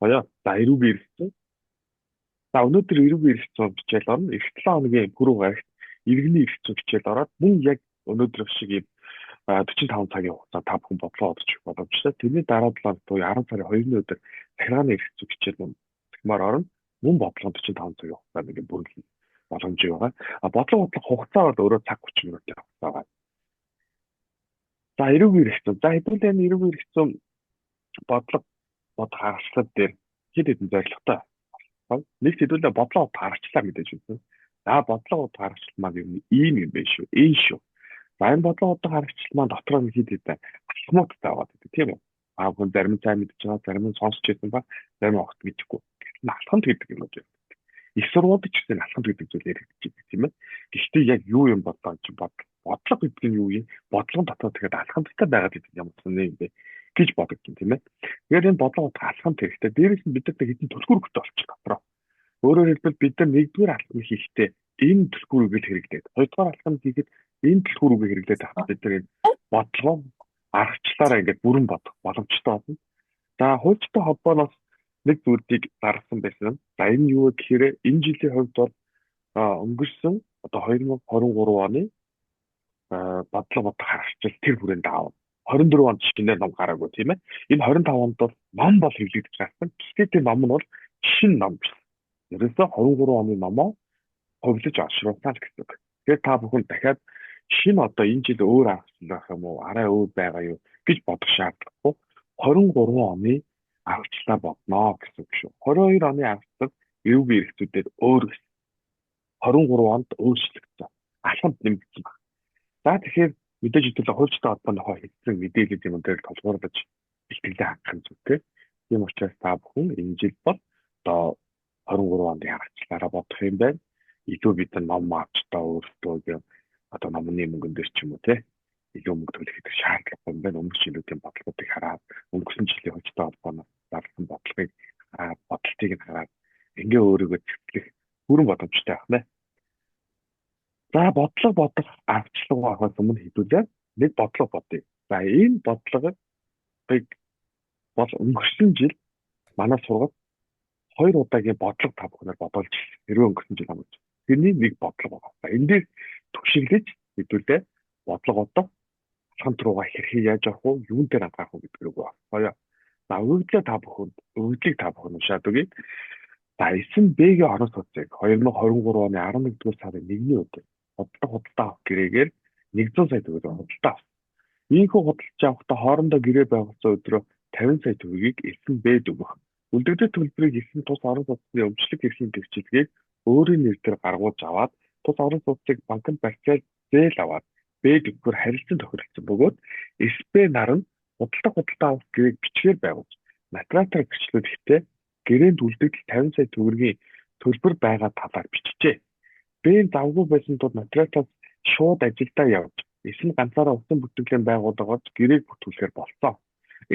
Гоё. За эрүүгийн эргэцэн. За өнөөдөр эрүүгийн эргэцэн хичээл орно. Эх 7 хоногийн пүрэв гарагт иргэний эргэцэн хичээл ороод мөн яг өнөөдөр шиг ийм 45 цагийн хугацаа та бүхэн бодлого бодож өгөх боломжтой. Тэрний дараа 7 хоног буюу 10 сарын 2-ны өдөр захиргааны эргэцэн хичээл мөн захимаар орно. Мөн бодлого 45 цагийн хугацаанд ингээд бүрэлдэх боломж байгаа. А бодлого бодлох хугацаа бол өөрөө цаг 30 минутын хугацаа байна. За эрүүгийн эргэцэн. За хэдүүлээ энэ эрүүгийн эргэцэн бодлого бодох аргачлал дээр хэд хэдэн зорилготой. Нэг хэдүүлээ бодлого бодох аргачлалаа мэдээж үзсэн. За бодлого бодох аргачлал маань ер нь ийм юм байна шүү. Энэ шүү. За энэ бодлого бодох аргачлал маань дотроо нь хэд хэдэн алхмуудтай байгаа гэдэг тийм үү? А бүхэн зарим нь сайн мэдж байгаа, зарим нь сонсч байсан ба зарим нь огт мэдэхгүй. Гэтэл алхамт гэдэг юм уу? Их сургуульд ч гэсэн алхамт гэдэг зүйл яригдчих тийм ээ. Гэхдээ яг юу юм бодлоо чи бодлого гэдэг нь юу юм? Бодлогон дотор тэгээд алхамттай байгаад гэдэг юм уу юм бэ гэж бодогдсон тийм ээ. Тэгэхээр энэ бодлого бодох алхамт хэрэгтэй. Дээрээс нь бид нар хэдэн түлхүүр өгтэй болчих дотроо. Өөрөөр хэлбэл бид нар нэгдүгээр алхам хийхдээ энэ түлхүүр үгийг хэрэглээд, хоёрдугаар алхам хийхэд энэ түлхүүр үгийг хэрэглээд байхад бид нар энэ бодлогоо аргачлалаараа ингээд бүрэн бодох боломжтой болно. За хуульчтай холбооноос нэг зүйлийг дарсан байсан. За энэ юу вэ гэхээр энэ жилийн хувьд бол өнгөрсөн одоо 2023 оны бодлого бодох аргачлал тэр хүрээнд аав. 24 онд шинээр ном гараагүй тийм ээ. Энэ 25 онд бол ном бол хэвлэгдэж гарсан. Гэхдээ тэр ном нь бол шинэ ном биш. Ерөөсөө 23 оны номоо хувилж олшруулсан л гэсэн үг. Тэгэхээр та бүхэн дахиад шинэ одоо энэ жил өөр аргачлал байх юм уу, арай өөр байгаа юу гэж бодох шаардлагагүй. 23 оны аргачлалаа бодноо гэсэн үг шүү. 22 оны аргачлал эрүүгийн эрхцүүдээр өөр гэсэн. 23 онд өөрчлөгдсөн. Алхамд нэмэгдсэн байна. За тэгэхээр мэдээж хэдүүлээ хуульчтай холбооныхоо хэлсэн мэдээлэл юм дээр толгуурлаж бэлтгэлээ хангах юм зүйтэй. Тийм учраас та бүхэн энэ жил бол одоо 23 онд аргачлалаараа бодох юм байна. Илүү бид нар ном авчтаа өөрсдөө одоо номны мөнгөн дээр ч юм уу те илүү мөнгө төлөх гэдэг шаардлага юм байна. Өмнөх жилүүдийн бодлогоодыг хараад өнгөрсөн жилийн хуульчтай холбооноос зарласан бодлогыг хараад бодолтыг нь хараад ингээ өөрийгөө зэвтлэх бүрэн боломжтой байх нэ. За бодлого бодох аргачлал авахаас өмнө хэдүүлээ нэг бодлого бодъё. За энэ бодлогыг бол өнгөрсөн жил манай сургалт хоёр удаагийн бодлого та бүхнээр бодолж ирсэн. Хэрвээ өнгөрсөн жил хамж. Тэрний нэг бодлого байгаа. За энэ дээр түгшиглэж хэдүүлээ бодлого бодох алхамт руугаа хэрхэн яаж авах уу, юун дээр анхаарах уу гэдэг рүү оръё. За өгөгдлөө та бүхэнд, өгөгдлийг та бүхэн уншаад өгье. За SNB-ийн орон сууцыг 2023 оны 11-р сарын 1-ний өдөр бодлого худалдаа авах гэрээгээр 100 сая төгрөг худалдаа авсан. Ийхүү худалдаж авахдаа хоорондоо гэрээ байгуулсан өдрөө 50 сая төгрөгийг SNB-д өгөх. Үлдэгдэл төлбөрийг эсэн тус орон сууцны өмчлөг эрхийн дэвшилгээг өөрийн нэр дээр гаргуулж аваад тус орон сууцыг банкнд барьцаал зээл аваад Б-д өгөхөөр харилцан тохиролцсон бөгөөд СБ нар нь худалдаа авах гэрээг бичгээр байгуулж нотариатаар гэрчлүүлэхдээ гэрээнд үлдэгдэл 50 сая төгрөгийн төлбөр байгаа талаар бичжээ. Б-н завгүй байсан тул нотариатаас шууд ажилдаа явж эс нь ганцаараа усан бүртгэлийн байгууллагад гэрээг бүртгүүлэхээр болцоо.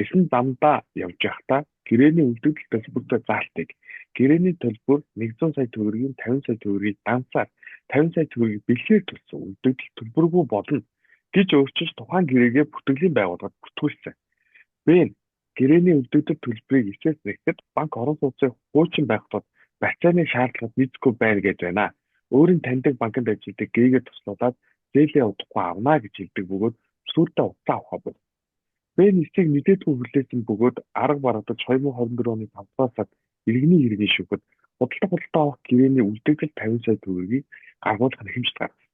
Эс нь замдаа явж байхдаа гэрээний үлдэгдэл төлбөртэй заалтыг гэрээний төлбөр 100 сая төгрөгийн 50 сая төгрөгийг данцаар 50 сая төгрөгийг бэлгээр төлсөн үлдэгдэл төлбөргүй болно гэж өөрчилж тухайн гэрээгээ бүртгэлийн байгууллагад бүртгүүлсэн. Б нь гэрээний үлдэгдэл төлбөрийг эсээс нэгэхэд банк орон сууцын хуучин байх тул барьцааны шаардлагад нийцэхгүй байна гэж байна. Өөрийн таньдаг банкнд ажилладаг гээгээ туслуулаад зээлээ удахгүй авна гэж хэлдэг бөгөөд сүүлдээ утсаа авахаа болов. Б нь эсийг нэлээдгүй хүлээсэн бөгөөд арга барагдаж 2024 оны 5 дугаар сард иргэний хэргийн шүүхэд худалдаа авах гэрээний үлдэгдэл 50 сая төгрөгийг гаргуулах нэхэмжит гаргасан.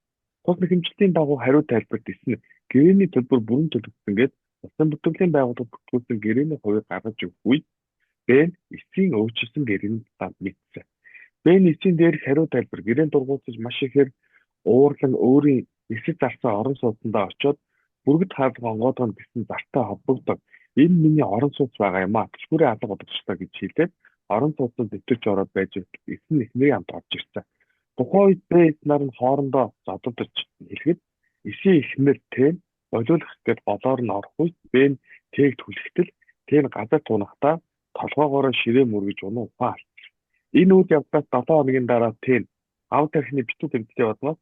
Тус нэхэмжлэлийн дагуу хариу тайлбарт эс нь гэрээний төлбөр бүрэн төлөгдсөн гээд улсын бүртгэлийн байгууллага бүртгүүлсэн гэрээний хувийг гаргаж өгөх үед Б нь эсийн өөрчилсөн гэрээний талаар мэдсэн. Б нь эсийн дээрх хариу тайлбар гэрээнд дургуутсаж маш ихээр уурлан өөрийн эсэд зарсан орон сууцндаа очиод бүргэд хаалга онгойлгоно гэсэн зартай холбогдоод энэ миний орон сууц байгаа юм а түлхүүрээ алга болгочлоо гэж хэлээд орон сууцанд нэвтэрч ороод байж эс нь эхнэрийн хамт орж ирсэн. Тухайн үед Б эс нар нь хоорондоо зододож хэлэхэд эсийн эхнэр Т нь болиулах гээд голоор нь орох үед Б нь Т-г түлхтэл Т нь газар тунахдаа толгоогоороо ширээ мөргөж унан ухаан алдсан. Энэ үйл явдлаас 7 хоногийн дараа Т нь ав тархины битүү гэмтлийн улмаас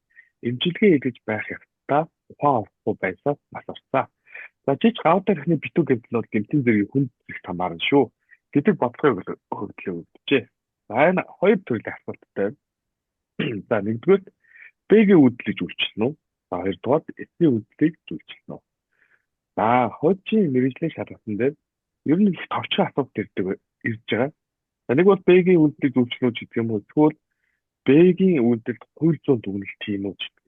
эмчилгээ хийлгэж байх явцдаа ухаан орохгүй байсаас нас барсан. За жиж гав тархины битүү гэмтэл бол гэмтэн зэргийн хүнд зэрэг хамаарна шүү. Гэдэг бодлогын өгөгдлийг өгдөжээ. За энэ хоёр төрлийн асуулттай байна. За нэгдүгээр Б-гийн үйлдэлийг үйлчилнэ үү? За хоёрдугаар S-ийн үйлдэлийг үйлчилнэ үү? За хуучин мэргэжлийн шалгалтын дээр ер нь их товчхон асуулт ирж байгаа. За нэг бол Б-гийн үйлдэлийг үйлчилнэ үү гэдэг юм уу? Эсвэл Б-гийн үйлдэлд хууль зүйн дүгнэлт тийм үү гэдэг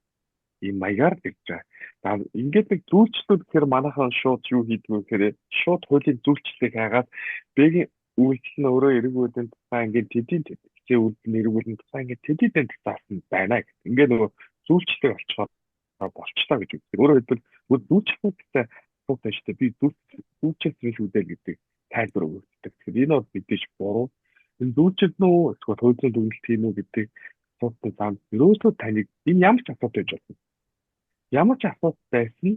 ийм маягаар ирж байгаа. За ингээд нэг зүйлчлүүд гэхээр манайхан шууд юу хийдэг вэ гэхээр шууд хуулийн зүйлчлэлийг хайгаад Б-гийн үйлдэл нь өөрөө эрэг үйлийн тухай ингээд тэдийн хичээ үйлдэл нь эрэг үйлийн тухай ингээд тэдийн заасан байна гэх. Ингээд нөгөө зүйлчлэлийг олцохоор болчлоо гэж үздэг. Өөрөөр хэлбэл зүйлчлэлтэй асуулт байна шүү дээ. Би зүйлчлэл зүйл үү гэдэг тайлбар өгдөг. Тэгэхээр энэ бол мэдээж буруу. Энэ зүйлчлэл нь үү эсвэл хууль зүйн дүгнэлт тийм үү гэдэг асуултын зам ерөөсөө таныг энэ ямар ч асуулт байж болно. Ямар ч асуулт байсан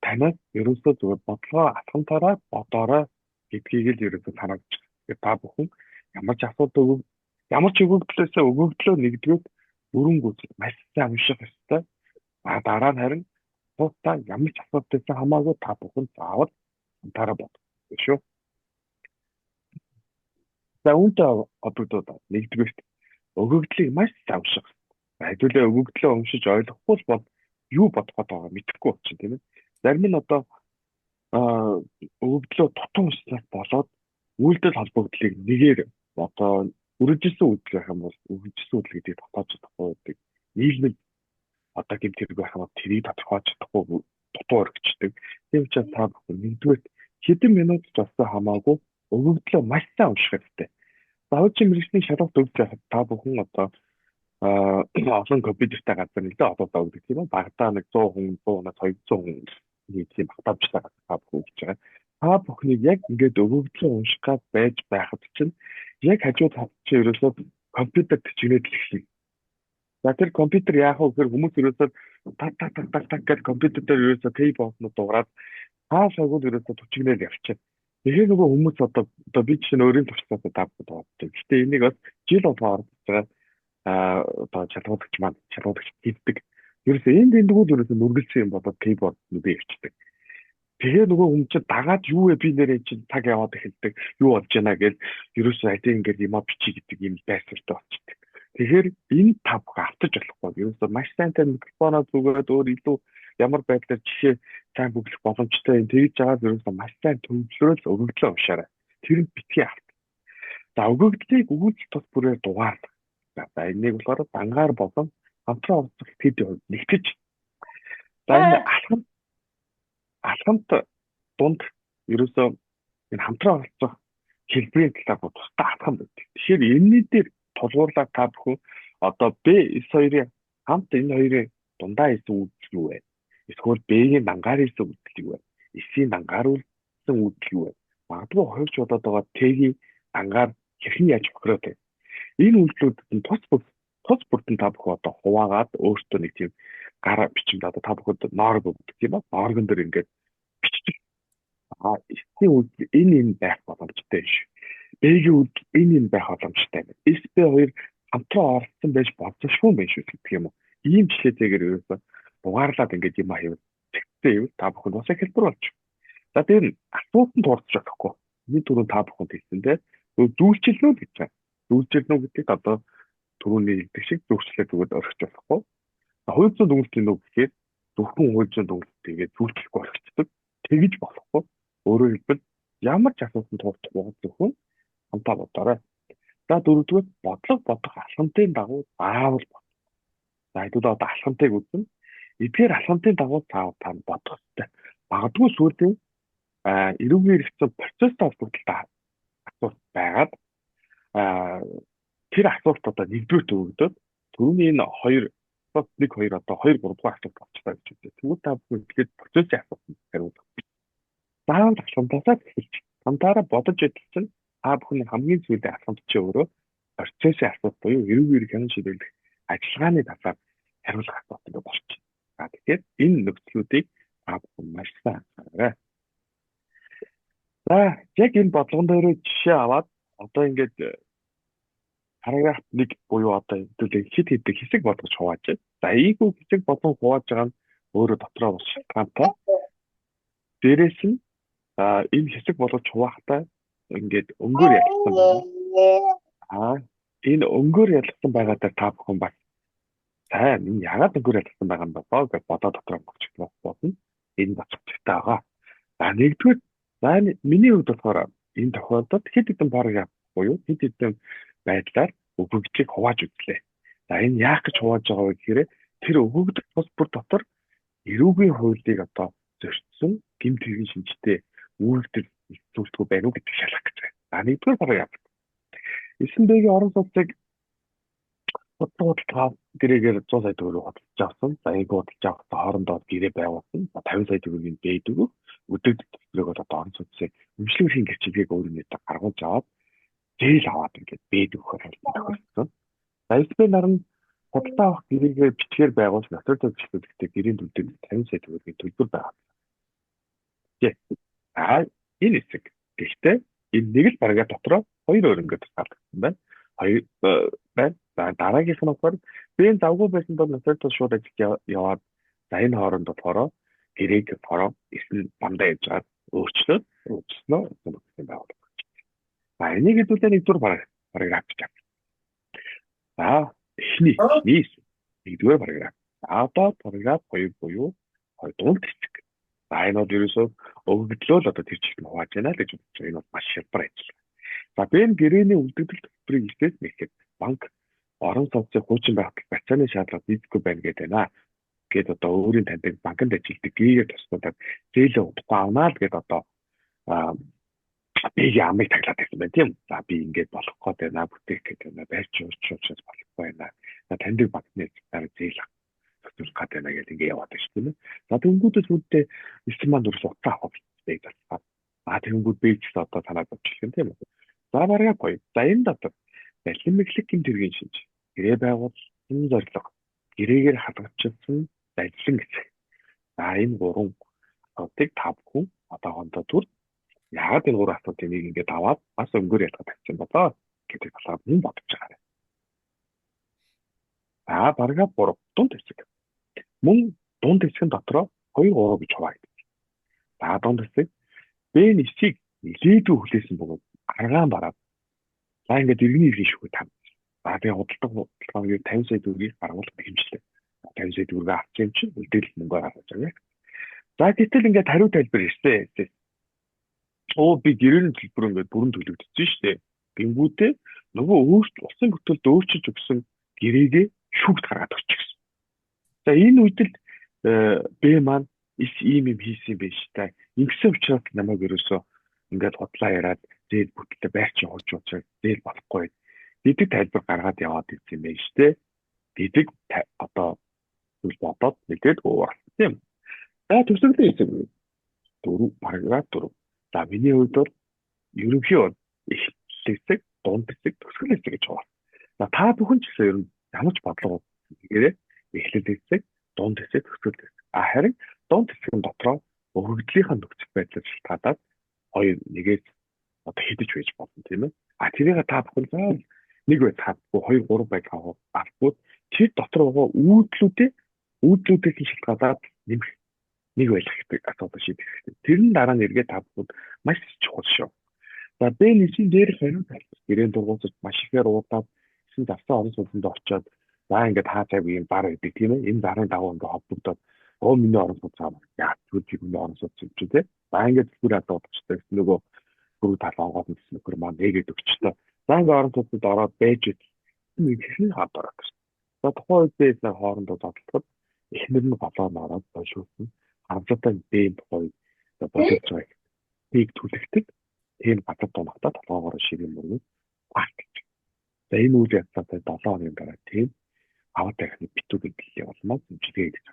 танаас ерөөсөө зүгээр бодлогоо алхамтаараа бодоорой гэдгийг л ерөөсөө санаад. Тэгэхээр та бүхэн ямар ч асуулт өгөв ямар ч өгөгдлөөсөө өгөгдлөө нэгдүгээр бүрэн гүйцэд маш сайн унших ёстой. А дараа нь харин асуултаа ямар ч асуулт байсан хамаагүй та бүхэн заавал хамтаараа бодох шүү. За үүнтэй холбогдоод нэгдүгээрт өгөгдлийг маш сайн унших. Хэдүүлээ өгөгдлөө уншиж ойлгохгүй бол юу бодох гээд байгааг мэдэхгүй болчихно, тийм ээ. Зарим нь одоо өгөгдлөө дутуу уншсанаас болоод үйлдэл холбогдлыг нэгээр одоо үргэлжилсэн үйлдэл байх юм бол үргэлжилсэн үйлдэл гэдгийг тогтоож чадахгүй байдаг. Нийлмэл одоо гэмт хэрэг байх юм бол тэрийг тодорхойлж чадахгүй дутуу өргөждөг. Тийм учраас та бүхэн нэгдүгээр хэдэн минут ч болсон хамаагүй өгөгдлөө маш сайн унших хэрэгтэй. Заавчин мэргэжлийн шалгалт өгч байхад та бүхэн одоо олон компьютертэй газар нэлээд олон өгдөг тийм үү? Багадаа нэг 100 хүн, 100-аас 200 хүн нэг тийм багтаамжтай газар та бүхэн өгч байгаа. Та бүхнийг яг ингээд өгөгдлөө унших гад байж байхад чинь яг хажуу талд чинь ерөөсөө компьютер төчигнээд л эхэлнэ. За тэр компьютер яах вэ гэхээр хүмүүс ерөөсөө так так так так так гэж компьютер дээр ерөөсөө keyboard-нууд дуурайд таашаагүй ерөөсөө төчигнээд явчихна. Тэгэхээр нөгөө хүмүүс одоо би жишээ нь өөрийн туршлагаас та бүхэнд боддог. Гэтэ энийг бас жил болгон оролцож байгаа одоо чалгуулагч маань чалгуулагч хийдэг. Ерөөсөө энд эндгүүд ерөөсөө нүргэлсэн юм болоод keyboard нүдэ явчихдаг. Тэгээ нөгөө хүн чинь дагаад юу вэ би нэрээ чинь цаг яваад эхэлдэг. Юу болж байна гэж ерөөсөө аль ингээд юмаа бичиж гэдэг юм байсартай болчихдог. Тэгэхээр энэ та бүхэн автаж болохгүй. Ерөөсөө маш сайнтай микрофоноо зүгээд өөр илүү ямар байдлаар жишээ сайн бөглөх боломжтой юм тэгж байгаа ерөөсөө маш сайн төвлөрөөл өгөгдлөө уншаарай. Тэр нь битгий авт. За өгөгдлийг өгүүлэл тус бүрээр дугаарлах. За энэнийг болохоор дангаар болон хамтран оролцох тэдний хувьд нэгтгэж. За энэ алхамт дунд ерөөсөө энэ хамтран оролцох хэлбэрийн талаар тусдаа алхам байдаг. Тэгэхээр энэний дээр тулгуурлаад та бүхэн одоо Б S2-ын хамт энэ хоёрын дундаа хийсэн үйлдэл юу вэ? Эсвэл Б-ийн дангаар хийсэн үйлдэл юу вэ? S-ийн дангаар үйлдсэн үйлдэл юу вэ? Магадгүй хувьч болоод байгаа Т-ийн дангаар хэрхэн яаж бохироод вэ? Энэ үйлдэлүүдэд нь тус бүртэн та бүхэн одоо хуваагаад өөртөө нэг тийм гар бичимд одоо та бүхэнд ноорог өгдөг тийм үү? Нооргон дээр ингээд бичдэг. А S-ийн үйлдэл энэ энэ байх боломжтой юм шиг. Б-ийн үйлдэл энэ энэ байх боломжтой юм. S Б хоёр хамтран оролцсон байж боломжгүй юм байна шүү гэдэг юм уу? Ийм жишээтэйгээр ерөөсөө дугаарлаад ингээд юм аяа зэгцтэй юм та бүхэнд бас хэлбэр болж. За тэр асуултанд турдж болохгүй. Энэ түрүүн та бүхэнд хэлсэн те. Зүйлчилнө гэж байна. Зүйлчилнө гэдгийг одоо түрүүний хэлдэг шиг зөрчлөө зүгээр орхиж болохгүй. Хууль зүйн дүгнэлт юм уу гэхээр зөвхөн хууль зүйн дүгнэлт тэгээд зүйлчлэхгүй орхичдаг. Тэгж болохгүй. Өөрөөр хэлбэл ямар ч асуултанд турдахгүй зөвхөн хамтаа бодоорой. За дөрөвдүгээр бодлого бодох алхамтын дагуу заавал бод. За хэдүүлээ одоо алхамтыг үзнэ. Эдгээр алхамтын дагуу заавал та бодох хэрэгтэй. Магадгүй сүүлийн эрүүгийн хэрэгцээ процесстэй холбогдолтой асуулт байгаад тэр асуулт одоо нэгдүгээрт өгөгдөд түрүүний энэ хоёр 1 2 одоо 2 3 дугаар асуулт болчихлоо гэж үзье. Тэгвэл та бүхэн тэгэхээр процессын асуултанд хариулах. Заавал алхамтаасаа эхэлж хамтаараа бодож идэл чинь та бүхний хамгийн сүүлийн алхамт чи өөрөө процессын асуулт буюу эрүүг хянан шийдвэрлэх ажиллагааны талаар хариулах асуулт ингээ болчихно. За тэгэхээр энэ нөхцлүүдийг та бүхэн маш сайн анхаараарай. За яг энэ бодлогон дээр жишээ аваад одоо ингээд параграф 1 буюу одоо хэдүүлээ хэд хэдэг хэсэг болгож хувааж байна. За ийгүү хэсэг болгон хувааж байгаа нь өөрөө дотроо бас шалтгаантай. Дээрээс нь энэ хэсэг болгож хуваахтаа Ингээд өнгөөр ялгсан байна. Аа, энэ өнгөөр ялгсан байгаа дээр та бүхэн бас за энэ яагаад өнгөөр ялгсан байгаа юм бэ гэж бодоо дотроо өгчих болно. Энэ бас учиртай байгаа. За, нэгдүгээр, за миний хувьд болохоор энэ тохиолдолд хэд хэдэн параграф буюу хэд хэдэн байдлаар өгөгдлийг хувааж үзлээ. За, энэ яах гэж хувааж байгаа вэ гэхээр тэр өгөгдөл тус бүр дотор эрүүгийн хуулийг одоо зөрчсөн гэмт хэргийн шинжтэй үүрэг төр зүйлтгүй байна уу гэдгийг шалгах гэж байна. За, нэгдүгээр параграф. 9 Б-гийн орон сууцыг худалдаа гэрээгээр 100 сая төгрөг худалдаж авсан. За, энэ худалдаж авахдаа хоорондоо гэрээ байгуулсан. За, 50 сая төгрөгийн Б дөрөв өдөрт төлбөрөөр одоо орон сууцыг өмчлөгийн гэрчлэгийг өөр нэтэ гаргуулж аваад зээл аваад ингээд Б дөрөхөөр харилцан тохиолдсон. За, 9 Б нар нь худалдаа авах гэрээгээ бичгээр байгуулж нотар зөвшөөрлөгтэй гэрийн төлбөр 50 сая төгрөгийн төлбөр байгаа. А энэ хэсэг. Гэхдээ энэ нэг л параграф дотроо хоёр өөр ингээд тусгаарлагдсан байна. Хоёр байна. За, дараагийнх нь болохоор би энэ завгүй байсан бол нотар шууд ажилд яваад, за, энэ хооронд болохоор гэрээг болохоор эсэн дандаа явж байгаад өөрчлөөд өөрчлөнө гэсэн байгууллага. За, энийг хэдүүлээ нэгдүгээр параграф гэж авсан. За, эхний нэгдүгээр параграф. За, одоо параграф 2 буюу хоёр дунд хэсэг. За, энэ бол ерөөсөө өгөгдлөө л одоо тэр чигт нь хувааж байна л гэж бодож байгаа. Энэ бол маш хялбар ажил. За, би энэ гэрээний үлдэгдэл төлбөрийг эртээс нэхэд банк орон сууцын хуучин байгуулалт барьцааны шаардлага дийдэггүй байна гэдэг байна. Гээд одоо өөрийн таньдаг банкнд ажилладаг гээгээр туснуудад зээлээ удахгүй авнаа л гээд одоо бигийн амыг таглаад байсан байна, тийм үү. За, би ингээд болох гээд байна, бүтээх гээд байна, барьж уурч болохгүй байна. За, таньдаг банкны дараа зээл зохицуулах гээд байна гэдэг ингээд яваад байна шүү, тийм ээ. За, тэгэнгүүтээс үүдээ эсэм маань өрс утаа авах гэж залхаад. А тэгэнгүүт би ч одоо танаад болчих юм, тийм үү. За, бараг гоё. За, энэ дотор балин мэхлэг гэмт хэргийн шинж, гэрээ байгуулсан зорилго, гэрээгээр хадгалчихсан баллин эсэх. За, энэ гурван асуудлыг та бүхэн одоохондоо түр яагаад энэ гурван асуудлыг нэг ингээд аваад бас өнгөөр ялгаад тавьсан болоо гэдэг талаар мөн бодож байгаа. За, параграф 3, дунд хэсэг. Мөн дунд хэсэг нь дотроо 2 3 гэж хуваагдав. За, дунд хэсэг Б нь 9-ийг нилээдгүй хүлээсэн бөгөөд аргаан бараад за ингээд иргэний иргэн шүүхэ там. За, тэгээ худалдах худалдааны 50 сая төгрөгийг гаргуулах хэмжлээ. 50 сая төгрөгөө авсан юм чинь үлдээл мөнгөөр гаргаж байгаа. За, гэтэл ингээд хариу тайлбар ирсэн. Оо, би гэрээний төлбөр ингээд бүрэн төлөгдсөн шүү дээ. Гингүүтээ нөгөө өөрт улсын бүтээлд өөрчилж өгсөн гэрээгээ шүүгт гаргаад өгчихсөн. За, энэ үед л Б маань ис ийм юм хийсэн юм биш та. Ингэсэн учраас намайг ерөөсөө ингээд худлаа яриад зээл бүтэлтэй байрч хууч учраас зээл болохгүй гэдэг тайлбар гаргаад яваад ирсэн юм байна шүү дээ. Гэдэг одоо зүйл бодоод мэдээд ууралсан, тийм. За, төгсгөлийн хэсэг 4, параграф 4. За, миний хувьд бол ерөнхий бол эхлэл хэсэг, дунд хэсэг, төгсгөл хэсэг гэж хуваасан. За, та бүхэн ч гэсэн ер нь ямар ч бодлого хийгээрэй. Эхлэл хэсэг, дунд хэсэг, төгсгөл хэсэг. А харин дунд хэсгийн дотроо өгөгдлийнхаа нөхцөл байдлаар шалтгаалаад хоёр нэгээс одоо хэдэж байж болно, тийм ээ. А тэрийг та бүхэн заавал нэг байж чадахгүй, хоёр гурав байж авахгүй, тэр дотор байгаа үйлдэлүүдээс нь шалтгаалаад нэмэх нэг байх гэдэг асуудал шийдэх хэрэгтэй. Тэр нь дараа нь эргээд та бүхэнд маш чухал шүү. За, Б нэгэн дээрх хариу тайлбар гэрээн дургуутаж маш ихээр уудаад эсэн завсан орон сууцнд очиод, за, ингээд хаа цайг юм бар гэдэг, тийм ээ. Энэ зарын дагуу ингээд холбогдоод, өө, миний орон сууц аа яа зүг миний орон сууц юм чи, тийм. За, ингээд зүгүүр хадаа удажтай гэсэн нөгөө гүрүү тал онгоод гэсэн нөхөр маань нэгээд өгчтэй. За, ингээд орон сууцнд ороод байж нэг хэсэг хаад ороод ирсэн. За, тухайн үед би нэг хоорондоо зодтолтод эхнэр нь голоор нь ороод болшуулсан. Харамсалтай нь Б тухай үед боловч байгаа. Бийг түлхдэг. Тийм газар дунахтаа толгоогоор ширийн мөргөн парк гэж. За, энэ үйл явцаатай 7 хоногийн дараа тийм аваад тарихны битүү гэдэл болмоо зэмжлэгээ гэж.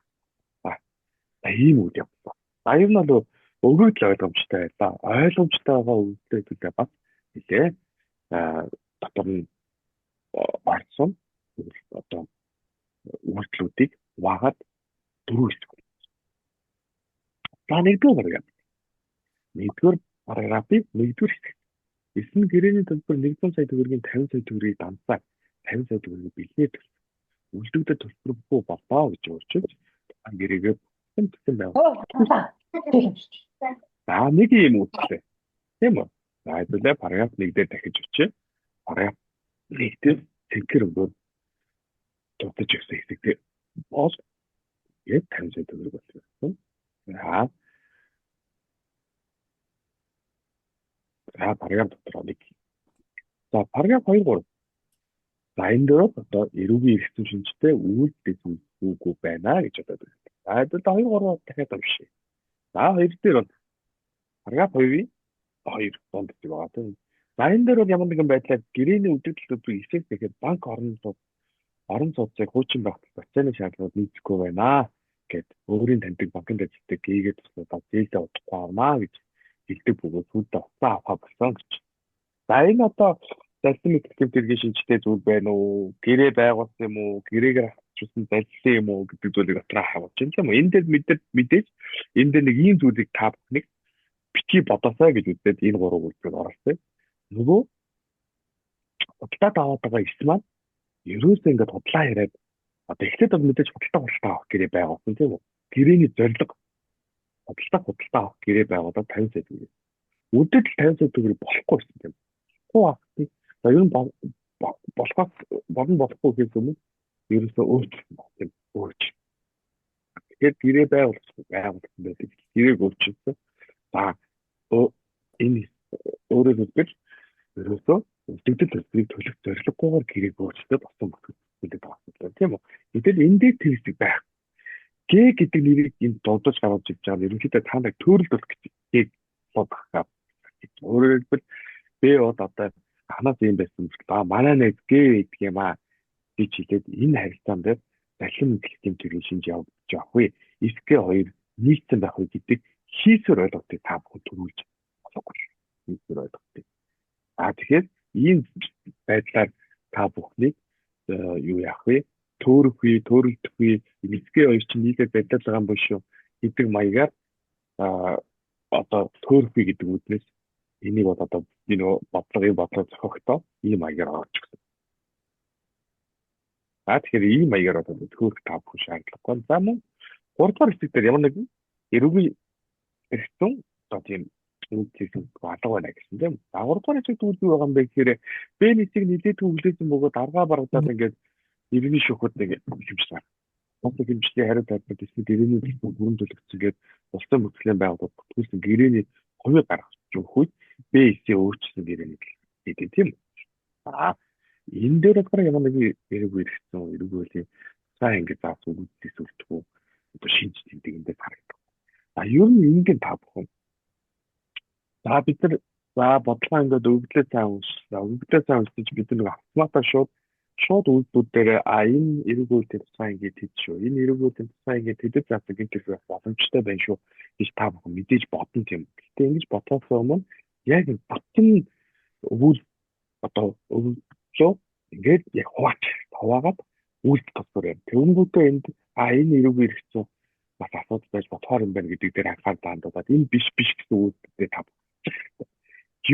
За, ийм үйл явдал. За, ер нь бол өгөгдөл ойлгомжтой байлаа. Ойлгомжтой байгаа өгөгдлүүдээ бас нэлээ дотор нь орсон одоо үйлдэлүүдийг хуваагаад дөрөв хэсэг. За, нэгдүгээр параграф. Нэгдүгээр параграфыг нэгдүгээр хэсэг. Эсэн гэрээний төлбөр 100 сая төгрөгийн 50 сая төгрөгийг дансаа 50 сая төгрөгийг бэлнээр төлсөн. Үлдэгдэл төлбөр бүү боллоо гэж өөрчилж тухайн гэрээгээ бүтэн бүтэн байв. За, нэг юм үзлээ. Тийм үү? За хэдүүлээ параграф 1 дээр дахиж өчье. Параграф 1 дээр цэнхэр өнгөөр дутаж өгсөн хэсэг дээр бол яг 50 сая төгрөг болсон. За за параграф дотор нэг. За параграф 2 3. За энэ дээр одоо эрүүгийн эргэцэн шинжтэй үйлдэл үгүй байна гэж бодоод байна. За хэдүүлээ 2 3 дахиад уншъя. За 2 дээр бол параграф 2-ын 2 донд гэдэг байгаа тийм. За энэ дээр бол ямар нэгэн байдлаар гэрээний үлдэгдэл төлбөрийг эсэх гэхэд банк орон сууцыг хуучин байх процентын шаардлагууд нийцэхгүй байна гэд өөрийн таньдаг банкнд ажилладаг гээгээд туслаад зээлдээ удахгүй авнаа гэж хэлдэг бөгөөд сүйдээ уцаа авах болсон гэж. За энэ одоо залсан мэтгэл тэргийн шинжтэй зүйл байна уу? Гэрээ байгуулсан юм уу? Гэрээгээр авчихсан залсан юм уу гэдэг зүйлийг дотроо харуулж байна тийм үү? Энэ дээр мэдээж энэ дээр нэг ийм зүйлийг та бүхнийг битгий бодоосай гэж үзээд энэ гурав үйлдэлд оруулсан. Нөгөө худалдаад аваад байгаа эс маань ерөөсөө ингээд худлаа яриад одоо эхлээд бол мэдээж худалдаа авах гэрээ байгуулсан тийм үү? Гэрээний зорилго худалдаа авах гэрээ байгуулаад 50 сая төгрөг. Үдэл 50 сая төгрөг болохгүй байсан тийм. Болохгүй ахыг за ер нь болохоос болно болохгүй гэхээс өмнө ерөөсөө өөрчлөсөн баг тийм өөрчлөсөн. Тэгэхээр гэрээ байгуулсан байдаг. Гэрээг өөрчилсөн. За энэ өөрөөр хэлбэл ерөөсөө үлдэгдэл төлбөрийг төлөх зорилгогүйгээр гэрээг өөрчлөлтөд болсон бүтээгдэхүүнүүд байгаа тийм үү. Гэтэл энэ дээр тэр хэсэг байх. Г гэдэг нэрийг энд дурдж гаргаж ирж байгаа нь ерөнхийдөө та нар төрөлдөх гэж Г бодох гэж. Өөрөөр хэлбэл Б бол одоо анханаас юм байсан ба манай нэг Г гэдэг юм аа гэж хэлээд энэ харилцаан дээр дахин мэдлэгийн төрлийн шинж явагдаж явах вэ? СГ 2 нийцсэн байх вэ гэдэг хийсвэр ойлголтыг та бүхэн төрүүлж болохгүй. Хийсвэр ойлголтыг. А тэгэхээр ийм байдлаар та бүхнийг юу яах вэ? Төөрөх вэ, төөрөлдөх вэ? СГ 2 чинь нийлээд байдал байгаа юм биш үү гэдэг маягаар одоо төөрөх вэ гэдэг үднэс энийг бол одоо энэ бодлогын бодлого зохиохдоо ийм маягаар орж өгсөн. За тэгэхээр ийм маягаар одоо төөрөх та бүхэн шаардлагагүй. За мөн 3 дугаар хэсэг дээр ямар нэгэн эрүүгийн эрхтэн одоо тийм үйлдэл алга байна гэсэн тийм. За 3 дугаар хэсэгт үйл юу байгаа юм бэ гэхээр Б нэсийг нэлээдгүй хүлээсэн бөгөөд аргаа барагдаад ингээд иргэний шүүхэд нэг хэмжиж байна. Монголын хэмжлэлийн хариу тайлбар дэсний гэрээний төлбөр бүрэн төлөгдсөн гээд улсын бүтглийн байгууллага бүртгүүлсэн гэрээний хувийг гаргаж өгөх үед Б эсийн өөрчилсөн гэрээний гэдэг тийм үү. За энэ дээр болохоор ямар нэгэн эрэг эргэсэн эрэг үеийн цаа ингэ заасан үйлдэлээс үлдэх үү одоо шинж тэмдэг энэ дээр харагдах. А ер нь ингэн та бүхэн. За бид нар за бодлогоо ингээд өгдлөө сайн уншсан. Өгдлөө сайн уншиж бид нар нэг автоматар шууд үйлдэлүүд дээр а энэ эрэг үйлдэл тусгай ингээд тэд шүү. Энэ эрэг үйлдэл тусгай ингээд тэдэд заасан гэмт хэрэг боломжтой байна шүү гэж та бүхэн мэдээж бодно тийм. Гэтэ ингэж бодохоос өмнө яг бүтэн үйл одоо өгдлөө ингээд яг хуваагаад үйлдэл тусгаар юм. Тэгэнгүүтээ энд а энэ эрэг хэрэгцээ бас асуудал байж болохоор юм байна гэдэг дээр анхаарал хандуулад энэ биш биш гэсэн үйлдэлтэй та бүхэн.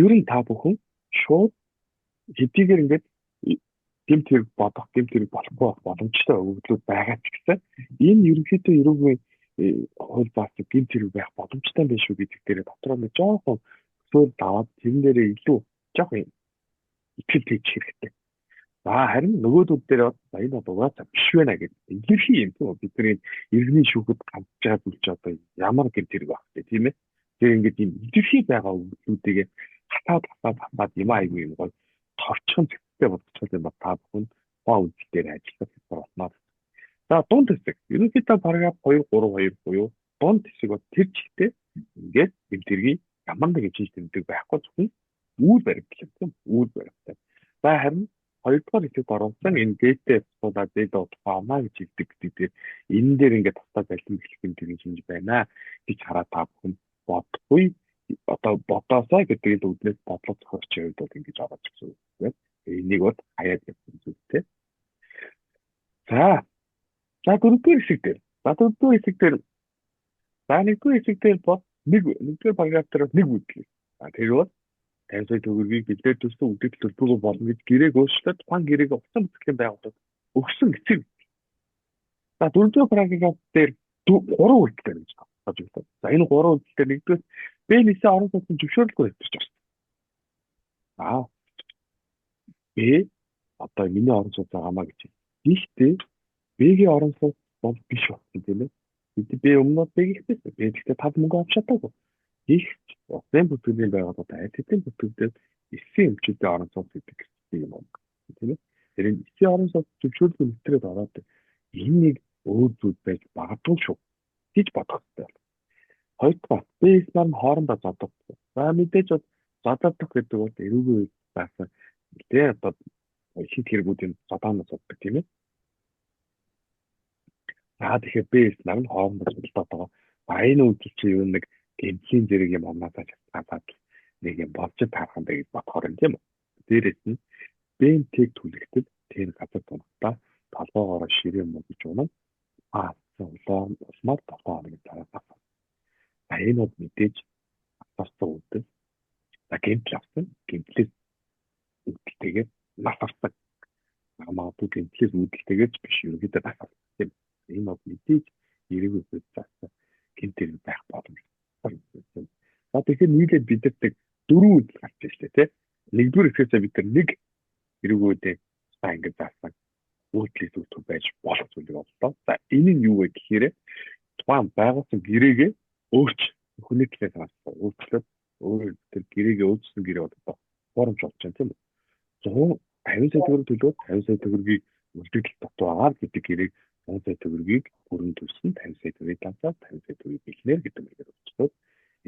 Ер нь та бүхэн шууд хэдийгээр ингээд гэмт хэрэг бодох, гэмт хэрэг болохгүй байх боломжтой өгөгдлүүд байгаа ч гэсэн энэ ерөнхийдөө эрүүгийн хууль заасан гэмт хэрэг байх боломжтой юм биш үү гэдэг дээр дотроо нэг жоохон төсөөл даваад тэрэн дээрээ илүү жоохон итгэл хийж хэрэгтэй. За харин нөгөөдүүд дээр за энэ бол угаасаа биш байна гэдэг илэрхий юм тийм үү. Бидний иргэний шүүхэд гамж байгаа зүйл чи одоо ямар гэмт хэрэг байх вэ тийм ээ. Тэр ингээд ийм илэрхий байгаа өгөгдлүүдийг хатаад хатаад хатаад юм айгүй юм гоё торчхон зэгцтэй бодчихвол юм ба та бүхэн тухайн үйлдэл дээр ажиллах болно. За дунд хэсэг. Ерөнхийдөө параграф 2 3 2 буюу дунд хэсэг бол тэр чигтээ ингээд гэмт хэргийн ямар нэгэн шинж тэмдэг байхгүй зөвхөн үйл баримтлал тийм үйл баримтлал. За харин хоёрдугаар хэсэгт оруулсан энэ гээтэй тусуулаад зэд удахгүй авна гэж хэлдэг гэдэг дээр энэ дээр ингээд тусдаа залхин бэлтгэх юм тэрийн шинж байна гэж хараад та бүхэн бодохгүй одоо бодоосаа гэдэг энэ үднээс бодлого зохиогчийн хувьд бол ингэж орж ирсэн үг байна. Энийг бол хаяад явсан зүйлтэй. За за дөрөвдүгээр хэсэг дээр. За дөрөвдүгээр хэсэг дээр за нэгдүгээр хэсэг дээр бол нэгдүгээр параграф дээр нэг үйлдэл. За тэр бол 50 сая төгрөгийг бэлдээд төлсөн үлдэгдэл төлбөргүй болно гэж гэрээг өөрчлөөд тухайн гэрээг усан бүтгэлийн байгууллагад өгсөн эцэг. За дөрөвдүгээр параграф дээр гурван үйлдэл гэж бодож байна. За энэ гурван үйлдэл дээр нэгдүгээр Б нээсээ орон сууцны зөвшөөрлгүй нэвтэрч орсон. За Б одоо миний орон сууц байгаамаа гэж. Гэхдээ Б-гийн орон сууц бол биш болсон, тийм ээ. Бид Б өмнө нь Б-г байсан. Б гэхдээ тав мөнгө авч чадаагүй. Их улсын бүтгэлийн байгууллагууд аль хэдийн бүртгэгдээд эсийн өмчүүдийн орон сууц гэдэг юм байна. Тийм ээ. Тэр энэ эсийн орон сууц зөвшөөрлөө нэвтрээд ороод энэ нэг өөр зүйл байж магадгүй шүү гэж бодох хэрэгтэй. Хоёрдугаар Б эс нар нь хоорондоо зодох. За мэдээж зодох гэдэг бол эрүүгүй үед байсан. Нэлээ одоо шид хэрэгүүдийн зодооноо зоддог, тийм ээ. За тэгэхээр Б эс нар нь хоорондоо зодолдоод байгаа. За энэ үйлдэл чи юу нэг гэмтлийн зэрэг юм амнаасаа шалтгаалаад нэг юм болж таарах юм бэ гэж бодохоор юм, тийм үү. Дээрээс нь БМТ-г түлхдэг тэр газар дундаа толгоогоороо ширээ мөгж унан улаан улмаар 7 хоногийн дараа авсан. За энэ бол мэдээж асарсан үйлдэл. За гэмтэл авсан. Гэмтлээс үүдэлтэйгээр нас авсан. Магадгүй гэмтлээс үүдэлтэйгээр ч биш, ерөнхийдөө нас авсан. Тийм. Энэ бол мэдээж эрэг үйл заасан гэмт хэрэг байх боломжтой. За тэгэхээр нийлээд бид нарт дөрвөн үйлдэл гарч ирлээ, тийм. Нэгдүгээр хэсгээс бид нар нэг эргүүдээ та ингэж заасан үйлдэлийг зүгтэх байж болох зүйлийг оллоо. За энэ нь юу вэ гэхээр тухайн байгуулсан гэрээгээ өөрч хүний талаас санаасан өөрчлөөд өөр тэр гэрээгээ өөрчилсөн гэрээ одоо хуурамч болж байна, тийм үү. 150 сая төгрөг төлөөд 50 сая төгрөгийг үлдэгдэл дутуу гэдэг гэрээг 100 сая төгрөгийг бүрэн төлсөн, 50 сая төгрөгийг данцаад 50 сая төгрөгийг бэлнээр гэдэг маягаар өөрчлөөд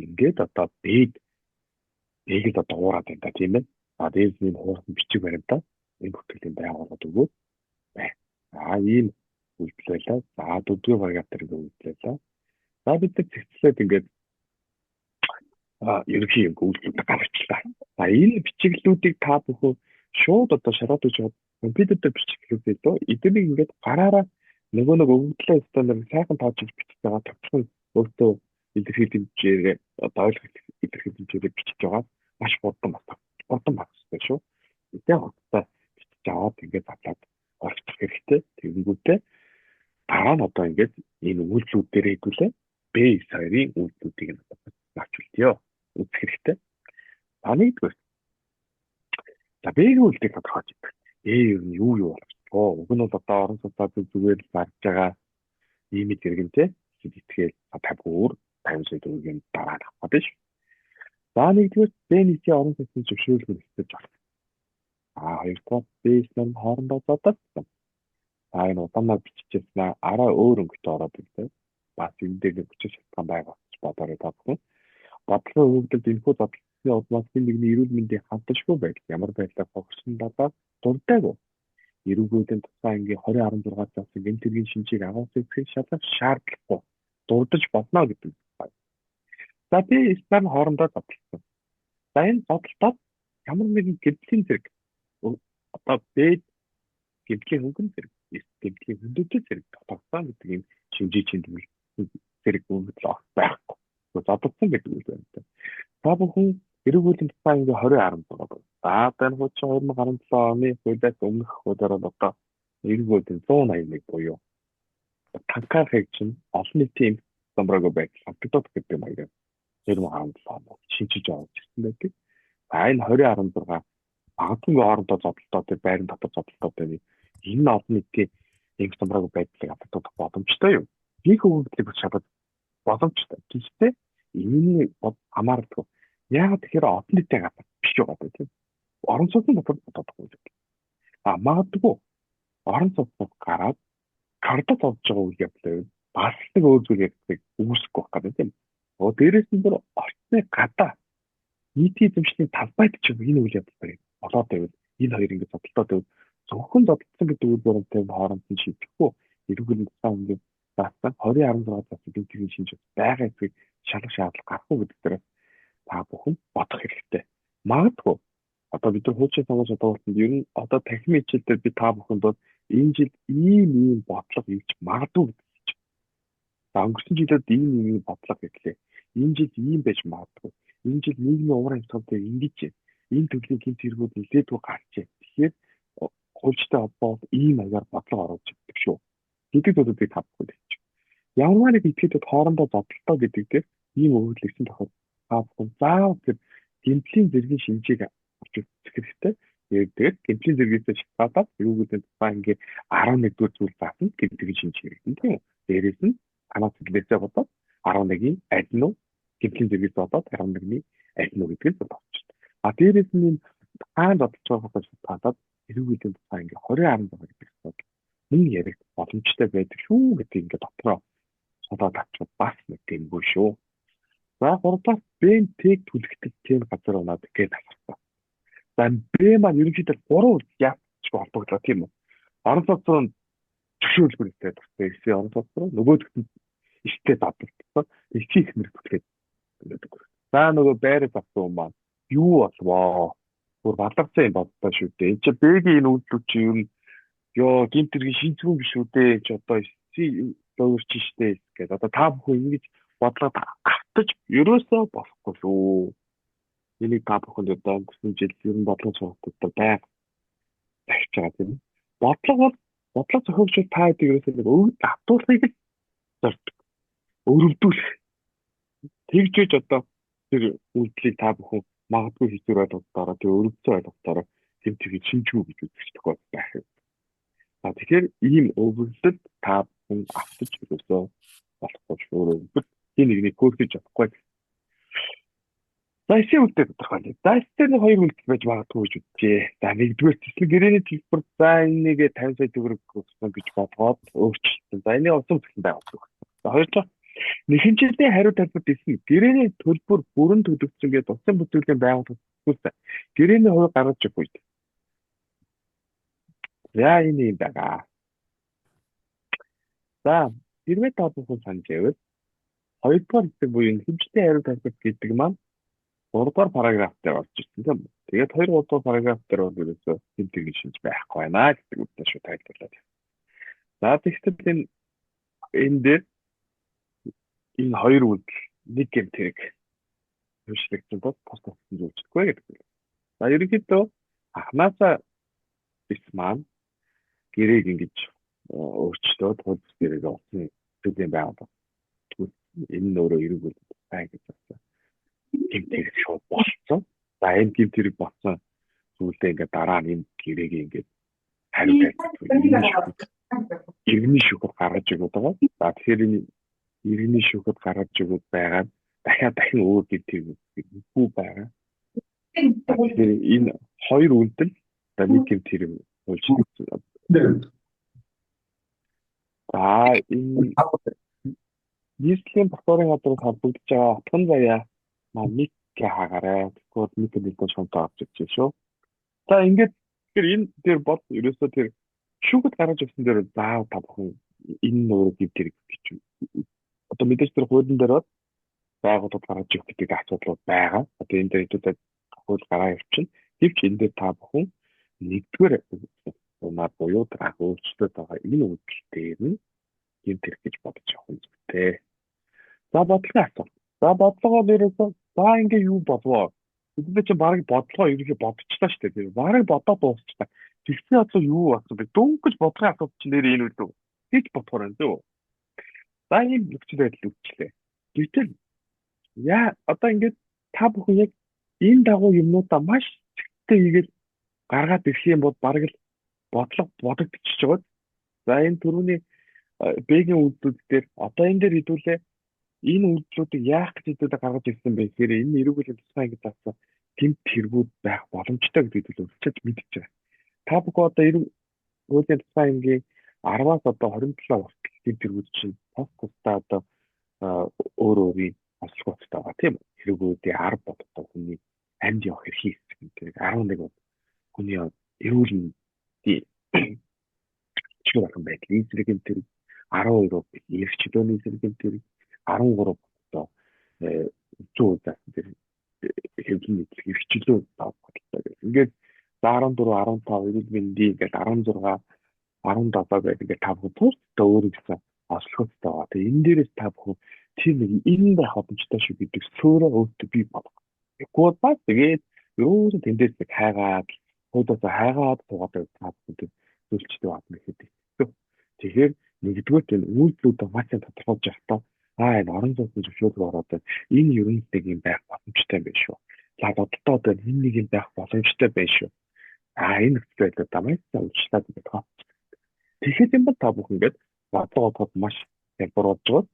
ингээд одоо бэд бэгийг одоо уураад байна та, тийм ээ. А дээрс нь хуурсан бичиг баримтаа энэ бүртгэлийн байгууллагад өгөөд байна. За ийм үйлдэл байлаа. За дөрөвдүгээр параграф дээр үйлдэл байлаа. За бид нар цэгцлээд ингээд ерөнхий юм үйлдэлүүд гаргачлаа. За энэ бичиглүүдийг та бүхэн шууд одоо шалгаад үзэж байгаа компьютер дээр бичих гэхээс илүү эднийг ингээд гараараа нөгөө нэг өгөгдлөө өстөө нэг сайхан тоочж бичиж байгаа товчхон өөртөө илэрхийлэх хэмжээгээр одоо ойлгох илэрхийлэх хэмжээгээр бичиж байгаа маш хурдан бас хурдан байх хэрэгтэй шүү. Эдээ хурдтай бичиж аваад ингээд задлаад орчих хэрэгтэй. Тэгэнгүүтээ дараа нь одоо ингээд энэ үйлдэлүүд дээр хэдүүлээ Б 9 2-ын үйлдэлүүдийг нь авч үлдъё. Үзэх хэрэгтэй. За нэгдүгээр. За Б-ийн үйлдэлийг тодорхойлж өгөх. Б ер нь юу юу болох вэ? Уг нь бол одоо орон сууцаа зүг зүгээр л зарж байгаа ийм л иргэн те. Итгээл 54 50 сая төгрөгийн дараа авах гэдэг ш. За нэгдүгээр Б нийтийн орон сууцны зөвшөөрлөг нэгтгэж авах. А хоёрдугаар Б нь хоорондоо зодсон. За энэ удаанаар биччихсэн арай өөр өнгөтэй ороод ирлээ. Бас энэ дээр нэг хүчин шалтгаан байгаа гэж бодоорой та бүхэн. Бодлогын өгөгдөлд энэхүү зодлсны улмаас хэн нэгний эрүүл мэндийн хангалтгүй байдал ямар байдлаар хохирсон талаар дурдаагүй. Эрүүгүүдийн тусгай ангийн 20.16 заасан гэмт хэргийн шинжийг агуулсан эсхийг шалгах шаардлагагүй дурдж болно гэдэг байна. За би эсээр нь хоорондоо зодлсон. За энэ зодлолтод ямар нэгэн гэмтлийн зэрэг одоо Б гэмтлийн хөнгөн зэрэг, С гэмтлийн хөндөөлтэй зэрэг тогтсон гэдэг юм шинжээ чимдвэл зэрэг өгөгдөл байхгүй. Зодлсон гэдэг үг байна. Та бүхэн эрүүл мэндийн тухай ингээ 20.16 байна. За одоо энэ хуучин 2017 оны хуулиас өмнөх хуулиар бол одоо эрүүл мэндийн 181 буюу танкаар чинь олон нийтийн замбраагүй байдал хамтдаад гэдэг маягаар 2017 онд шинчиж орж ирсэн байдаг. За энэ 20.16 магадгүй хоорондоо зодолдоод тэр байран дотор зодолдоод байна. Энэ нь олон нийтийн эмх замбраагүй байдлыг алдагдах боломжтой юу? Их өгөгдлийг бас шалгах боломжтой. Гэхдээ энэ хамааралгүй. Яагаад тэгэхээр олон нийтийн газар биш байгаа тийм. Орон сууцны дотор бодохгүй юм. А магадгүй орон сууцнаас гараад картад зодж байгаа үйл явдал бас нэг өөр зүйл ярьдаг үүсэхгүй байх гэдэг тийм. Оо дээрээс нь бүр орчны гадаа нийтийн эзэмшлийн талбайд ч юм энэ үйл явдал болоод байвал энэ хоёр ингэ зодтолтоод байвал зөвхөн зодтолсон гэдэг үйл баримтыг хооронд нь шийдэхгүй эрүүл мэндийн тухай ингээд заасан 20.16 заасан гэмт хэргийн шинж байгаа эсэхийг шалгах шаардлага гарахгүй гэдэг дээр та бүхэн бодох хэрэгтэй. Магадгүй одоо бид нар хуучин сонгож чаддаг ер нь одоо танхимын хичээл дээр би та бүхэнд бол энэ жил ийм ийм бодлого ирж магадгүй гэдэг хэлж байна. За өнгөрсөн жилүүд ийм ийм бодлого ирлээ. Энэ жил ийм байж магадгүй. Энэ жил нийгмийн уур амьсгал дээр ингэж энэ төрлийн гэмт хэрэгүүд нэлээдгүй гарчээ. Тэгэхээр хуульчтай холбоот ийм маягаар бодлого оруулж ирдэг шүү гэдэг зүйлүүдийг та бүхэнд хэлж байна. Ямар нэг этгээдэд хоорондоо зодолтой гэдэг дээр ийм өгөгдөл ирсэн тохиолдолд та бүхэн заавал тэр гэмтлийн зэргийн шинжийг авч үзэх хэрэгтэй. Тэгээд гэмтлийн зэргээс шалтгаалаад эрүүл тухайн ангийн 11-р зүйл заасан гэмтлийн шинж хэрэгтэн, тийм үү. Дээрээс нь санаа сэтгэлээсээ бодоод 11-ийн аль нь гэмтлийн зэргээс бодоод 11-ний аль нь гэдгийг бодчих. А дээрээс нь энэ хаан бодож байгаагаас шалтгаалаад эрүүл мэндийн тухайн ангийн 20.16 гэдэг асуудал мөн яригдах боломжтой байдаг шүү гэдгийг ингээд дотроо судаад авчихвал бас нэг гэмгүй шүү. За 3 дахь Б-н Т-г түлхдэг тийм газар унаад гэж асуусан. За Б маань ерөнхийдөө 3 яач холбогдлоо, тийм үү? Орон сууц зөвшөөрлгүй нэгтэй тустай ирсэн орон сууц руу нөгөөдөх нь ихтэй задлагдсан. Эцсийн их нэр түлхээд байдаг. За нөгөө байраа авсан юм маань юу болвоо? Бүр баларсан юм бодлоо шүү дээ. Энд чи Б-гийн энэ үйлдэл чи ер нь ёо гинт тэргийн шинжгүн биш үү дээ. Чи одоо эцсийн луурч штэ гэдэг. Одоо та бүхэн ингэж бодлоод автаж ерөөсөө болохгүй шүү. Энийг та бүхэнд одоо өнгөрсөн жил ер нь бодлого сургалтуудад байг захиж байгаа, тийм үү? Бодлого бол бодлого зохиогчид та хэдийг ерөөсөө нэг өвд автуулахыг л зорддог. Өрөвдүүлэх. Тэгжээж одоо тэр үйлдэлийг та бүхэн магадгүй хэцүү ойлголтоороо, тэр өрөвдсөн ойлголтоороо тэм тэрийг шинжгүй гэж үзэх тохиолдол байх юм. За тэгэхээр ийм өвөглөлд та бүхэн автаж ерөөсөө болохгүй шүү. Өөрөөр хэлбэл хин нэгнийг хөөхөж чадахгүй. За эсийн үйлдэл тодорхойлъё. За эсээр нэг хоёр үйлдэл байж магадгүй гэж үзжээ. За нэгдүгээр тэсэл гэрээний төлбөр за энийгээ 50 сая төгрөг өгсөн гэж бодгоод өөрчилсөн. За энийг усан бүлэн байгуулдаг. За хоёр дахь нэхэмжлийн хариу тайлбар дэсэн гэрээний төлбөр бүрэн төлөгдсөн гэдээ улсын бүртгэлийн байгууллага төлсөн. Гэрээний хувь гаргаж өгөх үед. За энэ юм байгаа. За хэрвээ та бүхэн санаж байвал хоёрдугаар хэсэг буюу нэхэмжлийн хариу тайлбар гэдэг маань 3 дугаар параграф дээр орж ирсэн, тийм үү. Тэгээд 2 3 дугаар параграф дээр бол ерөөсөө хэн тэгэн шинж байхгүй байна гэдэг үгтэй шүү тайлбарлаад. За тэгтэл энэ дээр энэ хоёр үйлдэл нэг гэмт хэрэг хөвшлэгдсэн бол тус туссан зүйлчгүй гэдэг. За ерөнхийдөө анхнаасаа бис маань гэрээг ингэж өөрчлөөд хууль гэрээг улсын төлөвийн байгууллага энэ нь өөрөө эрэг үйлдэл бай гэж бодсон. Гэмт хэрэг шууд болцсон. За энэ гэмт хэрэг болсон зүйлдээ ингээд дараа нь энэ гэрээг ингээд хариу тайлбар иргэний шүүхэд гаргаж өгöd байгаа. За тэгэхээр энэ иргэний шүүхэд гаргаж өгöd байгаа нь дахиад дахин өөр гэмт хэрэг үгүй байгаа. Тэгэхээр энэ хоёр үйлдэл одоо нэг гэмт хэрэг болж. За энэ нийслэлийн прокурорын газар холбогдож байгаа Отгон заяа маа мик хаагаарай. Тэгэхгүй мик нэлээд шунтаа авч ирж шүү. За ингээд тэгэхээр энэ дээр бод ерөөсөө тэр шүүхэд гаргаж ирсэн дээр заав та бүхэн энэ нь өөрөө гэмт хэрэг гэж одоо мэдээж тэр хуулийн дээр бол байгууллагад гаргаж ирэх гэдэг асуудлууд байгаа. Одоо энэ дээр хэдүүлээ хууль гараа явчихна. Гэвч энэ дээр та бүхэн нэгдүгээр унаар буюу дараах өөрчлөлт байгаа энэ үйлдэл дээр нь гэмт хэрэг гэж бодож явах нь зүйтэй. За бодлогын асуулт. За бодлогоо дээрээс за ингээ юу болвоо? Бид чинь бараг бодлогоо ерөнхий бодчихлаа шүү дээ. Бараг бодоод дуусчлаа. Тэгсэн одоо юу болсон бэ? Дөнгөж бодлогын асуулт чинь нэр энэ үү? Гэж бодохоор байна зөө. За ийм нөхцөл байдал үүсчлээ. Гэвтэл яа одоо ингээд та бүхэн яг энэ дагуу юмнуудаа маш зэгттэй хийгээд гаргаад ирэх юм бол бараг л бодлого бодогдчихж байгаа. За энэ түрүүний Б-гийн үйлдэлүүд дээр одоо энэ дээр хэдүүлээ энэ үйлдэлүүдийг яах гэж хэдүүлээ гаргаж ирсэн бэ гэхээр энэ эрүүл мэндийн тусгай ингэж заасан гэмт хэрэгүүд байх боломжтой гэдэг зүйлийг өвчөж мэдчихэж байгаа. Та бүхэн одоо эрүүл хуулийн тусгай ангийн 10-аас одоо 27 хүртэл гэмт хэрэгүүд чинь тус тусдаа одоо өөр өөрийн онцлогтой байгаа, тийм үү? Хэрэгүүдийн 10 бол одоо хүний амьд явах эрхийг хэсэг гэдэг 11 бол хүний эрүүл мэндийн чиг болгон байдал эсрэг гэмт хэрэг 12 бол эрх чөлөөний эсрэг гэмт хэрэг 13 одоо зүүн үйл тэр хэвлэн нийтлэх эрх чөлөө бодлоо гэх. Ингээд за 14 15 эрүүл мэндийн ингээд 16 17 гэдэг ингээд та бүхэн тусдаа өөр гэсэн онцлогтой байгаа. Тэгээ энэ дээрээс та бүхэн тэр нэг энэ байх боломжтой шүү гэдэг суурь өөртөө бий болгох. Тэгэхгүй бол тэгээд ерөөсөө тэндээс нэг хайгаад хуудасаа хайгаад суугаад та бүхэн зүйлчтэй байна гэхэд хэцүү. Тэгэхээр нэгдүгээр энэ үйлдэлүүдээ маш сайн тодорхойлж явахдаа энэ орон зууцны зөвшөөрлөг ороод байна. Энэ ер нь нэг юм байх боломжтой юм байна шүү. За бодолтой одоо энэ нэг юм байх боломжтой байх шүү. А энэ нөхцөл байдлаар дамай уучлаад байдаг. Тэгэхэд юм бол та бүхэн ингээд бодлого бодоход маш хялбар болж байгаа.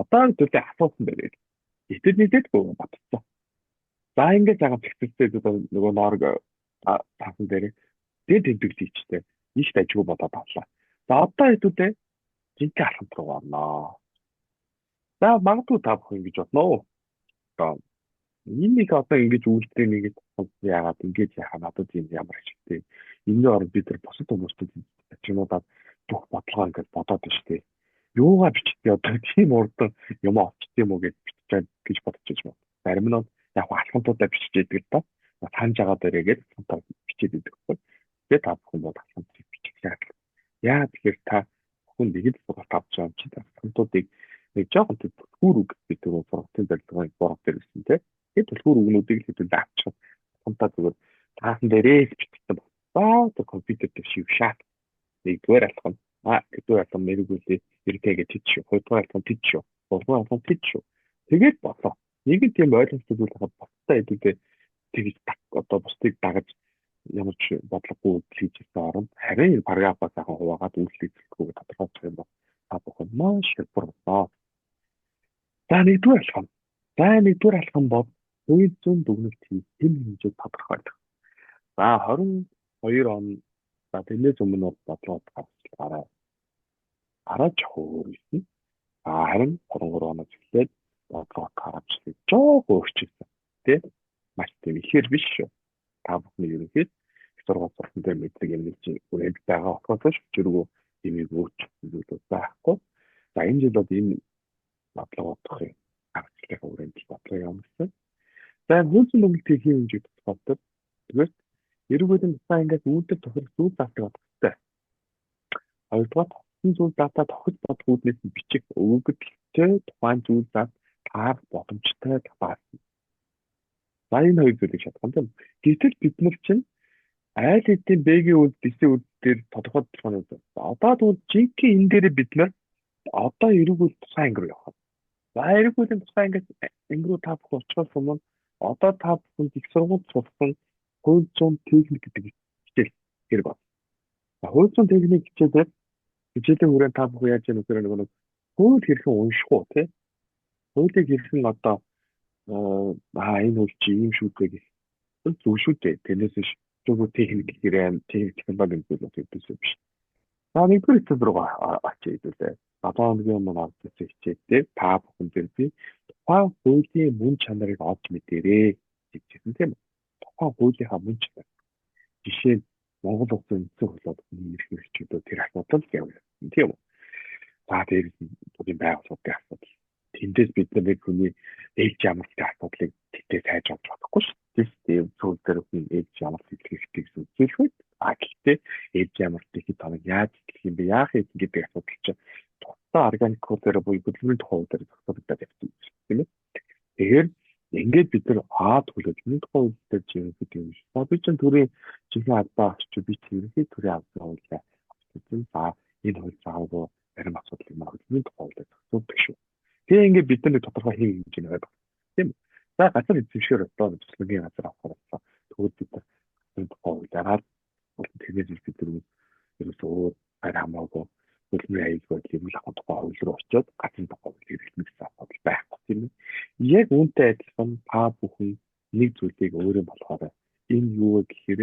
Одоо хэдүүлээ асуусан байна. Гэтэл нийлээдгүй бодцоо. За ингээд жагаад зэгцэлтэй нөгөө ноорг таасан дээр тэгээд тэмдэглэл хийчтэй. Их дажгүй бодоод авлаа. За одоо хэдүүлээ жинхэнэ алхам руу орноо. За магадгүй та бүхэн ингэж бодноо. Одоо энэ нэг одоо ингэж үйлдэл нэг яагаад ингэж яхаа надад юм ямар ашигтай. Энэний оронд бид нар бусад хүмүүстэй чинуудаад бүх бодлогоо ингэж бодоод байна шүү дээ. Юугаа бичдэг одоо тийм урд юм олчт юм уу гэж бичиж гэж бодож байж байна. Зарим нь яг алхамтуудаа бичиж идэг л да. Санаж байгаа дээрээгээд алхамтаа бичээд идэг байхгүй. Тэгээ та бүхэн бол алхамтыг бичих шаардлага. Яа тэгэхээр та бүхэн нэг л сургалт авч байгаа юм чи алхамтуудыг нэг жоохон түлхүүр үг гэдэг түрүү сургалтын зорилгын 3 дээр гэсэн тийм. Тэгээ түлхүүр үгнүүдийг л хэдүүлээ авчих. Алхамтаа зүгээр таасан дээрээ л бичсэн байна. Тэр компьютер дээр шившаад нэгдүгээр алхам а нэгдүгээр алхам мэрэгүүлээ эргээгээ тэд шүү. Хоёрдугаар алхам тэд шүү. Гуравдугаар алхам тэд шүү. Тэгээд болоо. Нэг нь тийм ойлгомжтой зүйл хахад бусдаа хэдүүлээ тэгж одоо бусдыг дагаж ямар ч бодлогогүй үйлдэл хийж ирсэн оронд харин энэ параграфаа сайхан хуваагаад үйлдэл хийхгүйг тодорхойлох юм бол та бүхэн маш хялбар болно. За нэгдүгээр алхам. За нэгдүгээр алхам бол хууль зүйн дүгнэлт хийх хэм хэмжээг тодорхойлох. За 22 он за тэрнээс өмнө бол бодлого гаргалаа. Гараа жоохон өөр байсан. А харин 23 оноос эхлээд бодлого гаргачлыг жоох өөрчилсөн. Тэ? Маш тийм ихээр биш шүү. Та бүхний ерөнхийд их сургууль сурсан дээр мэдлэг юм нэг чинь үрээд байгаа болохоос чиргүү имийг өөрчлөх зүйлүүд байхгүй. За энэ жил бол энэ бодлого бодохын аргачлалын хүрээнд бодлого явуулсан. За хууль зүйн дүгнэлтийн хэм хэмжээг тодорхойлдог. Тэгэхээр эрүүгийн тухайн ангиас үйлдэл тохирох зүйл заалтыг бодох хэрэгтэй. Хоёрдугаар тогтсон зүйл заалтаа тохиж бодох үүднээс нь бичих өгөгдөлтэй тухайн зүйл заалт таарах боломжтой таpaасан. За энэ хоёр зүйлийг шатхан тийм. Гэтэл бид нар чинь айл хэдийн Б-гийн үйл, Д-ийн үйл дээр тодорхой тодорхой үйл. Одоо тэгвэл жинхэнэ энэ дээрээ бид нар одоо эрүүг үйл тухайн анги руу явах. За эрүүг үеийн тухайн анги руу та бүхэн очихоос өмнө одоо та бүхэн их сургууль сурсан хууль зүйн техник гэдэг хичээл хэрэг байна. Хууль зүйн техник хичээлээр хичээлийн хүрээнд та бүхэн яаж яах вэ гэхээр нэг хууль хэрхэн унших уу тий? Хуулийг хэрхэн одоо энэ хууль чи ийм шүү дээ гэх зөв шүү дээ. Тэрнээс биш зөвхөн техник гэхээр техник технологи зүйл бол ердөөсөө биш. За нэгдүгээр хичээл рүү очие хэдүүлээ. 7 хоногийн өмнө авч ирсэн хичээлдээ та бүхэн дээр би тухайн хуулийн мөн чанарыг олж мэдээрэй гэж хэлсэн тийм үү? Тухайн хуулийнхаа мөн чанар. Жишээ нь Монгол улсын үндсэн хуулиуд хүний эрх хэрэгчүүдөө тэр асуудал гэв тийм үү? За дээрээс нь бүрийн байгууллагын асуудал. Тэндээс бид нар нэг хүний ээлж ямралтын асуудлыг тэндээ сайж авч болохгүй шүү дээ. Зүйл дээр хүн ээлж ямралт хийх хэрэгтэй гэсэн зүйл үү? А гэхдээ ээлж ямралтыг хэд хоног яаж хийх юм бэ? Яах юм гэдэг асуудал чинь тусдаа органик хуулиар буюу хөдөлмөрийн тухай хуулиар зохицуулагдаад явсан юм шиг тийм ээ. Тэгэхээр ингээд бид нар хаад хөдөлмөрийн тухай хууль дээр жинхэнэ юм шиг. За би чинь төрийн жинхэнэ албаа авч би чинь ерөнхий төрийн албан хуулиа авчихсан. За энэ хууль заавал зарим асуудлыг маа хөдөлмөрийн тухай хуулиар зохицуулдаг шүү. Тэгээ ингээд бид нар нэг тодорхой хэв хэмжээний байдаг. Тийм үү? За газар эзэмшгээр одоо туслангийн газар авах боллоо. Тэгвэл бид нар газрын тухай хуулиараа тэрнээс бид нар ерөөсөө өөр гар хамаагүй хөдөлмөрийн аюулгүй байдлыг эрүүл ахуйн тухай хууль руу очиод газрын тухай хуулийг хэрэглэнэ гэсэн асуудал байхгүй тийм ээ. Яг үүнтэй адилхан та бүхэн нэг зүйлийг өөрөө болохоор энэ юу вэ гэхээр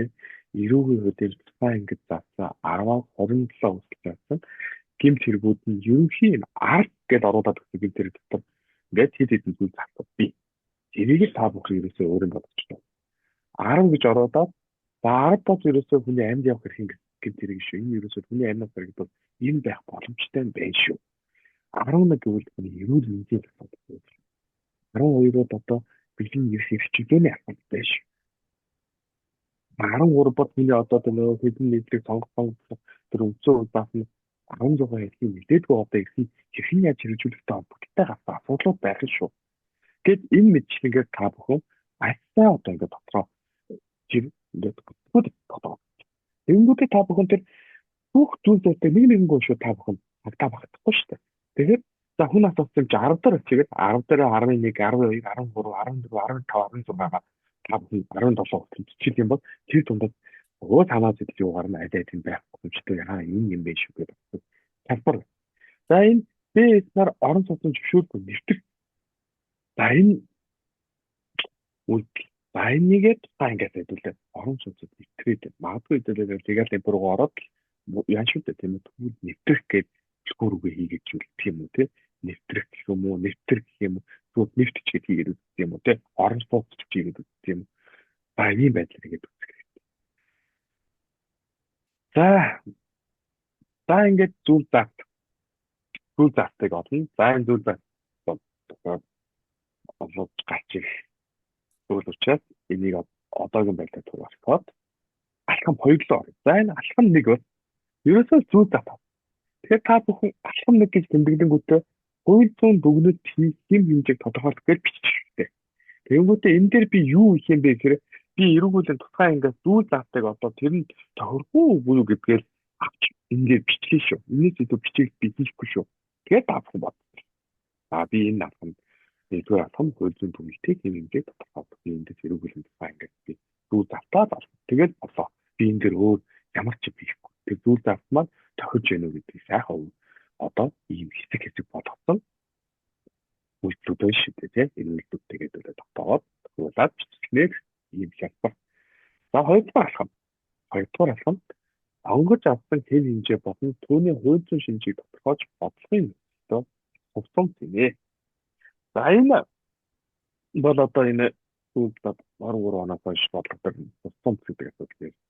эрүүгийн хуулиар тухайн ангид заасан 10-аас 27 хүртэл заасан гэмт хэрэгүүд нь ерөнхий энэ ард гэдээ оруулаад өгсөн гэмт хэрэг дотор ингээд хэд хэдэн зүйл заасан бий. Тэрийг л та бүхэн ерөөсөө өөрөө бодчихлоо. 10 гэж оруулаад за 10 бол ерөөсөө хүний амьд явах хэрэг гэмт хэрэг шүү. Энэ ерөөсөө хүний амьд хэрэг бол энэ байх боломжтой юм байна шүү. 11 гэвэл хүний эрүүл мэндийн асуудал байна. 12 бол одоо бэлэн эрх эрхчлөөний асуудал байна шүү. 13 бол миний одоо тэр нөгөө хэдэн нийтлэг сонгох тэр үндсэн хууль заасан 16 хэлхийн мэдээдгүй одоо эрхийг хэрхэн яаж хэрэгжүүлэхтэй холбогдолтой гарсан асуудлууд байх нь шүү. Гэт энэ мэдчилэнгээр та бүхэн альсаа одоо ингээд дотроо тэр ингээд бүтгүүд тодорхой. Тэгэнгүүтээ та бүхэн тэр бүх зүйл зүйлтэй нэг нэгэнгөө шүү та бүхэн хагтаа багтахгүй шүү дээ. Тэгэхээр за хүн асуусан юм чи 10 дээр очигээд 10 дээр 11, 12, 13, 14, 15, 16-гаа Та бүхэн 17 хүртэл биччих юм бол тэр дундад нөгөө санаа зүйдэл юу гарна аль аль нь байх боломжтой яа энэ юм бэ шүү гэдэг хялбар. За энэ B нар орон сууцны зөвшөөрөлгүй нэвтрэх. За энэ үйлдэл. За энийгээ тухайн ангиас хэдүүлээ орон сууцд нэвтрээд магадгүй хэдүүлээ легаль темп руу ороод яан шүү дээ тийм үү, тэгвэл нэвтрэх гээд түлхүүр үгээ хийгээд зүйл тийм үү те, нэвтрэх гэх юм уу, нэвтэр гэх юм уу, тэгвэл нэвтч гэж хийгээд үздэг юм уу те, орон сууц гэж хийгээд үздэг юм уу. За ийм байдлаар хийгээд үзэх хэрэгтэй. За ингээд зүйл заалтыг олно. За энэ зүйл заалт олоод гарч ирэх зүйл учраас энийг одоогийн байдлаар тулгуурлахад алхам 2 руу орно. За энэ алхам 1 бол ерөөсөө зүйл заалт. Тэгэхээр та бүхэн алхам 1 гэж тэмдэглэнгүүтээ хууль зүйн дүгнэлт хийх хэмжээг тодорхойлох гэж бичих хэрэгтэй. Тэгэнгүүтээ энэ дээр би юу хийх юм бэ гэхээр би эрүүгүүлийн тусгай ангиас зүйл заалтыг одоо тэр нь тохиргүй үгүй юу гэдгээр авч ингээд бичлээ шүү. Энэс илүү бичээл би хийхгүй шүү. Тэгээд та бүхэн бодсон. За би энэ алхам нэгдүгээр алхам хууль зүйн дүгнэлтийг хэм хэмжээг тодорхойлох. Би эндээс эрүүгүүлийн тусгай ангиас би зүйл залтаа олно. Тэгээд болоо. Би энэ дээр өөр ямар ч юм хийхгүй. Тэр зүйл залт маань тохирж гэнэ үү гэдгийг сайхан одоо ийм хэсэг хэсэг болгосон үйлдэлүүд байна шүү дээ тийм. Энэ үйлдэлүүд тэгээд үлээ тогтоогоод тохируулаад бичснээр ийм хялбар. За хоёрдугаар алхам. Хоёрдугаар алхам онгож авсан хэв хэмжээ болон түүний хууль зүйн шинжийг тодорхойлж бодлогын нөхцөлтөө хувцсан гинэ. За энэ бол одоо энэ сүүлд 13 оноос хойш бодлого дээр хувцсан гэдэг асуудал ярьж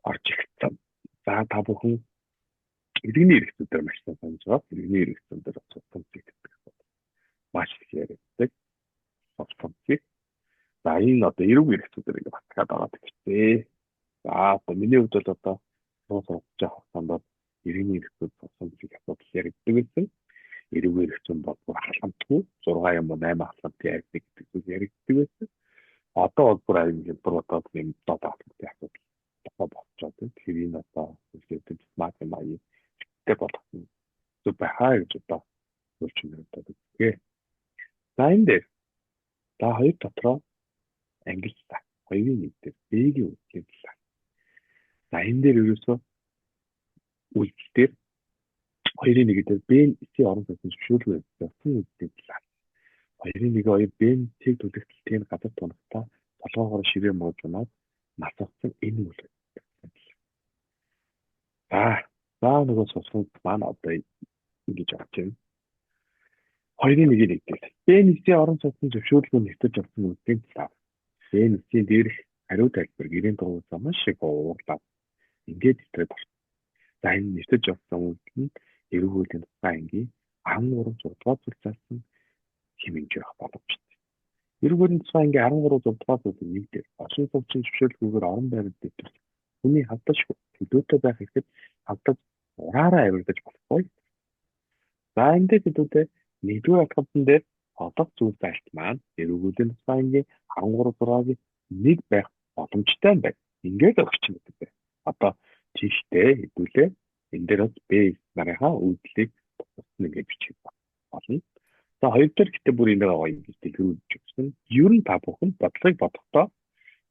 орж ирсэн. За та бүхэн иргэний эрх зүйн дээр маш сайн санаж байгаа. Иргэний эрх зүйн дээр хувцсан гэдэг асуудал маш их яриаддаг. Хувцсан. За энэ одоо эрүүг эрх зүйн дээр ингэ батгаад байгаа гэжээ. За одоо миний хувьд бол одоо сурч явах хугацаанд бол иргэний эрх зүйн хувцсан асуудал яригддаг байсан. Эрүүг эрх зүйн бол бүр халамтгүй 6 юм уу 8 халамтын ярьдаг гэдэг зүйл яригддаг байсан. Одоо бол бүр аюун хялбар бодоод юм доод халамтын асуудал тохоо болчиход байна. Тэгэхээр энэ одоо үйлдэл смарт юм аяа болгосон зүг байхаа гэж одоо зөвчмөр одоо үзье. За энэ дээр за хоёр дотроо ангиллаа. Хоёрын нэг дээр B-ийн үйлдлийн талаар. За энэ дээр ерөөсөө үйлдэл дээр хоёрын нэг дээр B-н эцсийн орон сууцны зөвшөөрлгүй явсан үйлдлийн талаар. Хоёрын нэг хоёр B-н тэг түлхэлтийн газар тунагтаа толгоогоор ширээ мууж унаад нас авсан энэ үйл. За нөгөө сусган маань одоо ингэж авч байна. Хоёрын нэгийг нэгдэл. B-н эцсийн орон сууцны зөвшөөрлгүй нэвтэрч авсан үйлдлийн талаар. B-н эцсийн дээрх хариу тайлбар гэрийн дугуй маш их уурлаад ингээд нэвтрээд орсон. За энэ нэвтэрч авсан үйлдэл нь эрүүг хуулийн тухай ангийн 13 6 дугаар зүйл заасан хэмжээ байх боломжтой. Эрүүг хуулийн тухай ангийн 13 6 дугаар зүйлийн нэг дээр оршин суугчийн зөвшөөрлгүйгээр орон байранд нэвтрэх хүний хавдашгүй төлөөтэй байх эрхэд хавдаж ураараа авирдаж болохгүй. За энэ дээр хэдүүлээ нэгдүгээр алхамтан дээр олох зүйл зайлт маань эрүүг хуулийн тухай ангийн 13 6-гийн нэг байх боломжтой юм байна. Ингээд өгч юм гэдэг. Одоо тийштэй хэдүүлээ энэ дээр бас B нарынхаа үйлдэлийг тусна гэж бичих болно. За хоёр дээр гэтээ бүр энэ гоё ингэж дэлгэрүүлж өгсөн. Ер нь та бүхэн бодлогыг бодохдоо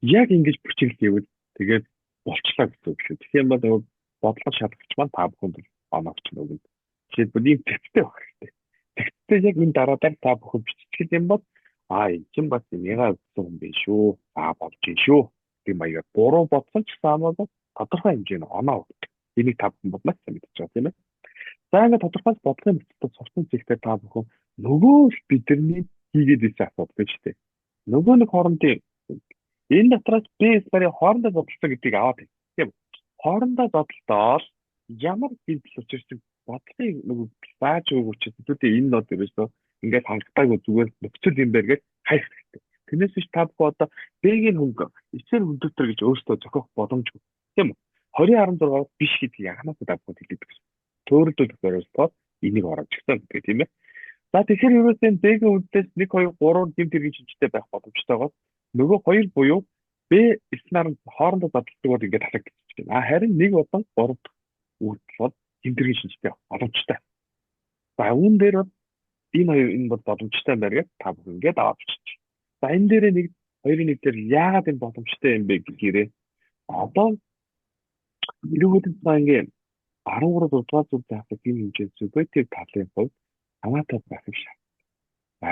яг ингэж бичиглэл хийвэл тэгээд болчлаа гэсэн үг шүү. Тэгэхээр бол нөгөө бодлого шалгагч маань та бүхэнд оноогч нөгөнд. Жишээлбэл ийм зэгцтэй байх хэрэгтэй. Зэгцтэй яг энэ дараагаар та бүхэн биччихэл юм бол энэ чинь бас энийгээ үзсэн хүн биш шүү. За болж ин шүү. Гэм маягаар буруу бодсон ч гэсэн хамаагүй тодорхой хэмжээний оноо өгдөг. Энийг та бүхэн бодлоо гэсэн мэдэж байгаа тийм ээ. За ингээд тодорхой бодлогын мэдлэлд сурсан зэгтээ та бүхэн нөгөө л бидний хийгээд ирсэн асуудал гэж үү. Нөгөө нэг хоорондын энэ дотроос B сарын хоорондоо зодтолсон гэдгийг аваад байна. Тийм үү? Хоорондоо зодтолтол ямар гэмтэл учирсан бодлогын нөгөө зааж өгөх учраас хэдүүлээ энэ нод ерөөсөө ингээд хангалтайгүй зүгээр нөхцөл юм байна гэж хайх хэрэгтэй. Тэрнээс биш та бүхэн одоо B-ийн хөнгө эцсээр хүндэлтэр гэж өөртөө зохиох боломжгүй. Тийм үү? 20.16 биш гэдгийг анханасаа та бүхэнд хэлээд өгсөн. Төөрөлдөх зориултоор энийг оруулж ирсэн гэдэг тийм ээ. За тэгэхээр ерөөсөө энэ B-ийн хүндлээс 1 2 3 гэмт хэргийн шинжтэй байх боломжтойгоос нөгөө хоёр буюу B эснаар хоорондоо задлдаг бол ингээд татагдчих байна. Харин 1 болон 3 дахь үйлдэл бол гэмт хэргийн шинжтэй боломжтой. За үүн дээр бол энэ хоёр энэ бол боломжтой юм байна гэж та бүхэн ингээд аваад бичиж. За энэ дээрээ 1 2-1 дээр яагаад энэ боломжтой юм бэ гэхээр одоо эрүүл мэндийн 13 дугаар зүг заасан ийм хэмжээ субъектив талын хувьд санаатай байх юм шиг. За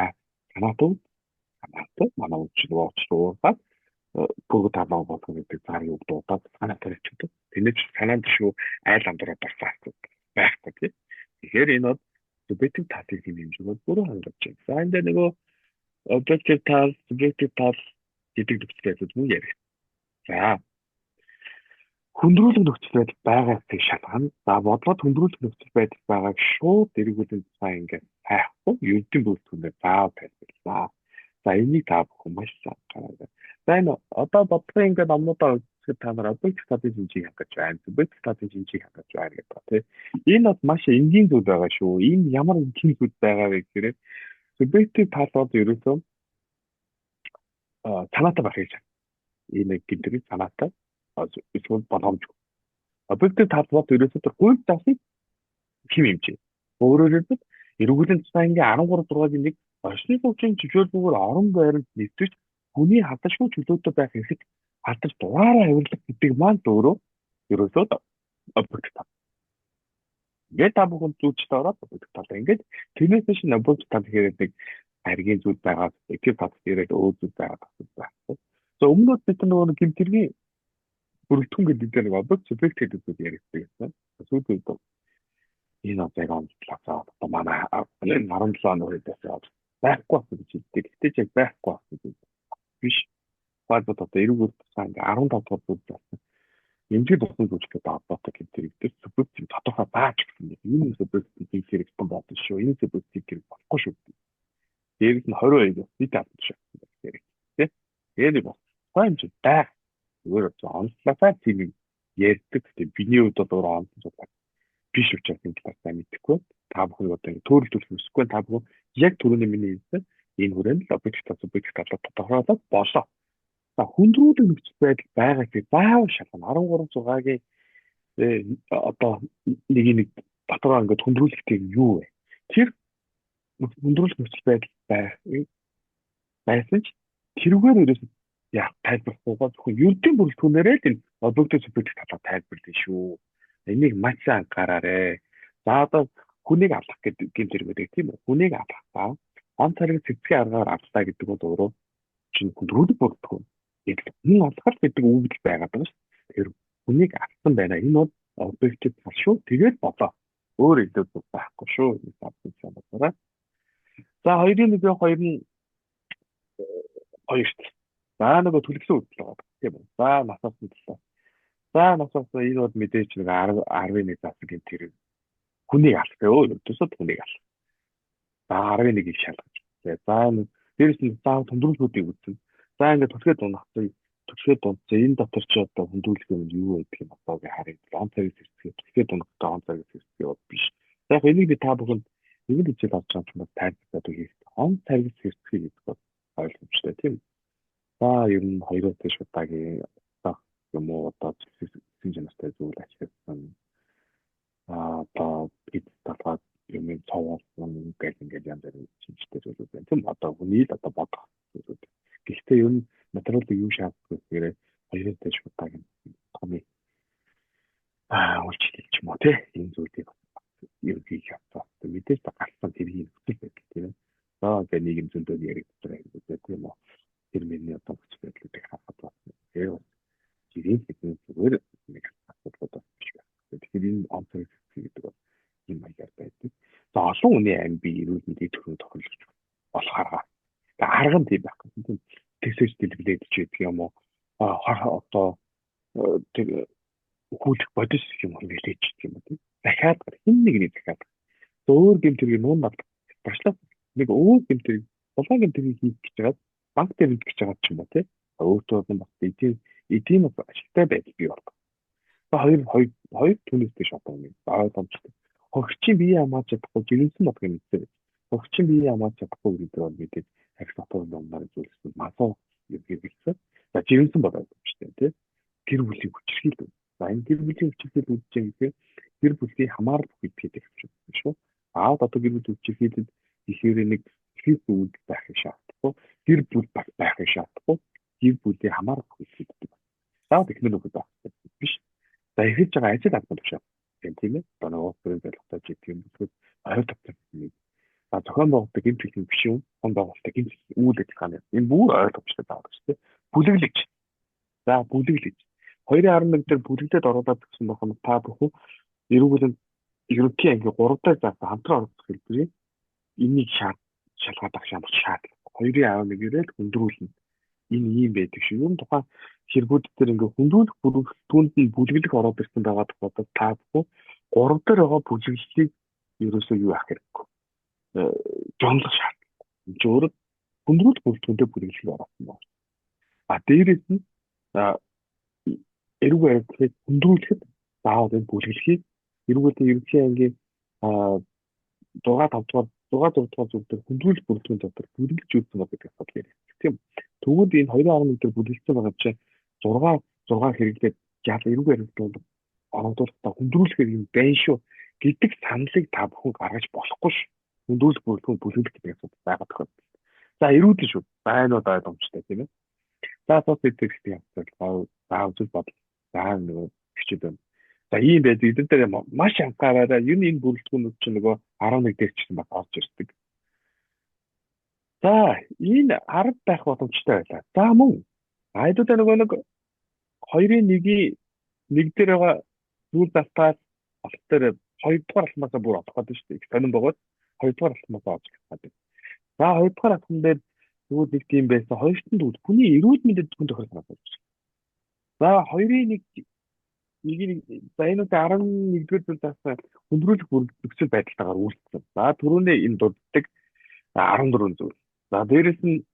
санаатай санаатай манай үуч нөгөө уургаад пүргү талаа болгох гэдэг зарыг үг дуудаад санаатай хийчихдэг. Тэрнээс санаанд шүү айл андуураа болсон асуудал байхгүй тий. Тэгэхээр энэ бол субъектив талын хэмжээг бол бүрэн хангаж байна. За энэ дээр нөгөө объектив тал, субъектив тал гэдэг нөхцөл байдлууд мөн яригдана. За хүндрүүлэх нөхцөл байдал байгаа гэдгийг шалгана. За бодлогод хүндрүүлэх нөхцөл байдал байгааг шууд эргүүлэн тухай ингээд хайхгүй ердийн бүрэлдэхүүнээр заавал тайлбарлаа. За энийг та бүхэн маш сайн анхаарай. За энэ одоо бодлогын ингээд номнуудаа үзэхэд та нар объектив талын шинжийг хангаж байна, субъектив талын шинжийг хангаж байна гэдэг ба тий. Энэ бол маш энгийн зүйл байгаа шүү. Энэ ямар энгийн зүйл байгаа вэ гэхээр субъектив тал бол ерөөсөө санаатай байх гэж. Энэ гэдэг санаатай эсвэл боломжгүй. Объектив тал бол ерөөсөө тэр хууль заасыг хэм хэмжээ. Өөрөөр хэлбэл эрүүл тусаа ингээ 13 6-гийн 1 орчны хөгжлийн чөлөөлбөгөөр орон байранд нэвтэж хүний хадашгүй чөлөөтэй байх эрхт хадаж дураараа авирлах гэдэг маань өөрөө ерөөсөө объектив тал. Ингээд та бүхэн зүйчтэй ороод объектив тал. Ингээд тэрнээс биш объектив тал гэхээр нэг аргийн зүйл байгаа, объектив тал гэхээр өөр зүйл байгаа асуудал байхгүй. За өмнө нь бид нөгөө гэмт хэргийн бүрэлдэхүүн гэдэг дээр нэг объект субъект гэдэг зүйл яригддаг гэсэн. Сүүлийн үед энэ одоо яг онцлог одоо манай 17 оны үед байхгүй болсон гэж хэлдэг. Гэтэ ч яг байхгүй болсон гэж биш. Тухайлбал одоо эрүүл тусаа ингээ 15 дугаар зүйл болсон. Эмзэг туссан зүйлтэй холбоотой гэмт хэрэг дээр субъектийг тодорхой бааж гэсэн юм. Энэ субъектийг гэмт хэрэг болно шүү. Энэ субъектийг хэрэг болохгүй шүү. Дээрээс нь 22 нийт албан шүү. Хэрэг. Тэ? Тэгээд бас тухайн хэмжээ байх. Зүгээр одоо онцлогтой тийм юм ярьдаг. Тэгээ биний хувьд бол өөрөө онцлог биш учраас энэ талаар сайн мэдэхгүй. Та бүхэн одоо ингэ төөрөлдөх хүсэхгүй. Та бүхэн яг түрүүний миний хэлсэн энэ хүрээнд л объект субъект талаар тодорхойлоод болоо. За хүндрүүлэх нөхцөл байдал байгаа гэдгийг заавал шалгана. 13 6-гийн одоо нэг нэг дотороо ингээд хүндрүүлэхтэй юу вэ? Тэр хүндрүүлэх нөхцөл байдал байх байсан ч тэрүүгээр ерөөс яг тайлбарлахгүйгаа зөвхөн ердийн бүрэлдэхүүнээрээ л энэ объектив субъектив талаар тайлбарлана шүү. Энийг маш сайн анхаараарэ. За одоо хүнийг алах гэдэг гэмт хэрэг байдаг тийм үү? Хүнийг алахдаа он цариг цэцгийн аргаар авлаа гэдэг бол өөрөө чинь хүндрүүлэх бүрэлдэхүүн. Яг хүн алах гэдэг үг л байгаад байгаа шүү. Тэгэхээр хүнийг алсан байна. Энэ бол объектив тал шүү. Тэгээд болоо. Өөр илүү зүйл байхгүй шүү. Энэ тавтай бодоорой. За 2-ын 1 2 нь хоёрт. За нөгөө төлгсөн үйлдэл байгаа тийм үү? За насаас нь төлөө. За насаас энэ бол мэдээж нэг 10 11 заасан гэмт хэрэг. Хүнийг алах өө ердөөсөө хүнийг алах. За 11-ийг шалгаж. За дээрэс нь заав хүндрүүлгүүдийг үзэн. За ингээд түлхээ дунахсан түлхээ дунцсан энэ дотор чи одоо хүндрүүлэх юм юу байдаг юм одоо гэж харъя. Он цагийг зэрцгээ түлхээ дунахтай он цагийг зэрцгээ бол биш. За яг энийг би та бүхэнд нэг л хичээл авч байгаа юм бол тайлбарлаад өгье. Он цагийг зэрцгээ гэдэг бол ойлгомжтой тийм үү? За ер нь хоёроос дээш удаагийн утга юм уу одоо зэвсэг чанартай зүйл ашигласан одоо эд талаад юм цовуулсан гэх ингээд янз бүрийн шинжтэй зүйлүүд байна. Тийм одоо хүний л одоо бодох зүйлүүд. Гэхдээ ер нь материалыг юу шаарддаг вэ гэхээр хоёроос дээш удаагийн томыг үйлчлэл ч юм уу тий энэ зүйлийг ерөнхий явцаа. Мэдээж гарсан тэргийн нөхцөл байдал тийм ээ. За тэгээ нийгэм зөндөө яригддаг байгаа тийм үү. Тэр миний одоо нөхцөл байдлуудыг харахад бас тэгээ жирийн хэдэн зүгээр нэг асуудлууд бас биш байх. Тэгэхээр энэ онцгой гэдэг бол юм маягаар байдаг. За олон хүний амь бие эрүүл мэндийг төрөн тохиолдож болох арга. Тэгээ арга нь тийм байхгүй. Тэсэж дэлгэлээд ч байдаг юм уу? Одоо тэр хүүлэх бодис юм хэрэглээж гэх юм уу тийм. Захиад хэн нэгний захиад. Өөр гэмт хэргийг нуун над баршлаа. Нэг өөр гэмт хэрэг булгаан гэмт хэргийг хийх гэж байгаа банк дээр идэх гэж байгаа ч юм уу тийм. Өөртөө бол бас эдийн бас ашигтай байдал бий болдог. За хоёр хоёр хоёр түүнээс дэш одоо нэг ойлгомжтой. Хөгчийн бие хамгаалж чадахгүй жирэмсэн бодох юм мэдээ. Хөгчийн бие хамгаалж чадахгүй гэдэг бол мэдээж архи дотор номноор зүйлсэн масуу хэрэглэсэн. За жирэмсэн бол ойлгомжтой тийм. Гэр бүлийн хүчирхийлэл. За энэ гэр бүлийн хүчирхийлэл үүдэж байгаа гэхээр гэр бүлийн хамаарал гэдгийг авч байна шүү. Аавд одоо гэр бүлийн хүчирхийлэл ихээр нэг хийх үйлдэл байх юм шаардахгүй. Гэр бүл байхыг шаардахгүй. гэр бүлийн хамаарах гэдэг. Заавал эхнэр нөхөд байх биш. За эхэлж байгаа ажил албан тушаал. Тийм ээ. Одоо нөгөө төрийн зорилготой ч гэх юм эсвэл ойр тогтсон нэг. За зохион байгуулалтыг гэмт хэрэг биш юм. Зохион байгуулалтыг гэмт үйл ажиллагааны. Энэ бүр ойлгомжтой заавал шүү дээ. Бүлэглэж. За бүлэглэж. 2.11 дээр бүлэглээд оруулаад өгсөн байх нь та бүхэн эрүүл ерөнхий ангийн 3 дахь заасан хамтран оролцох хэлбэрийн энийг шалгаад авах ямар шаардлага. 2.11-ээр л хүндрүүлнэ. Энэ ийм байдаг шүү. Ер нь тухайн хэрэгүүд дээр ингээ хүндрүүлэх бүрэлдэхүүнд нь бүлэглэх ороод ирсэн байгаа тохиолдолд та бүхэн 3 дээр байгаа бүлэглэлийг ерөөсөө юу яах хэрэггүй. Жонлох шаардлага. Энэ чинь өөрөө хүндрүүлэх бүрэлдэхүүнтэй бүлэглэлийг оруулсан байна. А дээрээс нь эрүүг баримтлалыг хүндрүүлэхэд заавал энэ бүлэглэхийг эрүүг ерөнхий ангийн 6 5 дугаар 6 6 дугаар зүг дээр хүндрүүлэх бүрэлдэхүүн дотор бүлэглэж үүссэн баг гэдэг асуудал яриаг. Тийм. Тэгвэл энэ 2.1 дээр бүлэглэсэн байгаа чинь 6 6 хэрэглээд ял эрүүг баримтлал орогдуулахдаа хүндрүүлэхээр юм байна шүү гэдэг саналыг та бүхэн гаргаж болохгүй ш. Хүндрүүлэх бүрэлдэхүүн бүлэглэх гэдэг асуудал байгаа тохиолдолд. За эрүүдэн шүү. Байнууд ойлгомжтой тийм ээ. За цус идэвхтэй явцал за үзэл бодол за нөгөө хичээл байна. За ийм байдаг. Эдгээр дээр маш анхаараарай. Ер нь энэ бүрэлдэхүүнүүд чинь нөгөө 11 дээр ч гэсэн бас орж ирдэг. За энэ 10 байх боломжтой байлаа. За мөн айдуудаа нөгөө нэг 2-ын 1-ийн 1 дээр байгаа зүйл залтаас алх дээр 2 дугаар алхмаасаа бүр олох гэдэг шүү дээ. Их сонирн бөгөөд 2 дугаар алхмаасаа олж гэдэг. За 2 дугаар алхам дээр тэгвэл нэг тийм байсан. Хоёрт нь тэгвэл хүний эрүүл мэндэд хүн тохирол санаад байна. За 2-ын 1 1-ийн за энэ удаа 11-р зүйл заасан хүндрүүлэх нөхцөл байдалтайгаар үйлдсэн. За түрүүний энэ дурддаг 14 зүйл. За дээрэс нь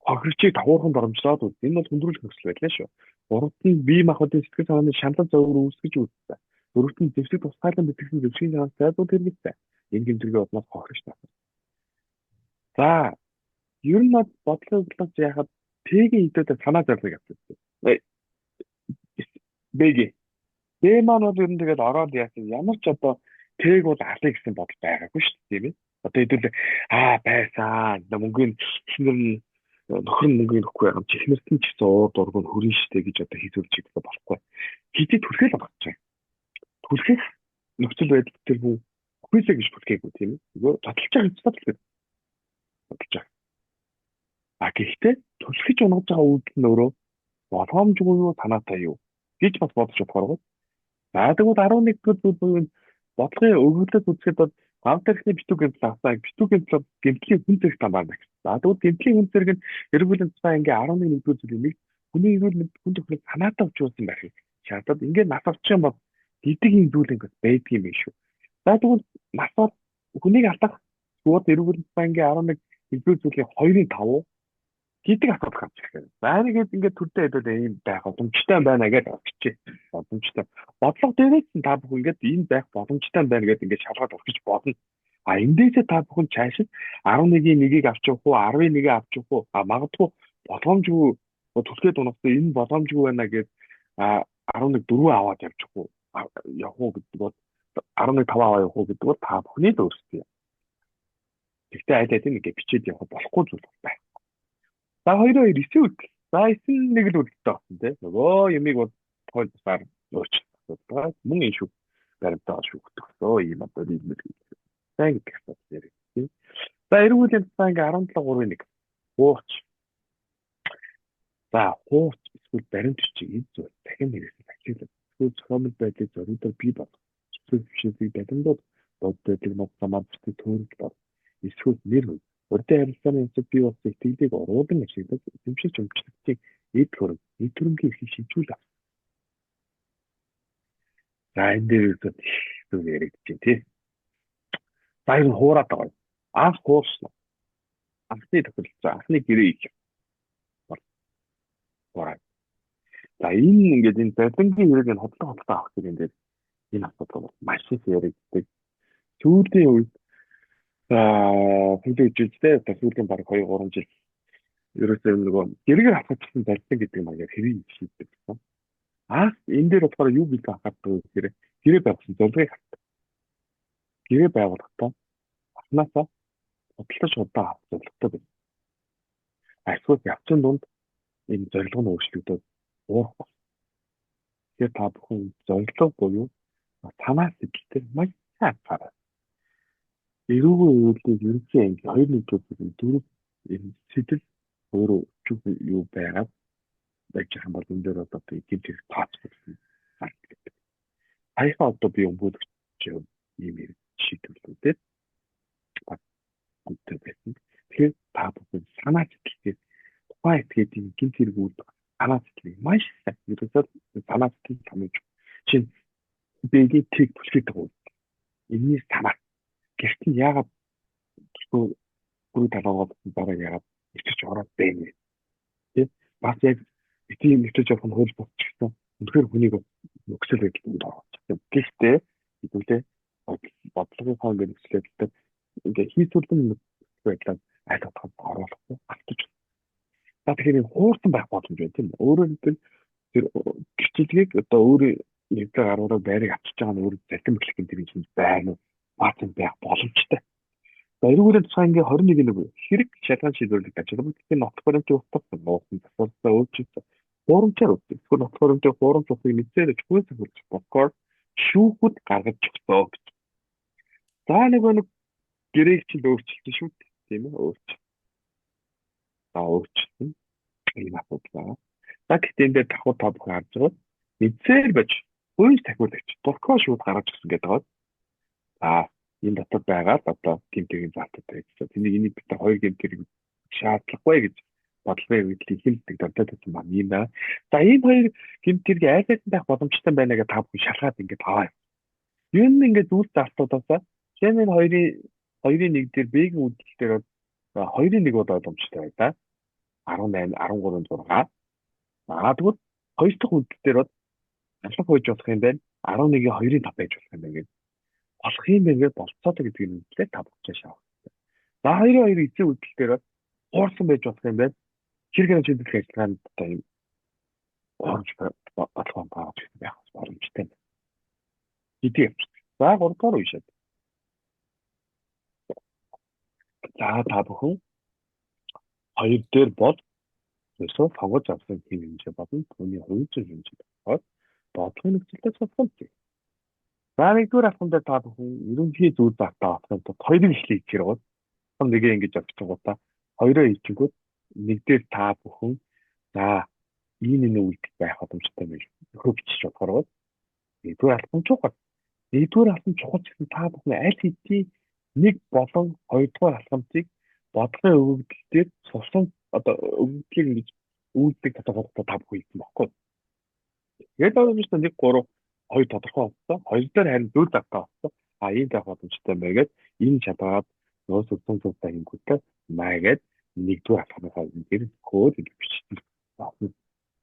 хохирчийг давуурхан доромжлоод үз. Энэ бол хүндрүүлэх нөхцөл байдал шүү. Гуравт нь бие махбодын сэтгэл санааны шаналл зовөр үүсгэж үүссэн. Дөрөвт нь зэвсэг тусгайлан бэлтгэсэн зэвсгийн санаа зайлууд хэрэглэсэн. Энэ гэмтэргийн улмаас хохирч таасан. За ер нь бодлого бодлогоос яхад П-гийн хэдүүдэд санаа зорилго явуулсан. Б-г. Б маань бол ер нь тэгээд ороод яасан ямар ч одоо П-г бол алыг гэсэн бодол байгаагүй шүү дээ тийм ээ. Одоо хэдүүл аа байсан. Мөнгөний эхнэр нь нөхөр нь мөнгөний нөхгүй байгаа юм чи эхнэрт нь ч гэсэн уур дург нь хөрөн штэ гэж одоо хийзүүлж байгаа болохгүй. Хизээ түлхэл болгож байгаа. Түлхэх нөхцөл байдал тэр хүн үхээсэй гэж түлхээгүй тийм ээ. Нөгөө тодолж байгаа юм түлхээ. Тодолж байгаа. А гэхдээ түлхэж унгаж байгаа үйлдэл нь өөрөө болгоомжгүй юу санаатай юу гэж бас бодож болохоор. За тэгвэл 11 дугаар зүйл буюу бодлогын өгөгдлөөс үзэхэд бол гав тархины битүү гэмтэл авсан. Битүү гэмтэл гэмтлийн хүн зэрэг тамбаар байна. За тэгвэл гэмтлийн хүн зэрэг нь эрүүл мэндийн тухай ингээ 11 нэгдүгээр зүйлийн нэг хүний эрүүл мэнд хүн тохирол санаатай учруулсан байхыг шаардаад ингээ нас орчих юм бол гэдэг юм зүйл ингээд байдаг юм биш үү. За тэгвэл нас бол хүнийг алдах тэгвэл эрүүл мэндийн тухай ингээ 11 нэгдүгээр зүйлийн 2-ын 5 гэдэг асуудал гарч ирэх. За нэгээд ингээд төрдөө хэдүүл ийм байх боломжтой байна гэж авчижээ. Боломжтой. Бодлого дээрээс нь та бүхэн ингээд ийм байх боломжтой байна гэдээ ингээд шалгаад орхиж болно. А эндээсээ та бүхэн чаашид 11-ийн 1-ийг авч явах уу, 10-ын 1-ийг авч явах уу? А магадгүй боломжгүй түлхээд унахсан энэ боломжгүй байна гэд 11 4 аваад явчих уу? Явах уу гэдэг бол 11 5 аваа явах уу гэдэг бол та бүхний л өөрсдөө. Гэхдээ аль аль нэг бичээд явах болохгүй зүйл байна. За 2 2 9 үйлдэл. За 9 нэг л үйлдэлтэй болсон тий. Нөгөө юмыг бол хууль бусаар өөрчлөх асуудал. Мөн энэ шүүх баримтаа шүүхтгсөн ийм одоо нийгмэл гэж. За ингэх асуудал яриг тий. За эрүүл тухай ингээ 17 3-1 хууч. За хууч эсвэл баримт бичиг эд зүйл дахин хэрэгсэл ашиглах. Эсвэл зохиомл байдлыг зориудаар бий болгох. Эсвэл бишээсийг далимдууд бод байдлыг нууц замаар бичдэг төөрөл бор. Эсвэл нэр хүү. Урдын харилцааны өнцөг бий болсон итгэлийг уруулан ашиглаж эзэмшигч өмчлөгчийг эд хөрөнгө, эд хөрөнгийн эрхийг шилжүүл авсан. За энэ дээр ерөөсөө их зүйл яригдчих чинь тий. За ер нь хуураад байгаа юм. Анх хуурсан. Анхны тохиролцоо, анхны гэрээ их. Хуураад. За энэ ингээд энэ зарлингийн хэрэг энэ худлаа худлаа авах хэрэг энэ дээр энэ асуудал бол маш их яригддаг. Сүүлийн үед сүүлийн үеичтэй одоо сүүлийн бараг 2 3 жил ерөөсөө нөгөө гэргээр хатгагдсан зарлин гэдэг маягаар хэрэг шийддэг гэсэн. Аа энэ дээр болохоор юу гэж анхаардаг вэ гэхээр гэрээ байгуулсан зорилгыг хардаг. Гэрээ байгуулахдаа анхнаасаа худалдаж удаан авах зорилготой байна. Эсвэл явцын дунд Энэ зорилго нь өөрчлөгдөд уурах байна. Тэгэхээр та бүхэн зорилго буюу санаа сэтгэлтэй маш сайн анхаарай. Эрүүгийн үйлдэл ерөнхий анги 2 1 4 энэ сэтэл өөрөө юу байгаа байж байгаа юм бол энэ дээр одоо би гэмт хэрэг тооцох гэсэн гэдэг. Саяхан одоо би өмгөөлөгч ийм шийдвэрлүүдэд хамттай байсан. Тэгэхээр та бүхэн санаа сэтгэлтэй тухайн этгээдийн гэмт хэрэг үйлдэх санаа сэтгэлийг маш сайн ерөөсөө санаа сэтгэл хамгийн чухал. Жишээ нь бэгийн тэг түлхийдэг байгаа. Энэний санаа. Гэрт нь яагаад түлхүү бүрүү талаагаа дараа яагаад нэвтэрч ороод байна вэ? Тэ? Бас яг тийм нэвтэрч орох нь хууль бус ч гэсэн үнэхээр хүнийг нөхцөл байдалд оруулах юм. Гэхдээ хэдүүлээ бодлогынхоо ингээд нөхцөл байдалд ингээд хийсвэрлэн нөхцөл байдлаар аль болох оруулахгүй автаж. За тэгэхээр энэ хуурсан байх боломж байна тийм үү? Өөрөөр хэлбэл тэр гэрчлэгийг одоо өөрөө нэгдээ гаруураа байрыг авчиж байгаа нь өөрөө зарим мэхлэх тэр юм байна уу? Баасан байх боломжтой. За эргүүлэн тусгай ангийн 21 нэг хэрэг шалгаан шийдвэрлэх ажил. Бүтэхийн нотлох баримтын утга нуусан засварлаа өөрчилсөн. Хуурамчаар өгдөг. Зөвхөн нотлох баримтын хуурамч утгыг мэдсээр чухал сахиулж болохоор шүүхүүд гаргаж өгсөө гэж. За нэг гэрээг чинь өөрчилсөн шүү дээ. Тийм ээ өөрчилсөн. За өөрчилсөн. Энэ асуудал байгаа. За гэхдээ энэ дээр давхар та бүхэн харж байгаа. Мэдсээр байж хууль сахиулагч прокурор шүүд гаргаж өгсөн гэдэг байгаа. За энэ дотор байгаа л одоо гэмт хэргийн заалттай гэсэн. Тэнийг энийг бид хоёр гэмт хэрэг шаардлагагүй гэж бодлогын өгөгдлийн хэмдэг дурдаад байсан байна юм байна. За ийм хоёр гэмт хэрэг аль аль нь байх боломжтой байна гэж та бүхэн шалгаад ингээд аваа. Юу нь ингээд үйл заалтуудаас жишээ нь хоёрын нэг дээр Б-ийн үйлдэл дээр хоёрын нэг бол боломжтой байна да. 18 13 6. За тэгвэл хоёр дахь үйлдэл дээр бол алах хойж болох юм байна. 11-ийн 2-ын 5 байж болох юм байна гэдэг. Болох юм байна гэж болцоотой гэдгийг мэдлээ та бүхэн шавах. За 2-2 эзэн үйлдэл дээр бол хуурсан байж болох юм байна. Хэрэг шийдвэрлэх ажиллагаанд одоо юм оромж бодлого гаргаж байх боломжтой юм. Гэдэг юм. За 3 дугаар үе шат. За та бүхэн хоёр дээр бол ерөөсөө сонгож авсан хэм хэмжээ болон түүний хувийн хэмжээ болохоор бодлогын нөхцөлтэй цуцсан. За нэгдүгээр алхам дээр та бүхэн ерөнхий зүйл зартаа авахын тулд хоёрыг эхлэе гэж хэрэг. Нэгээ ингэж авчихгуудаа хоёроо хийчихгүүд нэг дээр та бүхэн за ийм нэг үйлдэл байх боломжтой байж нөхөө бичиж болохоор нэгдүгээр алхам чухал. Нэгдүгээр алхам чухал гэсэн та бүхэн аль хэдийн нэг болон хоёрдугаар алхамтыг бодлогын өгөгдөл дээр сувсан одоо өгөгдлийг ингэж үйлдэл тодорхойлохдоо та бүхэн хийсэн баггүй. Тэгээд ойлгомжтой 1 3 2 тодорхой болсон. Хоёр дээр харин зүйл завтаа болсон. А ийм байх боломжтой юм байна гэд энэ шалгаад нөөц зүг зүгтэй хийнгүүтээ маа гэд нэгдүгээр алхамынхаа дээр код гэж бичсэн.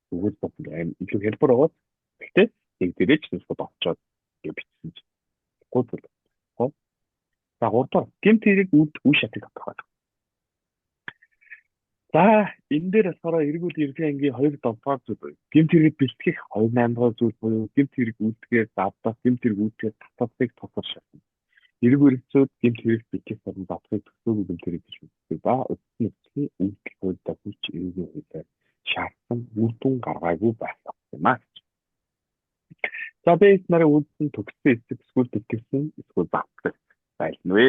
Зүгээр бол аим илүү хэлбэр байгаа. Гэхдээ нэг дээрээ ч нүсгод очоод гэж бичсэн чинь. Гол. За 3 дугаар гэмт хэрэг үйл үе шатыг тодорхойлох. За энэ дээр болохоор эргүүл ерөнхий ангийн 2 7 дугаар зүйл буюу гэмт хэрэгэд бэлтгэх 2 8 дугаар зүйл буюу гэмт хэрэг үйлдэхээр завдах гэмт хэрэг үйлдэхээр татварыг тодорхой шатна. Эрг үргэлжлүүд гэмт хэрэг бэлтгэх болон завдахыг төсөөгүй гэмт хэрэг гэж үздэг ба үндсэн нөхцөлийн үйлдэл хууль хүч эрүүгийн хуулиар шаардсан үр дүн гаргаагүй байх юм а. За бэйс нарын үндсэн төгссөн эцэг эсвэл бэлтгэсэн эсвэл завдах байлна вэ?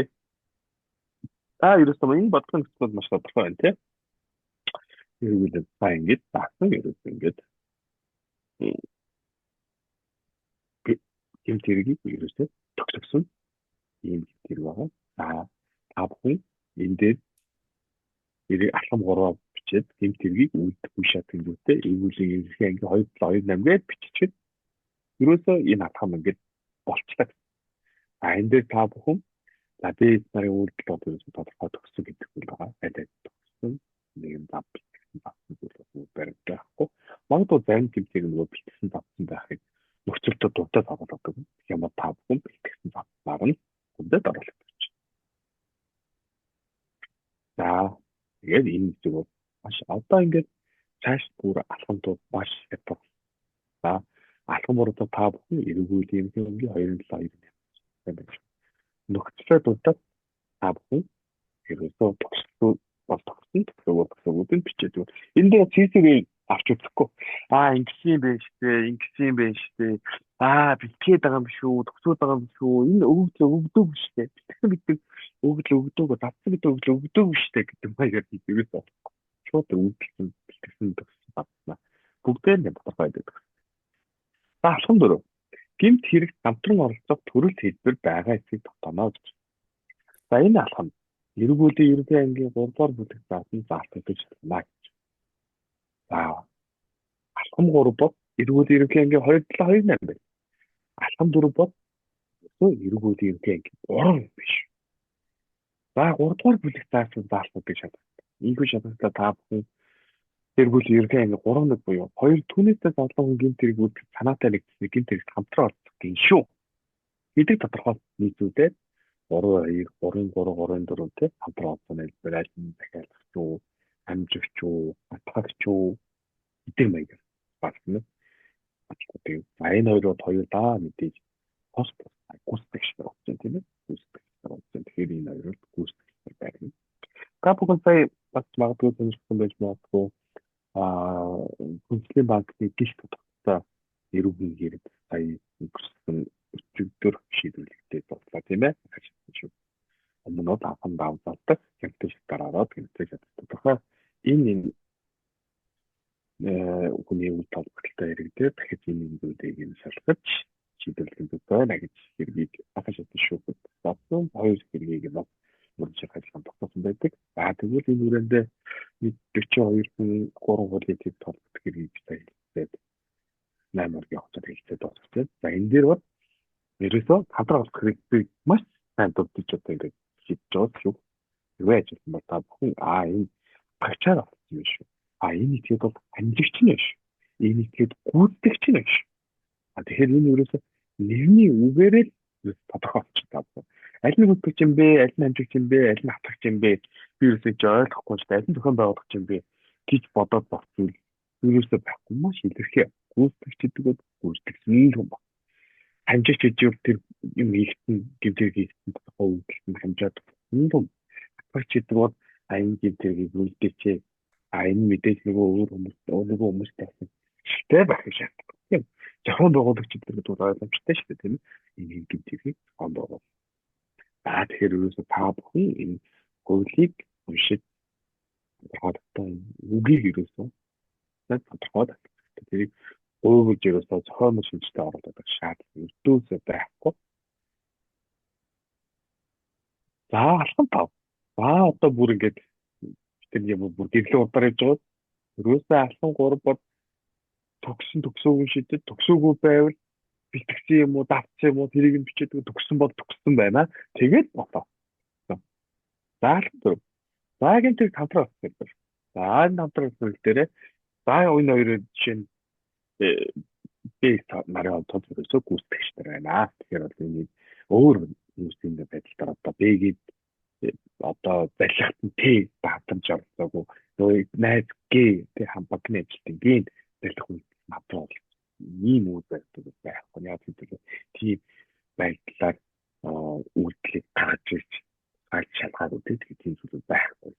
За ерөөсөө энэ бодлогын нөхцөл маш тодорхой байна тийм. Эргүүлээ та ингэж заасан ерөөсөө ингэж гэмт хэргийг ерөөсөө төгсгсөн ийм гэмт хэрэг байгаа. За та бүхэн энэ дээр эрэг алхам 3-аа бичээд гэмт хэргийг үйлдэх үе шат тэнгүүтээ эргүүлийн ерөнхий анги 2 7 2 8 гэж биччихээд ерөөсөө энэ алхам ингэж болчлаа. А энэ дээр та бүхэн за би нарын үйлдэл бол ерөөсөө тодорхой төгссөн гэдэг үйл байгаа. Аль аль төгссөн нэг юм зав бэлтгэсэн давсан зүйл бол баримт байхгүй. Магадгүй зарим гэмтийг нөгөө бэлтгэсэн давсан байхыг нөхцөлтөд дурдаад оруулдаг. Тэгэх юм бол та бүхэн бэлтгэсэн давснаар нь хүндэд оруулах гэж. За тэгээд энэ зүйл бол маш одоо ингээд цааш бүр алхамтууд маш хятад. За алхам буруудаа та бүхэн эргүүл юм юм 2 7 2 8 байж. Нөхцөлөө дурдаад та бүхэн ерөөсөө төгссөн бол төгсөн төгсөөгөө төгсөөгөөд нь бичээд. Энэ дээр CC-г авч үзэхгүй. Аа ингэсэн юм байна шүү дээ, ингэсэн юм байна шүү дээ. Аа битгээд байгаа юм шүү, төгсөөд байгаа юм шүү. Энэ өгөгдөл өгдөг шүү дээ. Битгсэн гэдэг өгөгдөл өгдөг, татсан гэдэг өгөгдөл өгдөг шүү дээ гэдэг маягаар би ерөөсөө шууд өгөгдөлсөн, битгсэн, төгссөн батна. Бүгдээр нь тодорхой байдаг. За алхам 4. Гэмт хэрэг хамтран оролцох төрөл хэлбэр байгаа эсэхийг тогтооно гэж. За энэ алхам эргүүлийн ерөнхий ангийн 3 дугаар бүлэг заасан заалтагдаж байна гэж. За алхам 3 бол эргүүлийн ерөнхий ангийн 2 7 2 8 байна. Алхам 4 бол эргүүлийн ерөнхий ангийн 3 биш. За 3 дугаар бүлэг заасан заалтуудыг шалгах. Ийхүү шалгалтаа та бүхэн эргүүлийн ерөнхий ангийн 3 1 буюу 2 түүнээсээ залуу хүн гэмт хэрэг үйлдэх санаатай нэгдсэн гэмт хэрэгт хамтран оролцох гин шүү. Гэдэг тодорхой нийцүүдээр 3 2 3 3 3 4 тэ хамтран оролцооны хэлбэр аль нь захиалгах уу, амжигч уу, батгагч уу гэдэг маягаар байна. За энэ хоёр бол хоёулаа мэдээж тус тус гүйцэтгэгч нар болж байна тийм ээ. Гүйцэтгэгч нар болж байна. Тэгэхээр энэ хоёр бол гүйцэтгэгч нар байна. Та бүхэн сая бас магадгүй сонирхсан байж магадгүй хөгжлийн банкны гих тодорхой эрүүгийн хэрэг сая өнгөрсөн өчигдөр шийдвэрлэгдээд дуслаа тийм ээ. Шүү. Өмнө нь анхан давзалдаг хямдхан шатаар ороод хямдхан шатар тодорхой энэ хүний үйл толгойтой хэрэг дээр дахиж энэ зүйлийг нь шалгаж шийдвэрлэх зүг байна гэж хэргийг анхан шатны шүүхэд бодсон. Хоёр хэргийг нь бас мөржих ажиллагаанд тогтоосон байдаг. За тэгвэл энэ хүрээндээ 42 хүн 3 хуулийн төв толгойд хэргийг сая хэлцээд 8 оргийн хугацаанд хэлцээд дуусчихсан. За энэ дээр бол ерөөсөө хамтран оролцох хэрэгцээг маш сайн дурдж одоо ингээд шийдэж байгаа шүү. Хэрвээ ажилласан бол та бүхэн энэ багчаар оролцсон юм шүү. Энэ этгээд бол амжигч нь биш. Энэ этгээд гүйцэтгэгч нь биш. Тэгэхээр энэ ерөөсөө нэрний үгээрээ л тодорхой болчихсон. Аль нь гүйцэтгэгч юм бэ? Аль нь амжигч юм бэ? Аль нь хатагч юм бэ? Би ерөөсөө ч ойлгохгүй шүү дээ. Аль нь зохион байгуулагч юм бэ гэж бодоод баг зүйл ерөөсөө байхгүй маш илэрхий. Гүйцэтгэгч гэдэг бол гүйцэтгэсэн л хүн баг. Хамжигч гэж юу тэр юм хийгдэн гэмтэрэг хийгдэн тодорхой үйлдэлт нь хамжаад юм хүн. Хатагч гэдэг бол энэ гэмтэргийг үлдээч. Энэ мэдээж нөгөө өөр хүмүүс нөгөө хүмүүстэй болсон шилтэй байх шаардлагатай. Тийм. Зохион байгуулагч гэдэг бол ойлгомжтой шүү дээ тийм ээ. Энэ гэмтэргийг зохион байгуул. За тэгэхээр ерөөсөө та бүхэн энэ хуулийг уншиж тодорхойлогдсон үгийг ерөөсөө тодорхой татдаг. Тэрийг гуйвж ерөөсөө зохиомж шинжтэй оруулах шаардлага ердөөсөө байхгүй. За алхам 5. За одоо бүр ингээд тэр юм бүр гэрлэн удаар явж байгаа. Ерөөсөө алхам 3 бол төгсөн төгсөөгүй шийдэд төгсөөгүй байвал битгсэн юм уу, давтсан юм уу тэрийг нь бичээд төгссөн бол төгссөн байна. Тэгээд болоо. За алхам 4. За гэмтэрэг хамтран оролцох хэлбэр. За энэ хамтран оролцох хэл дээрээ за энэ хоёрын жишээ нь Б нарын онцгой ерөөсөө гүйцэтгэгч нар байна. Тэгэхээр бол энэ өөр хүмүүсийн байдлаар одоо Б-ийг одоо залхихт нь Т хамтарч оролцоогүй. Нөгөө найз Г тэ хамбагны ажилтан Г залхих үед хамтран оролцсон. Ийм үйл байдаг байхгүй. Яг гэвэл тийм байдлаар үйлдэлийг гаргаж ирж гаж шалгаагүй тийм тийм зүйл байхгүй.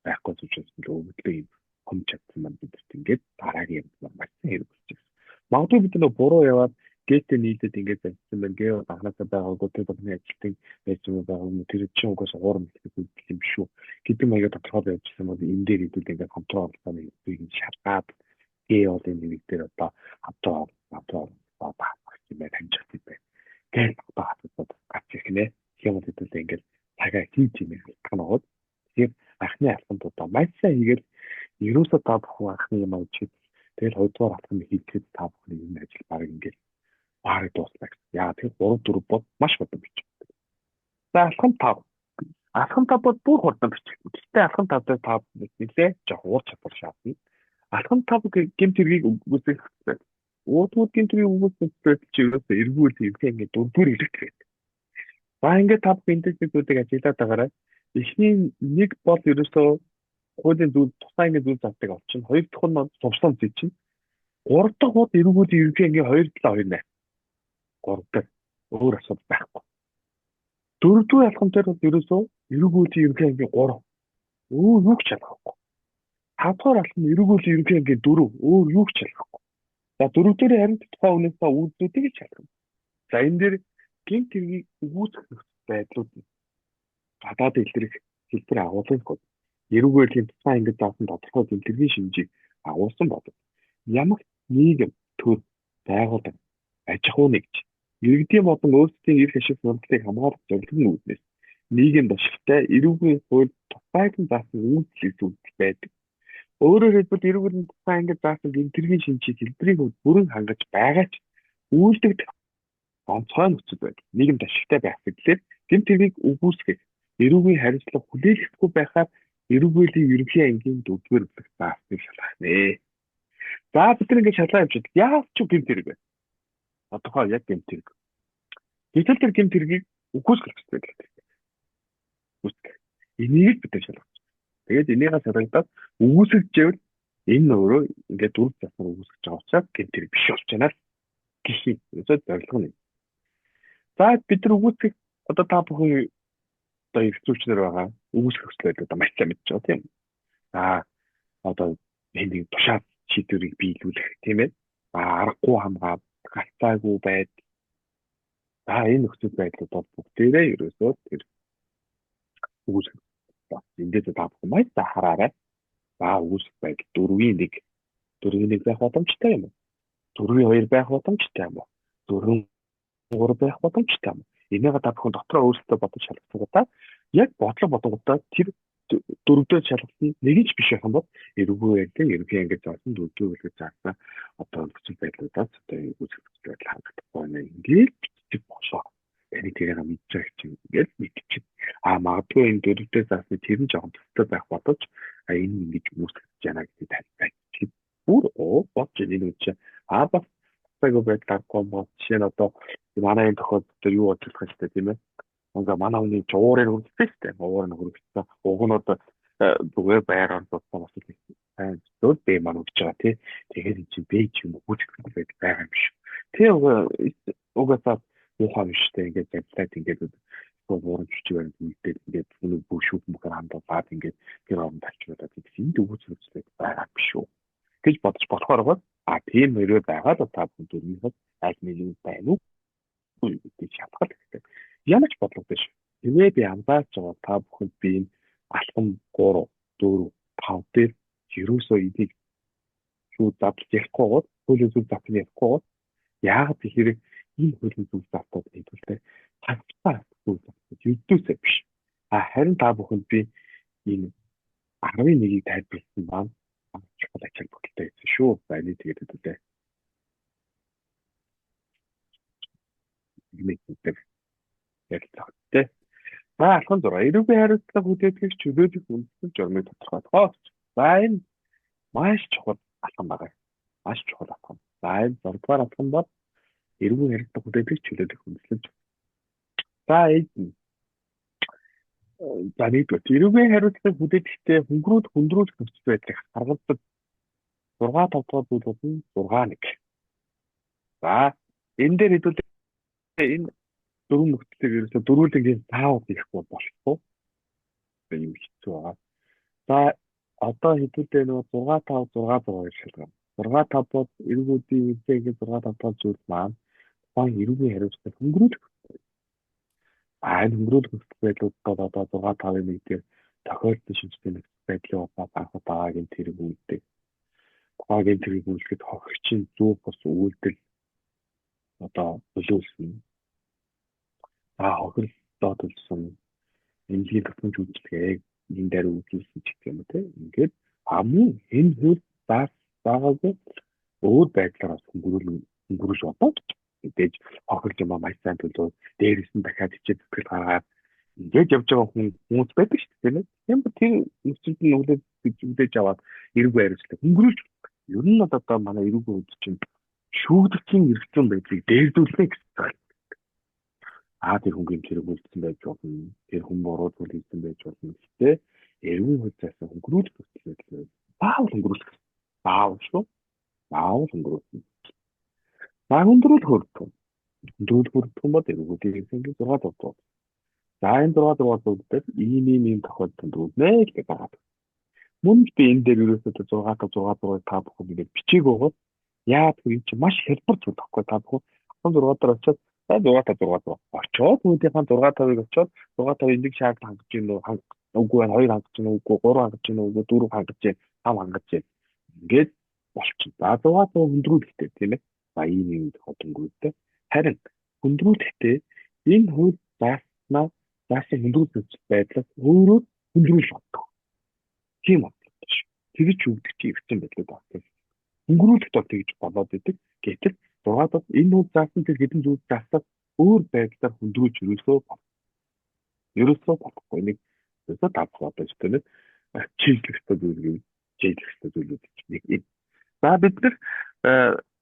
Байхгүй учраас л өвдлөө юм хомж чадсан маань бидэрт ингээд дараагийн юм маш сайн хэрэг болж байна. Магадгүй бид нөө буруу яваад гээтэй нийлээд ингээд залхсан байна. Гээ анхнаасаа байгаагүй тэр багны ажилтан байсан юм байгаагүй тэр чинь угаасаа хуурам хэлэх үйлдэл юм шүү гэдэг маягаар тодорхой байжсан бол энэ дээр хэдүүл ингээд хамтран оролцооны хэлбэрийг шалгаад гээ бол энэ нэг дээр одоо хамтран оролцоо баах юм байна хамжих юм байна. Гээл одоо хатаад гарч ирэх нэ. Юм бол хэдүүлээ ингээд цагаа хийж юм алдах нь байгаа. Тэгэхээр анхны алхамд одоо маш сайн хийгээл ерөөсөө та бүхэн анхны юм авчид тэгэл хоёрдугаар алхам хийхэд та бүхний ер нь ажил баг ингээд барыг дууслаа гэсэн. Яа тэр 3 4 бод маш хурдан бичих. За алхам 5. Алхам 5 бол бүр хурдан бичих. Гэхдээ алхам 5 дээр та нэлээ жоох уур чадвар шаардна. Алхам 5 гэмт хэргийг үгүйсгэх хэрэгтэй. Уудгууд гэмт хэргийг үгүйсгэх чи ерөөсөө эргүүл юм ингээд дөрөвдүгээр хэлэгдэх гэдэг. За ингээд та бүхэн индексүүдийг ажиглаад байгаарай. Эхний нэг бол ерөөсөө хуулийн зүйл тусаа ингээд зүйл зардаг олчихно. Хоёр дахь нь сувслан зүй чинь. Гурав дахь бол эргүүлийн ерөнхий ангийн 2 7 2 8. Гурав дахь өөр асуудал байхгүй. Дөрөвдүгээр алхам дээр бол ерөөсөө эргүүлийн ерөнхий ангийн 3. Өөр юу ч чадахгүй. 5 дугаар алхам нь эрүүгүүлийн ерөнхий ангийн 4 өөр юу ч шалгахгүй. За 4 дээр харин тухайн хүнээсээ үйлдэлүүдийг шалгана. За энэ дээр гэмт хэргийг үгүйсгэх нөхцөл байдлууд нь гадаад илрэх хэлбэр агуулгын код. Эрүүгүүлийн тухайн ангид заасан тодорхой гэмт хэргийн шинжийг агуулсан болов. Ямагт нийгэм, төр, байгууллага, аж ахуй нэгж, иргэдийн болон өөрсдийн эрх ашиг сонирхлыг хамгаалах зорилгын үүднээс нийгэм башигтай эрүүгийн хууль тусгайлан заасан үйлдэл үзүүлэлт байдаг. Өөрөөр хэлбэл эрүүгийн тухайн ангид заасан гэмт хэргийн шинжийг хэлбэрийн хувьд бүрэн хангаж байгаа ч үйлдэгдэх онцгой нөхцөл байдал нийгэм ашигтай байх гэдлээр гэмт хэргийг үгүйсгэх эрүүгийн хариуцлага хүлээлгэхгүй байхаар эрүүгүүлийн ерөнхий ангийн 4-р бүлэг заасныг шалгах нэ. За бид нар ингээд шалгаа явуулчихад яах ч гэмт хэрэг вэ? Тодорхой яг гэмт хэрэг. Гэтэл тэр гэмт хэргийг үгүйсгэх хэрэгтэй гэдэг. Үгүйсгэх. Энийг бид нар шалгах. Тэгээд энийгээ шалгагдаад үгүйсгэжээвэл энэ өөрөө ингээд дөрөв заснаар үгүйсгэж байгаа учраас гэмт хэрэг биш болж байна л гэх юм. Ерөөсөө зорилго нь. За бид нар үгүйсгэх одоо та бүхэн одоо эрх зүйчнэр байгаа үгүйсгэх хүсэл байдлуудаа маш сайн мэдж байгаа тийм. За одоо энэ нэг тушаад шийдвэрийг биелүүлэх тийм ээ. За аргагүй хамгаа гарцаагүй байдал. За энэ нөхцөл байдлууд бол бүгдээрээ ерөөсөө тэр үгүйсгэх. Эндээс та бүхэн маш сайн хараарай. За үгүйсгэх байдал 4-ийн 1. 4-ийн 1 байх боломжтой юм уу? 4-ийн 2 байх боломжтой юм уу? 4-ийн 3 байх боломжтой юм уу? Энийг та бүхэн дотроо өөрсдөө бодож шалгахгүйдаа яг бодлого бодонгуудаа тэр дөрөвдөө шалгасан нэг ч биш байх юм бол эрүүгүй байдлаа ерөнхий ангид заасан дөрөвдөө бүлэг заасан одоо нөхцөл байдлуудаас одоо үүсэх нөхцөл байдал хангахгүй байна. Ингээд бичиж болоо. Энийг тэрийг мэдж байгаа чинь ингээд мэдчих. А магадгүй энэ дөрөвдөө заасны тэр нь жоохон төстэй байх бодож а энэ ингэж үүсгэж байна гэдгийг тайлбарлаж. Бүр оо бодож энэ үн чинь а бас цаггүй байдлааргүй мод жишээ нь одоо манай энэ тохиолдолд юу бодох юм бэ тийм ээ. Ингээ манай хүний ч уурыг хөргөсөн шүү дээ. Уур нь хөргөсөн. Уг нь одоо зүгээр байр ордуулсан бас л сайн зүйл бэ маань өгч байгаа тий. Тэгээд эн чинь бэ ч юм уу гүйцэтгэх байд байгаа юм биш. Тэ угаасаа муухай биш үү ингээд задлаад ингээд уурын жүжиг баримт мэдээд ингээд хүнийг бүр шүүх мөхөр хандуулаад ингээд тэр оронд авчруулаад гэдэг энд өгөөч байгаа биш үү гэж бодож болохоор бол а тийм хэрвээ байгаа л та бүхэн дөрвийн хувьд аль нэг юм байна уу гэдгийг шалгах хэрэгтэй. Ямар ч бодлого биш. Хэрвээ би анзаарч байгаа та бүхэнд би энэ алхам 3 4 5 дээр ерөөсөө энийг шүүд задлж ярихгүй бол хуулийн зүг задлж ярихгүй бол яагаад гэхээр энэ хуулийн зүг задлууд хэдүүлээ тагцаа зүг задлууд юудээсээ биш. А харин та бүхэнд би энэ 11-ийг тайлбарласан маань чухал ачаал бүгдтэй байсан шүү. За энийг тэгээд хэдүүлээ. Нэг гэдэг ярилцлага тий. За алхам 6. Эрүүгийн хариуцлага хүлээтгэх чөлөөлөх үндсэн журмыг тодорхойлгоо. За энэ маш чухал алхам байгаа. Маш чухал алхам. За энэ 6 дугаар алхам бол эрүүгийн хариуцлага хүлээтгэх чөлөөлөх үндсэн. За энэ за нэгдүгээр эрүүгийн хариуцлага хүлээтгэхдээ хөнгөрүүл хүндрүүлэх нөхцөл байдлыг харгалзах 6 5 дугаар зүйл бол 6 1. За энэ дээр хэдүүлээ энэ дөрвөн нөхцөлийг ерөөсөө дөрвөлөнгийн заавал хийхгүй болохгүй. Юм хэцүү байгаа. За одоо хэдүүлээ нөгөө 6 5 6 6 гэж шалгана. 6 5 бол эргүүдийн эзэгийн 6 5 дугаар зүйл маань тухайн эрүүгийн хариуцлага хөнгөрүүлэх. А энэ хөнгөрүүлэх нөхцөл байдлууд бол одоо 6 5-ын нэг дээр тохиолдсон шинжтэй нөхцөл байдлын удаа анх удаа гэмт хэрэг үйлдэг. Тухайн гэмт хэрэг үйлдэхэд хохирчин зүг бус үйлдэл одоо нөлөөлсөн. За хохирлоо төлсөн эмнэлгийн тусламж үйлчилгээг энэ дээр үзүүлсэн ч гэх юм уу те. Ингээд а мөн энэ хууль заагаагүй өөр байдлаар бас хөнгөрүүлж бодоод мэдээж хохирч юм маш сайн төлөө дээрээс нь дахиад хичээл зүтгэл гаргаад ингээд явж байгаа хүмүүс байдаг шүү дээ тийм ээ. Тийм ба тэр нөхцөлд нь хүлээж аваад эрүүг хариуцлага хөнгөрүүлж ер нь одоо манай эрүүг үд чинь шүүгдэгчийн эрх зүйн байдлыг дээрдүүлнэ гэсэн. А тэр хүн гэмт хэрэг үйлдсэн байж болно. Тэр хүн буруу зүйл хийсэн байж болно. Гэхдээ эрүүгийн хууль заасан хөнгөрүүлэх нөхцөл байдал заавал хөнгөрүүлэх. Заавал шүү. Заавал хөнгөрүүлнэ. За хөндрүүлэх өртгөн. Хөндрүүлэх өртгөн бол эрүүгүүдийн 6 дугаар. За энэ 6 дугаар дээр ийм ийм ийм тохиолдолд үүнэ гэж байгаа. Мөн л би энэ дээр ерөөсөө 6 5 6 6-ыг та бүхэн ингээд бичээг байгаа. Яа гэвэл энэ чинь маш хялбар зүйл баггүй та бүхэн 16 дээр очиод 6 5 6 6 очиод үүнийхээ 6 5-ыг очиод 6 5-ыг нэг шаард хангаж гин үү, үгүй байна, 2 хангаж гин үгүй, 3 хангаж гин үгүй, 4 хангаж гин, 5 хангаж гин. Ингээд болчихно. За 6 5 хүндрүүлэхтэй тийм ээ. За ийм юм хөнгөрүүлдэг. Харин хүндрүүлэхдээ энэ хууль зааснаа заасан хүндрүүлэх байдлаас өөрөөр хүндрүүлж боддог. Тийм бодлоо шүү. Тэгж өгдөг чи эрчим байдлууд байна. Хөнгөрүүлэхт бол тэгж болоод идэг. Гэтэл 6 бол энэ хууль заасан тэр хэдэн зүйл зааснаас өөр байдлаар хүндрүүлж ерөөсөө ерөөсөө болохгүй. Нэг ерөөсөө тавх одоо ч тийм ээ. Чиглэх ёстой зүйл гэв чиглэх ёстой зүйлүүд нэг энэ. За бид нар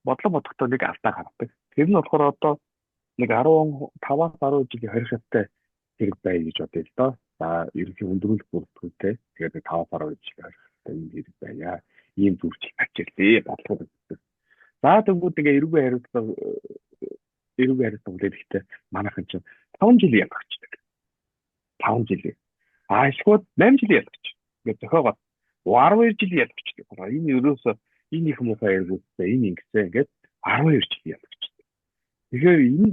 бодлого бодохдоо нэг алдаа гаргадаг. Тэр нь болохоор одоо нэг 15-аас 10 жилийн хорих шаттай хэрэг бай гэж бодъё л доо. За ерөнхий хүндрүүлэх бүрэлдэхүүнтэй тэгээд 5-аас 10 жилийн хорих шаттай ийм хэрэг байя. Ийм зүйлч ачаалээ бодлого гэдэг. За тэгвэл ингээ эрүүгийн хариуцлага хүлээлгэхдээ манайхан чинь 5 жилийн ялгчдаг. 5 жилийн. А эсвэл 8 жилийн ялгач. Ингээд зохиогоод 12 жилийн ялгчдаг. Энэ ерөөсөө энэ их муухай эргүүлсэн, энэ ингэсэн ингээд 12 жилийн ялгчдаг. Тэгэхээр энэ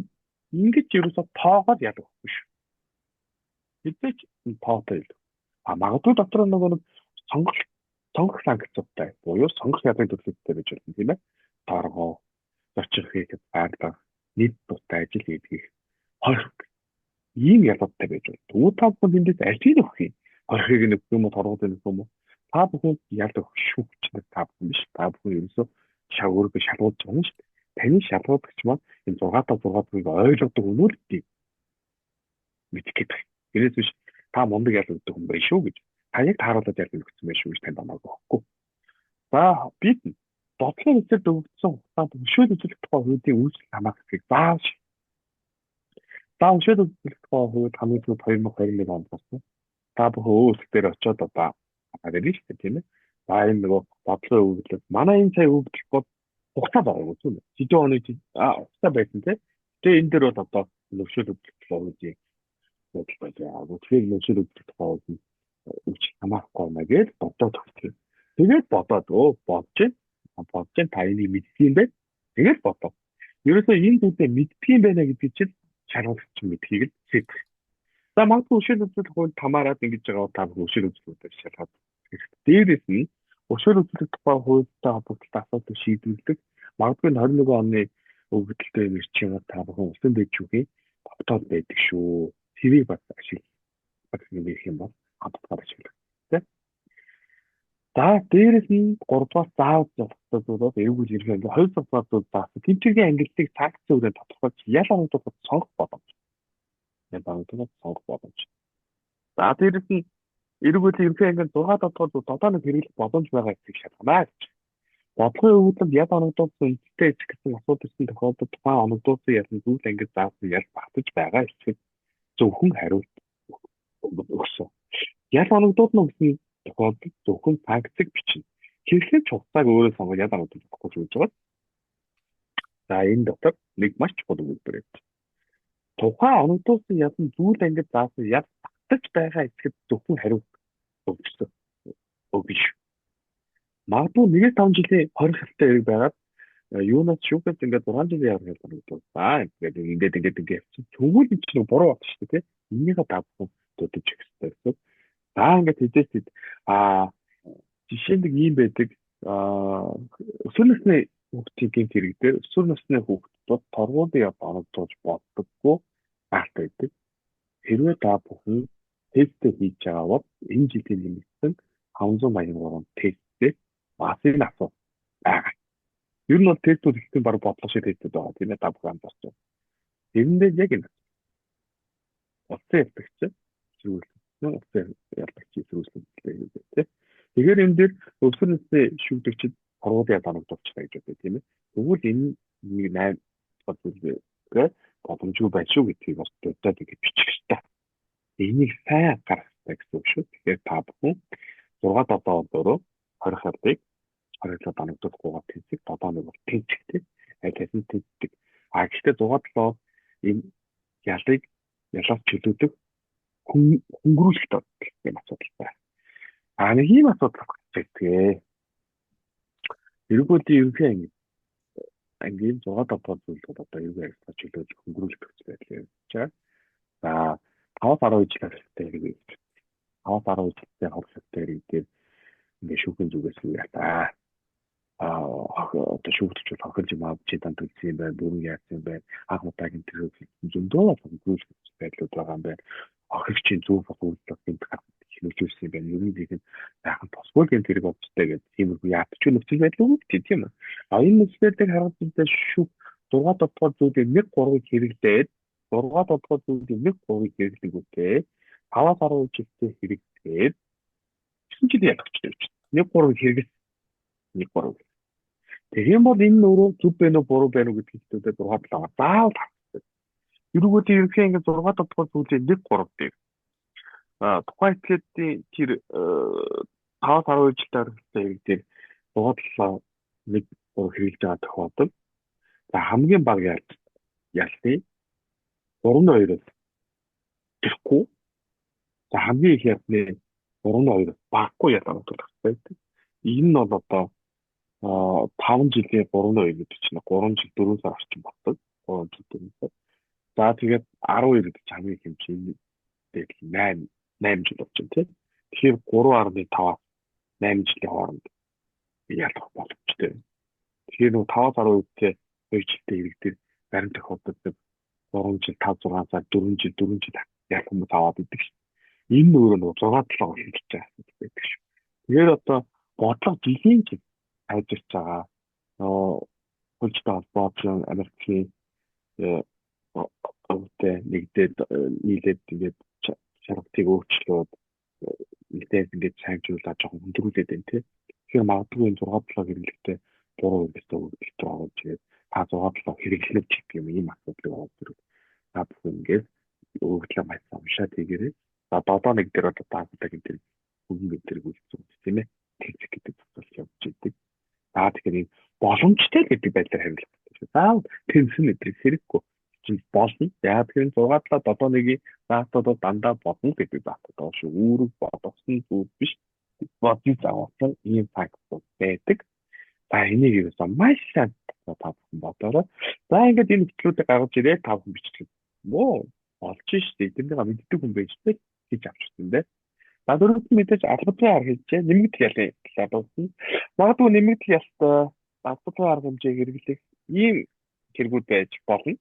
ингэж ерөөсөө тоогоор ялгахгүй шүү. Хэзээ ч тоотой илүү. А магадгүй дотор нөгөө нэг сонгох санкцуудтай буюу сонгох ялгын төрлүүдтэй байж болно тийм ээ. Торгоо, зочих хийхэд хязгаарлах, нийт дуттай ажил хийдгийг хорих ийм ялгаатай байж болно. Тэгвэл та бүхэн тэндээс алийг өгөх юм? Хорихыг нь өгөх юм уу, торгууд нь өгөх юм уу? Та бүхэн ял өгөх шүүгч нар та бүхэн биш. Та бүхэн ерөөсөө өөрийгөө шалгуулж байгаа юм шүү дээ. Таны шалгуулагч маань энэ 6 5 6 6-ыг ойлгодог хүн л тийм мэдэх гэдэг. Тэрнээс биш та мундаг ял өгдөг хүн байх шүү гэж. Та яг тааруулаад ял өгсөн байх шүү гэж танд амаагүй байхгүй. За бид бодлогын эсрэг өгөгдсөн хугацаанд өшөөл үзүүлэх тухай хуулийн үйлчлэл хамаах гэхийг заавал. За өшөөл үзүүлэх тухай хууль хамгийн түрүүнд 2021 онд гарсан. Та бүхэн өөсөл дээр очиод одоо гараад ирнэ шүү дээ тийм ээ. За энэ нөгөө бодлогын өгөгдөл манай энэ сая өгөгдөл бол хугацаа байгаа юм тийм ээ. Хэдэн оны хугацаа байсан тийм. Тэгээ энэ дээр бол одоо өшөөл үзүүлэх тухай хуулийн бодол байлаа. Тэгэхээр өшөөл үзүүлэх тухай хуулийн үйлчлэл хамаахгүй байна гэж бодоод өгсөн. Тэгээд бодоод бодож байна. Бодож байна. Та энийг мэддэг юм байна. Тэгээд бодоо. Ерөөсөө энэ зүйлээ мэддэг юм байна гэдгийг чинь шалгуулагч мэдхийг л сэдэх. За магадгүй өшөөл үзүүлэх хууль хамаарат ингэж байгаа та бүхэн өшөөл үзүүлэлтээр шалгаад. Дээрээс нь өшөөл үзүүлэх тухай хуультай холбогдолтой асуудлыг шийдвэрлэдэг. Магадгүй 21 оны өгөгдөлтэй юм ирчих юм бол та бүхэн усан дэд шүүхийн тогтоол байдаг шүү. Тэрийг бас ашиглах юм бол хамтдаа ашиглах. Тэ? За дээрээс нь 3 дугаар заавал зохицтой зүйл бол эрүүл ерхий англи 2 дугаар зүйл заасан. Тэмцээний ангиллыг санкцийн үрээнд тодорхойлж ял оногдуулахад сонгох боломж. Ял оногдуулахад сонгох боломж. За дээрээс нь эрүүл ерхий англи 6 7 дугаар зүйл 7 нэг хэрэглэх боломж байгаа гэдгийг шалгана гэж. Бодлогын өгөгдөлд ял оногдуулсан үндэстэй эцэг гэсэн асуудал ирсэн тохиолдолд тухайн оногдуулсан ялан зүйл ангид заасан ял багтаж байгаа эцэг зөвхөн хариулт өгсөн. Ял оногдуулна гэсэн тохиолдолд зөвхөн санкцыг бичнэ. Хэрэглэгч хугацааг өөрөө сонгож ял оногдуулах гэж байгаа. За энэ дотор нэг маш чухал өгүүлбэр байна. Тухайн оногдуулсан ялан зүйл ангид заасан ял багтаж байгаа эцэгт зөвхөн хариулт өгсөн. Өгнө шүү. Магадгүй 1-5 жилийн хорих хялтай хэрэг байгаад юунаас шүүхээс ингээд 6 жилийн явах хялт оногдуулсан. Тэгээд ингээд ингээд ингээд явчихсан. Тэгвэл энэ чинь нэг буруу байна шүү дээ, тийм. Энийгээ та бүхэн дуудаж өгөх хэрэгтэй гэсэн. За ингээд хэдээс жишээ нэг ийм байдаг. Өсвөр насны хүүхдийн гэмт хэрэг дээр өсвөр насны хүүхдүүд торгуулийн яд оногдуулж болдоггүй гаалт байдаг. Хэрвээ та бүхэн тестээ хийж байгаа бол энэ жилийн нэмэгдсэн 583 тесттэй бас энэ асуулт байгаа. Ер нь бол тестүүд ихтэй баг бодлого шиг тестүүд байгаа тийм ээ та бүхэн анзаарч байна. Тэрэндээ яг энэ улсын ялдагч эсэргүүцсэн улсын ялдагч эсэргүүцсэн гэдэг тийм. Тэгэхээр энэ дээр өсвөр насны шүүгдэгчид торгуулийн ял оногдуулчихлаа гэж бодъё тийм ээ. Тэгвэл энэ нэг 8 дахь зүйлгээ боломжгүй байх шүү гэдгийг бас дурдаад ингэж бичих хэрэгтэй. Энийг сайн анхаарах хэрэгтэй гэсэн үг шүү. Тэгэхээр та бүхэн 6 7 4 хорих ялыг 27 оногдуулахгүйгээр тэнцэг 7 1 бол тэнцэг тийм. Аль аль нь тэнцдэг. А гэхдээ 6 7 энэ ялыг ялаас чөлөөдөг хөнгөрүүлэлт юм асуудал байна. А нэг ийм асуудал байна. Тэгтгээ. Эргүүдийн ерөнхий анги ангийн 6 7 дугаар зүйл бол одоо эргүү харилцаа чөлөөлөх хөнгөрүүлэх нөхцөл байдал ярьж байгаа. За 5-10 жил харилцаатай хэрэг. 5-10 жилтэй холбоотой хэрэг дээр ингээ шүүхэн зүгээс юу ялаа. Одоо шүүгдэж бол хохирж юм авч дан төлсөн юм байна, бүрэн яасан юм байна. Анх удаагийн тэр зөндөө хөнгөрүүлэх байдлууд байгаа юм байна. Хохирчийн зөв бос үйлдэл гэмт гаргах нөлөөлсөн юм байна. Ер нь их сайхан тусгүй гэмт хэрэг болцтой гэдэг тиймэрхүү яатч нөхцөл байдал үүсдэг тийм үү. А энэ нөхцөл байдлыг харахад шүүх 6 дугаар зүйлийн 1 3-ыг хэрэглээд 6 дугаар зүйлийн 1 3-ыг хэрэглэгүүтээ 5-10 жилтэй хэрэглээд 9 жил ядагчтай гэж. 1 3-ыг хэрэглээ 1 3. Тэгэх юм бол энэ нь өөрөө зөв байна уу буруу байна уу гэдгийг хэвчээ 6 7-аар заавал харах хэрэгтэй. Ерөнхийдөө ерөнхий ингээд 6 дугаар зүйлийн 1 3 дээр тухайн этгээдийн тэр 5-10 жилтэй орхитой хэрэг дээр 6 7 1 3 хэрэглэж байгаа тохиолдолд за хамгийн бага ялны 3-2-оос тэрэхгүй, за хамгийн их ялны 3-2-оос багагүй ялгаа нотолох байдаг. Энэ нь бол одоо 5 жилийн 3-2 гэдэг чинь 3 жил 4 сар орчим болдог. 3 жил 4 сар. За тэгээд 12 гэдэг чинь хамгийн их юм чинь энэ 8 жил болж байна тийм. Тэгэхээр 3.5-аас 8 жилийн хооронд ялах боломжтой. Тэгэхээр нөгөө 5-10%-тэй 2 жилтэй хэрэг дээр баримт тохиолдолд 3 жил 5 6 сар 4 жил 4 жил ялах хүмүүс аваад идэг шин. Энэ нь өөрөө нөгөө 6 7 болж байгаа асуудал байдаг шүү. Тэгэхээр одоо бодлого жилийн жил сайжирч байгаа. Нөгөө хуульчтай холбоотой Америкийн өвтэй нэгдээд нийлээд ингээд шаргатыг өөрчлөөд нэгдээд ингээд сайжруулаад жоохон хүндрүүлээд байна тий. Тэгэхээр магадгүй энэ 6 7 хэрэглэхдээ буруу хэрэглэхдээ өгөлтөөр оруулж ирээд та 6 7 хэрэглэнэ гэх юм ийм асуудлыг оруулж ирвэл та бүхэн ингээд өгөгдлөө маш уншаад хийгээрэй. За 7 1 дээр одоо та бүхэн тэр бүрэн гэмтэрэг үйлдэл тийм ээ. Тэгэх гэдэг асуудал явж идэг. За тэгэхээр энэ боломжтой гэдэг байдлаар хариулах хэрэгтэй. Заавал тэнцэн мэдрэх хэрэггүй чинь болно. Яг тэгэхээр 6 7 7 1-ийн заатууд бол дандаа болно гэдэг заатууд байгаа шүү. Үүрэг бодогсон зүйл биш. Бодны загуулсан ийм фактууд байдаг. За энийг ерөөсөө маш сайн та бүхэн бодоорой. За ингээд энэ хөтлүүдийг гаргаж ирээд та бүхэн бичлэг. Мөө болж штэ. Эднийгээ мэддэг хүн байж тээ гэж авчихсан дээ. За дөрөвт нь мэдээж албадны арга хэмжээ нэмэгдэх ялын талаар дурдна. Магадгүй нэмэгдэх ялтай албадны арга хэмжээг хэрэглэх ийм хэрэгүүд байж болно.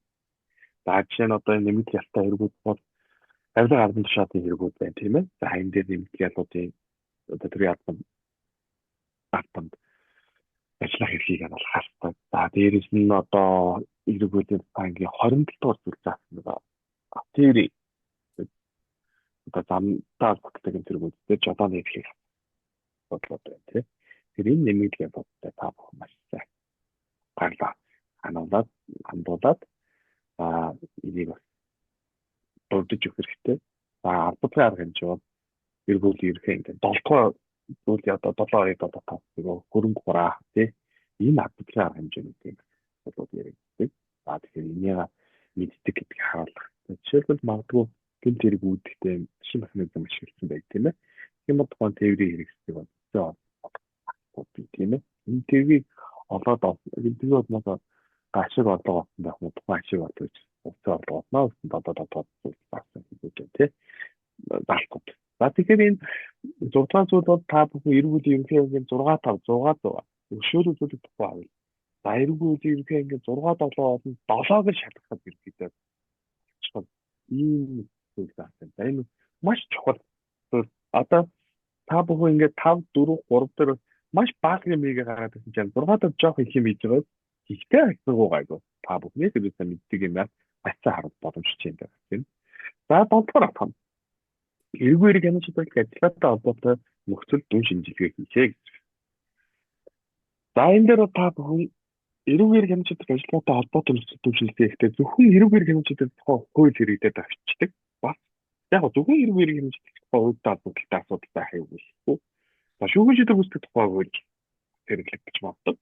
За жишээ нь одоо энэ нэмэгдэх ялтай хэрэгүүд бол авилга албан тушаалын хэрэгүүд байна тийм ээ. За энэ дээр нэмэгдэх ялуудын одоо төрийн албанд ажиллах эрхийг нь олох хэрэгтэй. За дээрэс нь одоо эргүүдийн ангийн 27 дугаар зүйл заасан байгаа. Тэр одоо замдаа холбогддог юм тэргүүд дээр жолооны эрхийг бодлоод байна тийм. Тэр энэ нэмэгдэл явуултай та бүхэн маш сайн гарлаа. Хануулаад хандуулаад энийг бас дурдж өгөх хэрэгтэй. За албадны арга хэмжээ бол эргүүл ерхээ ингээд 7 дугаар зүйл одоо 7 2 7 5 нөгөө хөрөнгө хураа тий энэ албадны арга хэмжээнүүдийг болоод яригддаг. За тэгэхээр энийг мэддэг гэдгийг харуулах. Жишээлбэл магадгүй гэмт хэрэг үүдэхдээ шинэ механизм ашигласан байх тийм ээ. Тийм бол тухайн тээврийн хэрэгсэлийг бол би тийм ээ. Энэ тээврийг олоод энэ болноос ашиг орлого олсон байх нь тухайн ашиг орлого гэж утсан орлого олно гэсэн додоо додоо зүйл гарсан гэж байна тий. Заалтууд. За тэгэхээр энэ 6 дугаар зүйл бол та бүхэн эргүүл ерөнхий ангийн 6 5 6 6 өшөөр үзүүлэх тухай авъя. За эргүүл ерөнхий ангийн 6 7 болон 7 гэж шалгахад ерөнхийдөө болчихсон. Ийм зүйл заасан. За энэ маш чухал. Одоо та бүхэн ингээд 5 4 3 дээр маш бага юм хийгээ гаргаад ирсэн чинь 6 дээр жоох их юм хийж байгаа. Гэхдээ хайцаагүй гайгүй. Та бүхнээс ерөөсөө мэддэг юм байна. Бацаа харах боломжтой юм байна тийм. За 7 дугаар атгам. Эргүү эрг хянаж чадвал ажиллагаатай холбоотой нөхцөл дүн шинжилгээ хийхээ гэж. За энэ дээр та бүхэн эрүүг эрг хянаж чадах ажиллагаатай холбоотой нөхцөл дүн шинжилгээ хийхдээ зөвхөн эрүүг эрг хянаж чадах тухай хууль хэрэглээд авчдаг. Бас яг зөвхөн эрүүг эрг хянаж чадах тухай хуультай холбогдолтой асуудал байх юм биш үү? За шүүхийн шийдвэр гүйцэтгэх тухай хууль хэрэглэгдэж магадгүй.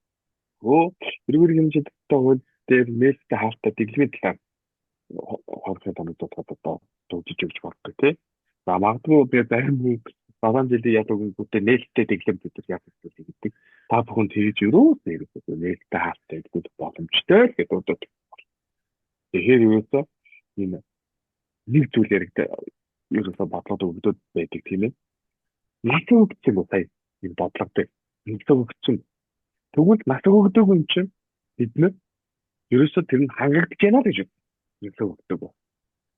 Эрүүг эрг хянаж чадах тухай хууль дээр нээлттэй хаалттай дэглэмийн талаар хорхой томдоод одоо дуудаж өгч болдог тий. За магадгүй би зарим хүн 7 жилийн ял өгөнгүүтээ нээлттэй дэглэм бид нар ял өгдөг гэдэг. Та бүхэн тэгж өрөөс ерөөсөө нээлттэй хаалттай гэдэг боломжтой л гэдэг удаад. Тэгэхээр ерөөсөө энэ нэг зүйл яригд ерөөсөө бодлоод өгдөд байдаг тийм ээ. Нас өгсөн үү сая энэ бодлого дээр. Нас өгсөн. Тэгвэл нас өгдөг юм чинь бид нэр ерөөсөө тэр нь хангагдж байна л гэж байна. Нас өгдөг.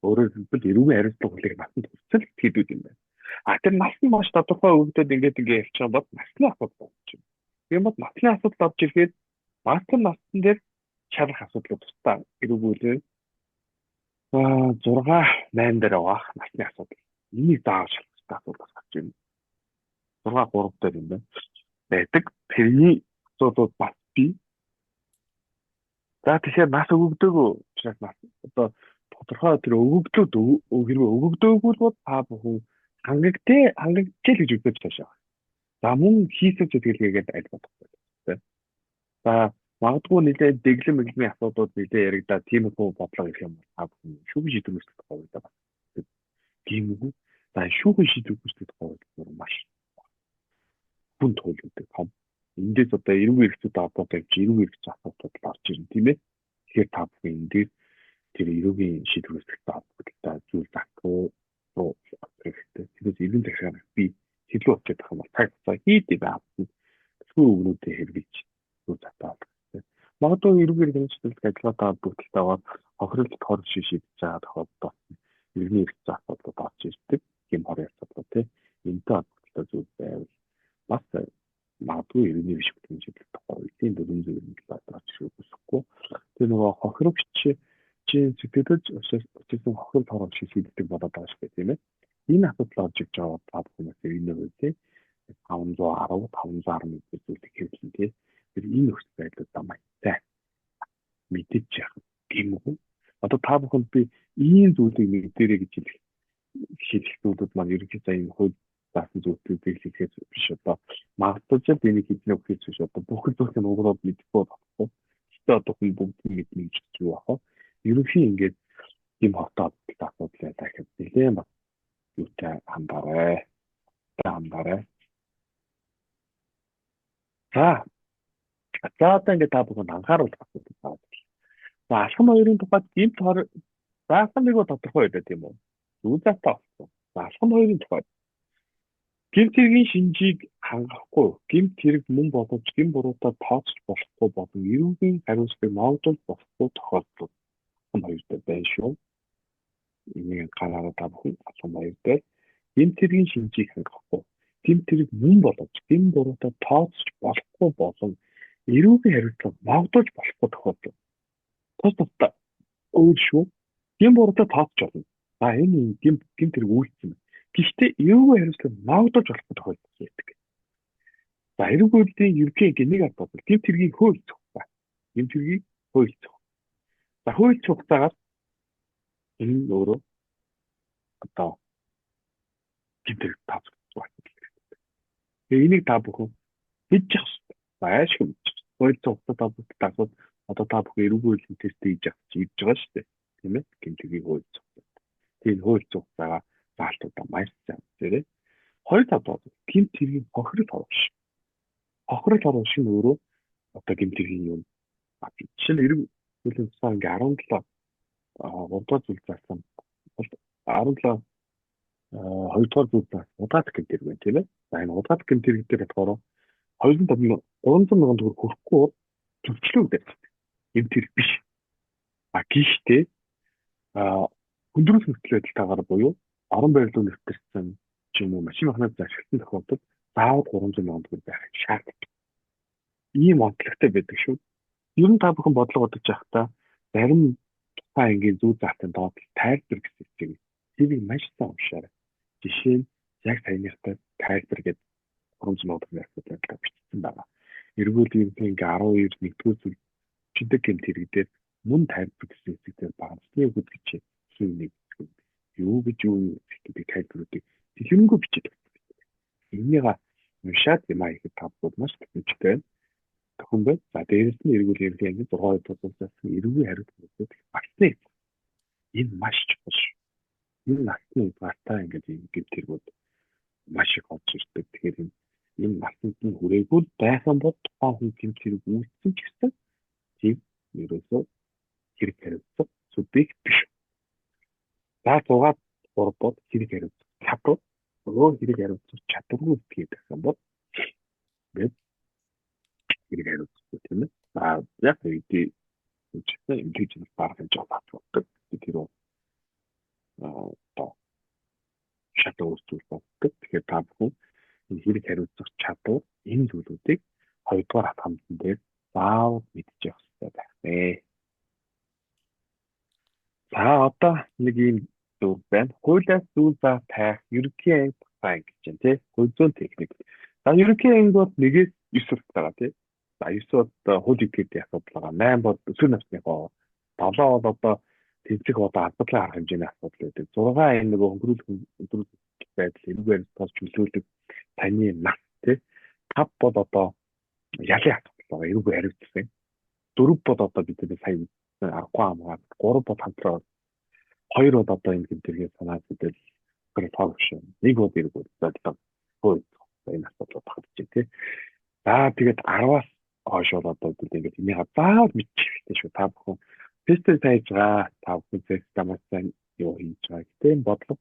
Өөрөөр хэлбэл эрүүгийн хариуцлага хүлээх насанд хүртэл хэдүүд юм байна. А тэр нас нь маш тодорхой өгдөд ингээд ингээд явчих юм бол насны асуудал болж байна. Тийм бол насны асуудал орж ирэхэд бас насн дээр шалах асуудал тусдаа эрүүг үйл 6 8 дээр байгаа насны асуудал. Энийг заавал шалах хэрэгтэй асуудал гарч ирнэ. 6 3 дээр юм байна. Байдаг. Тэрний асуудлууд бас бий. За тэгэхээр нас өгөгдөөгүй учраас нас одоо тодорхой тэр өгөгдлүүд хэрвээ өгөгдөөгүй бол та бүхэн хангагдчихэл гэж үзэж цаашаа. За мөн хийсэж сэтгэлгээгээд аль бодохгүй. За магадгүй нэлээд дэглэм мэглэмийн асуудлууд нэлээд яригдаад тиймэрхүү бодлого ирэх юм бол та бүхэн шүүхийн шийдвэр үүсгэх тухай байлаа бас. Тийм үгүй. За шүүхийн шийдвэр үүсгэх тухай бол маш хүн туйл гэдэг том. Эндээс одоо эрүүг эрхцүүд холбоотой юм чи эрүүг эрхцүү асуудлууд орж ирнэ тийм ээ. Тэгэхээр та бүхэн энэ дээр тэр эрүүгийн шийдвэр үүсгэхтэй холбогдолтой зүйл загтгүй руу хэрэгтэй. Тэрээс эргэн захиргаанаас би хэлүү очиж байх юм бол цаг хугацаа хийд юм аавна. Тэсгүй өгнүүдээ хэрэгжилж зүг затаа болох хэрэгтэй. Магадгүй эрүүгээр хэмжүүлэх ажиллагаатай холбогдолтойгоор хохирлт хор ши шийдэж байгаа тохиолдолд иргэний эрх зүйн асуудлууд орж ирдэг. Тийм хор асуудлууд тий. Энэтэй холбогдолтой зүйл байвал бас магадгүй иргэний биш хэмжүүлэх тухай үеийн 497 орж ирэх үсэхгүй. Тэр нөгөө хохирогч чинь сэтгэлж учирсан хохирол хор шиг шийддэг болоод байгаа шүү дээ тийм ээ. Энэ асуудал орж ирж байгаа та бүхнээс энэ үе 510 511 зүйлийг хэрэглэн тий. Тэр энэ нөхцөл байдлуудаа маягтай мэдээж яах тийм үү? Одоо та бүхэнд би ийм зүйлийг мэдэрэй гэж хэлэх зүйлүүд маань ерөнхийдөө энэ хууль заасан зүйлүүдийг хэлэхээс биш одоо магадгүй ч энийг хэлнэ гэхээс биш одоо бүх зүйлийг уграад мэдэхгүй болохгүй. Гэтэ одоо хүн бүгдийг мэднэ гэж юу ах вэ? Ерөнхий ингээд ийм хотоо асуудал байлаа гэхэд нэлээд бас юутай хандаарай. Хандаарай. За. За одоо ингээд та бүхэнд анхааруулах асуудал байна. За алхам хоёрын тухайд гэмт хор за алхам нэг бол тодорхой байлаа тийм үү? Зүүн заатай болсон. За алхам хоёрын тухайд гэмт хэргийн шинжийг хангахгүй, гэмт хэрэг мөн боловч гэм буруутай тооцож болохгүй болон эрүүгийн хариуцлагыг ноогдуулж болохгүй тохиолдлууд алхам хоёр дээр байна шүү. Энийг анхаарал та бүхэн алхам хоёр дээр гэмт хэргийн шинжийг хангахгүй, гэмт хэрэг мөн боловч гэм буруутай тооцож болохгүй болон эрүүгийн хариуцлага ноогдуулж болохгүй тохиолдол. Тус тусдаа өөр шүү. Гэм буруутай тооцож болно. За энэ гэмт хэрэг үйлдсэн байна. Гэхдээ эрүүгийн хариуцлага ноогдуулж болохгүй тохиолдол байдаг. За эрүүг үйлдлийн ерөнхий нэг арга бол гэмт хэргийг хөөцөх хугацаа. Гэмт хэргийг хөөцөх. За хөөцөх хугацаагаар энэ нь өөрөө одоо гэмт хэрэг тооцогдох асуудал хэрэгтэй. Тэгээ энийг та бүхэн мэдчих хэрэгтэй. Аашгүй мэдчих. Хөөцөх хугацаа та бүхэн дасууд одоо та бүхэн эрүүг үйлдлийн тест хийж явах чи ирж байгаа шүү дээ. Тийм ээ? Гэмт хэргийг хөөцөх. Тийм хөөцөх хугацаагаа заалтуудаа маш сайн үзээрэй. Хоёр талд гэмт хэргийн хохирол оруулах. Хохирол оруулах нь өөрөө одоо гэмт хэргийн юм. Жишээ нь эрүүг үйлдлийн тусаа ингээ 17 3 дугаар зүйл заасан бол 17 2 дугаар зүйл заасан удаат гэмт хэрэг байна тийм ээ. За энэ удаат гэмт хэрэг дээр болохоор 250 300 мянган төгрөг хүрэхгүй бол төвчлөө гэдэг. Гэмт хэрэг биш. А гэхдээ хүндрэл нөхцөл байдалтайгаар буюу орон байр руу нэвтэрсэн ч юм уу машин механик ашигласан тохиолдолд заавал 300 мянган төгрөг байх шаардлагатай. Ийм онцлогтой байдаг шүү. Ер нь та бүхэн бодлого бодож байхдаа зарим тухайн ангийн зүү заалтын доод тайлбар гэсэн хэсгийг тэрийг маш сайн уншаарай. Жишээ нь яг саяныхтай тайлбар гэдэг 300 мянган төгрөгийн асуудал бичсэн байгаа. Эргүүл ерөнхий ингээ 12 нэгдүгээр зүйл чидэг гэмт хэрэг дээр мөн тайлбар гэсэн хэсэг дээр багцны өгöd гэж хэв нэг юу гэж юу гэдэг тайлбаруудыг дэлгэрэнгүй бичээд өгдөг. Энийгээ уншаад юм аа ихэд та бүхэн маш төвчтэй байна. Төхөн бай. За дээрэс нь эргүүл ерөнхий ангийн 6 тусалсан эрүүгийн хариуцлагууд багцны. Энэ маш чухал шүү. Энэ насны хязгаартай ингээд ийм гэмт хэрэгүүд Маш их орж ирдэг. Тэгэхээр энэ насанд нь хүрээгүй байх юм бол тухайн хүн гэмт хэрэг үйлдсэн ч гэсэн тийм ерөөсөө хэрэг хариуцах субъект биш. За 6 3 бол хэрэг хариуцах чадвар. Нөгөө хэрэг хариуцах чадваргүй гэдэг юм бол бид хэрэг хариуцахгүй, тийм ээ. За яг үедээ үжигтэй эмгэж барах гэж боддог. Тэр одоо чадвар зүйл болдог. Тэгэхээр та бүхэн энэ хэрэг хариуцах чадвар, энэ зүйлүүдийг хоёрдугаар хатгамтан дээр заавал мэдчих явах хэрэгтэй байх нэ. За одоо нэг ийм зүйл байна. Хуулиас зүйл заа тайх ерөнхий анги тухайн гэж байна, тий. Хууль зүйн техник. За ерөнхий анги бол 1-ээс 9 хүртэл байгаа, тий. За 9 бол хууль этгээдийн асуудал байгаа. 8 бол өсвөр насныхоо, 7 бол одоо тэнцэх одоо албадлан арга хэмжээний асуудал байдаг. 6 энэ нөгөө хөнгөрүүлэх өндрүүлэх байдал, эрүүгээр тус чөлөөлөх таны нас, тий. 5 бол одоо ялын асуудал байгаа. Эрүүгээр хариуцсан. 4 бол одоо бидний сая аргагүй хамгаад, 3 бол хамтраа, 2 бол одоо энэ гэмтэргээ санаа зүдэл тоо биш. 1 бол эрүүг зорилго хууль энэ асуудал багтж, тий. За тэгээд 10-аас хойш бол одоо бид ингээд энийгээ заавал мэдчих хэрэгтэй шүү. Та бүхэн тестээ сайж байгаа. Та бүхэн тест маш сайн юу хийж байгаа. Гэтэ энэ бодлого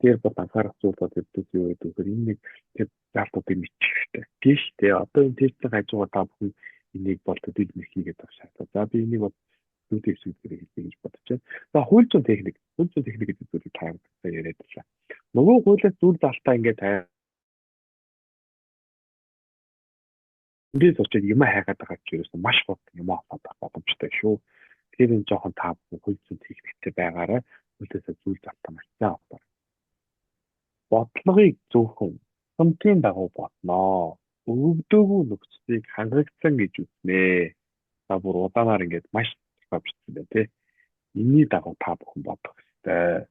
дээр бол анхаарах зүйл бол хэвдэж юу гэдэг вэ? Энэ нэг тэр заалтуудыг мэдчих хэрэгтэй. Тийш тий. Одоо энэ тестийн хажуугаар та бүхэн энийг бол төдийлөн хийгээд авах шаардлага. За би энийг бол зүйтэй хэсгээр хийх гэж бодож байна. За хууль зүйн техник, хууль зүйн техник гэдэг зүйлийг та бүхэн яриад байлаа. Нөгөө хуулиас зүйл залтаа ингээд эндээс очиод юм хайгаад байгаа ч ерөөсөн маш хурд юм авах боломжтой шүү. Тэгэхээр энэ жоохон та бүхэн хууль зүйн техниктэй байгаарай. Хуулиасаа зүйл залтаа маш сайн авах. Бодлогыг зөвхөн хамтын дагуу бодноо. Өвдөөгүй нөхцөлийг хангагдсан гэж үзнэ. За бүр удаанаар ингээд маш тодорхой бичсэн байна, тий. Энийний дагуу та бүхэн бодох хэрэгтэй.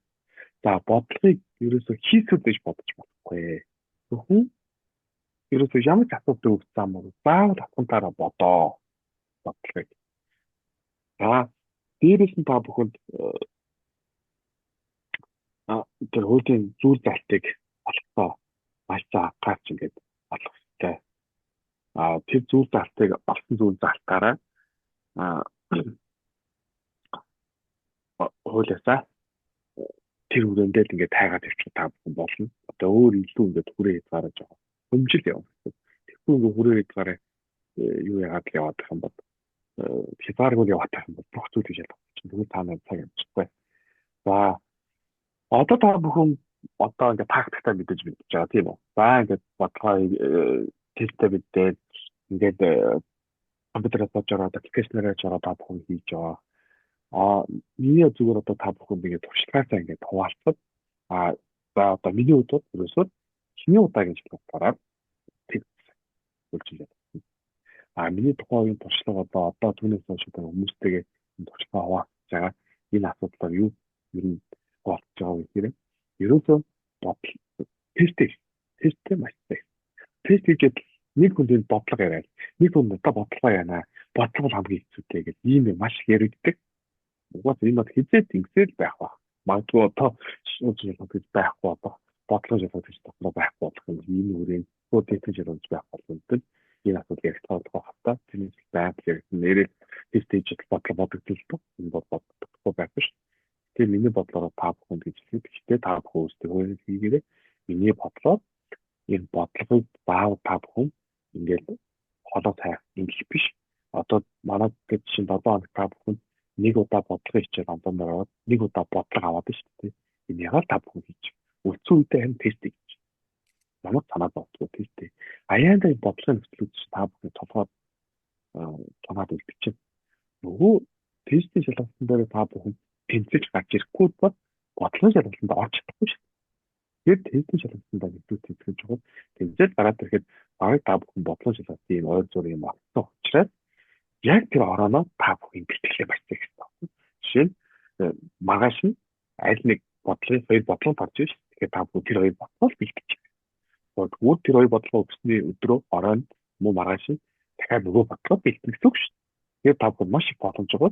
За бодлогыг ерөөсөө хийсвэр гэж бодож болохгүй. Зөвхөн ерөөсөө ямар ч асуудал үүссэн юм бол заавал авхантаараа бодоо. Бодлогыг. За дээрээс нь та бүхэнд тэр хуулийн зүйл залтыг олохдоо маш за анхаарч ингээд олох хэрэгтэй. Тэр зүйл залтыг олсон зүйл залтаараа хуулиасаа тэр хүрээндээ л ингээд тайгаад явчих та бүхэн болно. Одоо өөр илүү ингээд хүрээ хязгаараа жоо хөмжил явах. Тэгэхгүй ингээд хүрээ хязгаараа юу яагаад л яваад байх юм бол хязгааргүй яваад байх юм бол бүх зүйлийг шалгах чинь тэгвэл та нар цаг амжихгүй. За одоо та бүхэн одоо ингээд тактиктай мэдэж мэдэж байгаа, тийм үү? За ингээд бодлогоо тесттэй мэдээд ингээд компьютерээс болж ороод аппликейшнээрээ ч ороод та бүхэн хийж байгаа. Миний зүгээр одоо та бүхэн ингээд туршлагаасаа ингээд хуваалцаад за одоо миний хувьд бол ерөөсөө эхний удаагийн шалгалтаараа тэг үлчилээ. Миний тухайн үеийн туршлага одоо түүнээс хойш одоо хүмүүстэйгээ энэ туршлага хуваалцаж байгаа. Энэ асуудлаар юу ер нь хуваалцаж байгаа вэ гэхээр ерөөсөө бодол тесттэй маш сайн. Тест хийгээд нэг хүн энэ бодлого яриад, нэг хүн одоо бодлогоо яана. Бодлого бол хамгийн хэцүүтэй гэж ийм юм маш их яригддаг. Угаас энэ бол хизээд ингэсэл байх ба. Магадгүй одоо шууд шалгалт гэж байхгүй, одоо бодлого шалгалт гэж дотроо байхгүй болох юм. Ийм үрээ шууд тестийн шалгалт байх боломжтой. Энэ асуудал яригдах болох хавта. Тэрний байнга яригдсан. Нэрээ тест хийж бодлого бодогдол л доо. Энэ бол бодохгүй байх биш. Тэгэхээр миний бодлороо та бүхэнд гэж хэлдэг. Гэхдээ та бүхэн өөрсдөө хийгээрэй. Миний бодлоор энэ бодлогыг заавал та бүхэн ингээд холоо тавих юм биш. Одоо манай гэж чинь 7 хоног та бүхэн нэг удаа бодлогын хичээл ондон ороод нэг удаа бодлого аваад шүү дээ. Энийг л та бүхэн хийж. Үлдсэн үедээ харин тест хийж. Ямар санаа зовдгоо тест. Аяанда бодлогын нөхцлүүд та бүхэн толгой тунаад үлдчихэв. Нөгөө тестийн шалгалтын дээр та бүхэн тэнцэж гарч ирэхгүй бол бодлогын шалгалтанд орж чадахгүй шүү. Тэгэхээр тестийн шалгалтанд нэгдүгээр тэнцэх чухал. Тэнцээд гараад ирэхэд бараг та бүхэн бодлогын шалгалтын ийм ойр зур юм олсон учраас яг тэр орооноо та бүхэн бэлтгэлээ маш их хэрэгтэй. Жишээ нь маргааш нь аль нэг бодлогын хоёр бодлого тарж ш. Тэгэхээр та бүхэн тэр хоёр бодлогоо бэлтгэж. Тэгвэл тэр хоёр бодлогоо өгсөний өдрөө оройн муу маргааш нь дахиад нөгөө бодлогоо бэлтгэх гэсэн үг шүү. Тэгэхээр та бүхэн маш их боломж байгаа.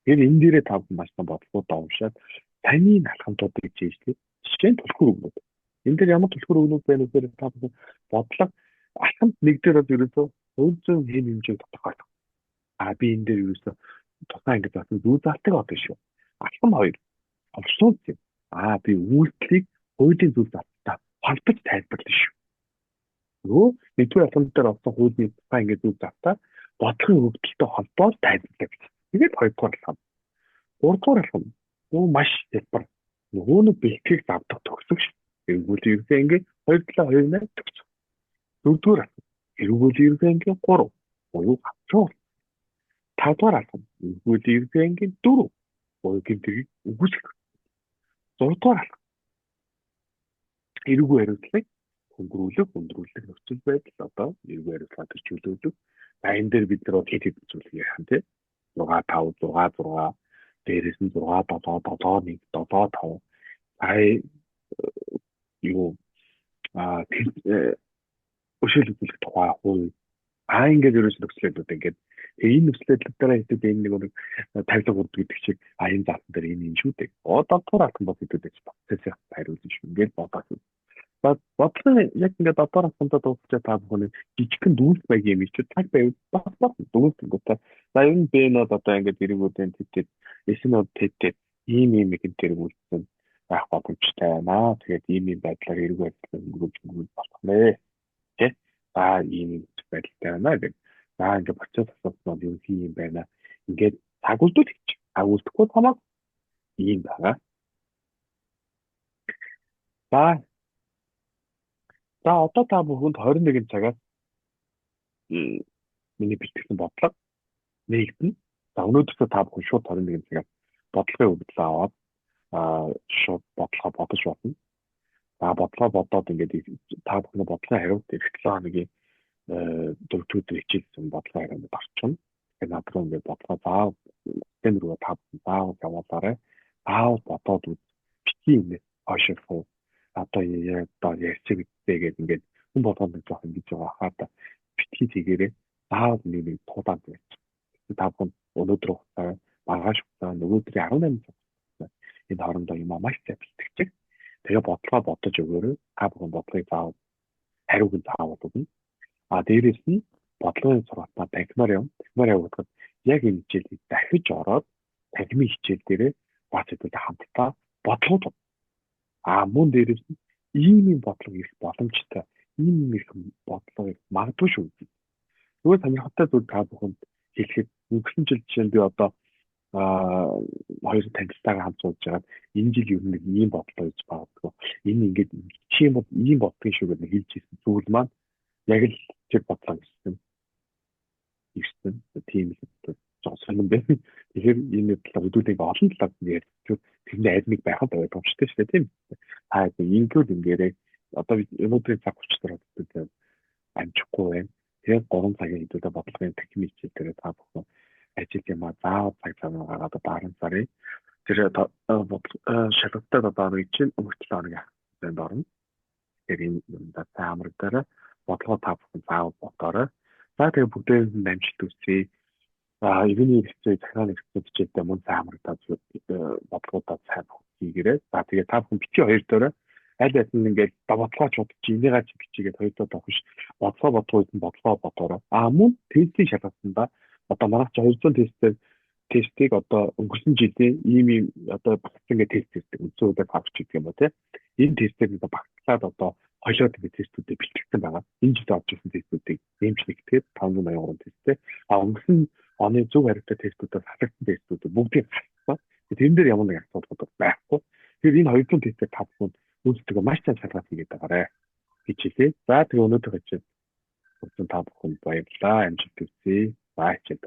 Тэгэхээр энэ дээрээ та бүхэн маш том бодлогоудаа уншаад таны алхамтуудыг жийжлээ. Жишээ нь түлхүүр өгнөд. Энэ дээр ямар түлхүүр өгнүүд байна вэ гэхээр та бүхэн бодлого алхамд нэг дээр бол ерөөсөө хувь зүйн хэм хэмжээг тодорхойлох. А би энэ дээр ерөөсөө тусаа ингэж заасан зүй залтыг одоо шүү. Алхам 2 олсон юм. А би үйлдэлийг хуулийн зүй залттай холбож тайлбарлана шүү. Нөгөө нэгдүгээр алхам дээр олсон хуулийн тухайн ингэ зүй залтаа бодлогын өгөгдөлтэй холбоод тайлбарлая гэж. Тэгээд хоёрдугаар алхам. Гуравдугаар алхам. Нөгөө маш хялбар. Нөгөө нэг бэлтгийг давдаг төгсөг шүү. Эргүүл ерөнхий анги 2 7 2 8 төгсөг. Дөрөвдүгээр алхам. Эргүүл ерөнхий анги 3 буюу гавчуул. Тавдугаар алхам. Эргүүл ерөнхий анги 4 буюу гэмт хэргийг үгүйсгэх. Зурдугаар алхам. Эрүүгүй хариуцлагыг хөнгөрүүлэх, өндрүүлэх нөхцөл байдал одоо эрүүгүй хариуцлага төр чөлөөлөх. За энэ дээр бид нар бол хэд хэдэн зүйл ярих юм тий. 6 5 6 6 дээрээс нь 6 7 7 1 7 5 сая юу а өшөөл үзүүлэх тухай хууль а ингээд ерөөс нөхцөлүүд ингээд энэ нөхцөл байдлаараа хэдүүд энэ нэг нэг тавилга урд гэдэг шиг а энэ заасан дээр энэ юм шүү дээ. Одоо дугаар алхам бол хэдүүд процессыг хариулна шүү. Ингээд бодоод. За бодлого яг ингээд одоо алхамдаа дуусчаа та бүхэн жижигхэн дүүс байг юм чи цаг байвал бас бас дүүс гэнэ. За ер нь Б-нод одоо ингээд эргүүдийн тэтэд S-нод тэтэд ийм ийм нэг тэрэг үлдсэн байх боломжтой байна. Тэгээд ийм ийм байдлаар эрг байдлаар өнгөрүүлж өнгөрүүлж болох нэ. Тэ? За ийм ийм байдалтай байна гэх. За ингээд процесс асуудал нь юу юм байна. Ингээд цаг үлдүүл хийж. Цаг үлдэхгүй хамаагүй ийм байгаа. За За одоо та бүхэнд 21 цагаас миний бэлтгэсэн бодлого нэгдэнэ. За өнөөдөртөө та бүхэн шууд 21 цагаас бодлогын өгөгдөл аваад шууд бодлогоо бодож болно. За бодлогоо бодоод ингээд та бүхний бодлогын хариулт эх 7 хоногийн дөрөвдүгээр өдөр хичээлсэн бодлогын хариунд орчихно. Тэгэхээр над руу ингээд бодлогоо заавал тэн рүү та бүхэн заавал явуулаарай. Заавал бодоод үз. Битгий юм хойшоох уу? Одоо одоо ярьчих гэдээ гээд ингээд хүн болгоно нэг жоох ингэж байгаа хаа битгий тэгээрээ заавал нэг нэг туулаад байж. Та бүхэн өнөөдөр хугацаа маргааш хугацаа нөгөө өдрийн 18 цаг энэ хоорондоо юм маш сайн бэлтгэж. Тэгээ бодлогоо бодож өгөөрэй. Та бүхэн бодлогыг заавал хариуг нь заавал өгнө. А дээрээс нь бодлогын сургалтаа танхимаар явна. Танхимаар явагдахад яг энэ хичээлийг дахиж ороод танхимын хичээл дээрээ бас хэдүүлээ хамтдаа бодлогод. А мөн дээрээс нь ийм ийм бодлого ирэх боломжтой. Ийм ийм ирэх бодлого ирэх магадгүй шүү. Зүгээр сонирхолтой зүйл та бүхэнд хэлэхэд өнгөрсөн жил жишээ нь би одоо хоёр танилцтайгаа хамт сууж байгаад энэ жил ер нь нэг ийм бодлоо гэж магадгүй. Энэ ингээд чи юм бол ийм боддгийн шүү гэдэг хэлж ирсэн зүйл маань яг л тэр бодлоо гэсэн ирсэн. Тийм л жоо сонирн байна. Тэгэхээр энэ талаар хэдүүлээ олон талаар ярьж тэрний аль нэг байх нь ойлгомжтой шүү дээ тийм. Та ингэвэл ингээрээ одоо өнөөдрийн цаг 30 дээр амжихгүй байна. Тэгээд 3 цагийн хэдүүлээ бодлогын техник хичээл дээр та бүхэн ажил юм а заавал цаг зав гаргаад одоо 10 сарын тэр шалгалтад одоо хоног чинь өмнөх 7 хоногийн зэнд орно. Тэгэхээр энэ юмдаа сайн амрагдаарай. Бодлогоо та бүхэн заавал бодоорой. За тэгээ бүгдээрэнд нь амжилт хүсье. А иргэний хэрэгцээ, захиргааны хэрэгцээ хичээлдээ мөн сайн амрагдаад бодлогоудаа сайн хийгээрэй. За тэгээ та бүхэн бичээ хоёр дээр аль аль нь ингээд бодлогоо ч бодчих, энийгээ чи бичээгээд хоёр дээр биш. Бодлогоо бодох үед нь бодлогоо бодоорой. А мөн тестийн шалгалтанда одоо манайх чи 200 тестээр тестийг одоо өнгөрсөн жилийн ийм ийм одоо багцсан ингээд тест хийдэг. Үндсэн удаа авч гэдэг юм ба тий. Энэ тестээр одоо багтлаад одоо холиод ингээд тестүүдээ бэлтгэсэн байгаа. Энэ жил авч ирсэн тестүүдийг нэмж нэгтгээд 583 тесттэй. А өнгөрсөн оны зөв хариутай тестүүдээс халагдсан тестүүдийг бүгдийг хассан. Тэрэн дээр ямар нэг асуудал байхгүй. Тэгэхээр энэ 200 тестээр та бүхэн өөрсдөө маш сайн шалгалт хийгээд байгаарэ гэж хэлье. За тэгээ өнөөдөр хичээл та бүхэнд баярлалаа. Амжилт хүсье. За хичээл.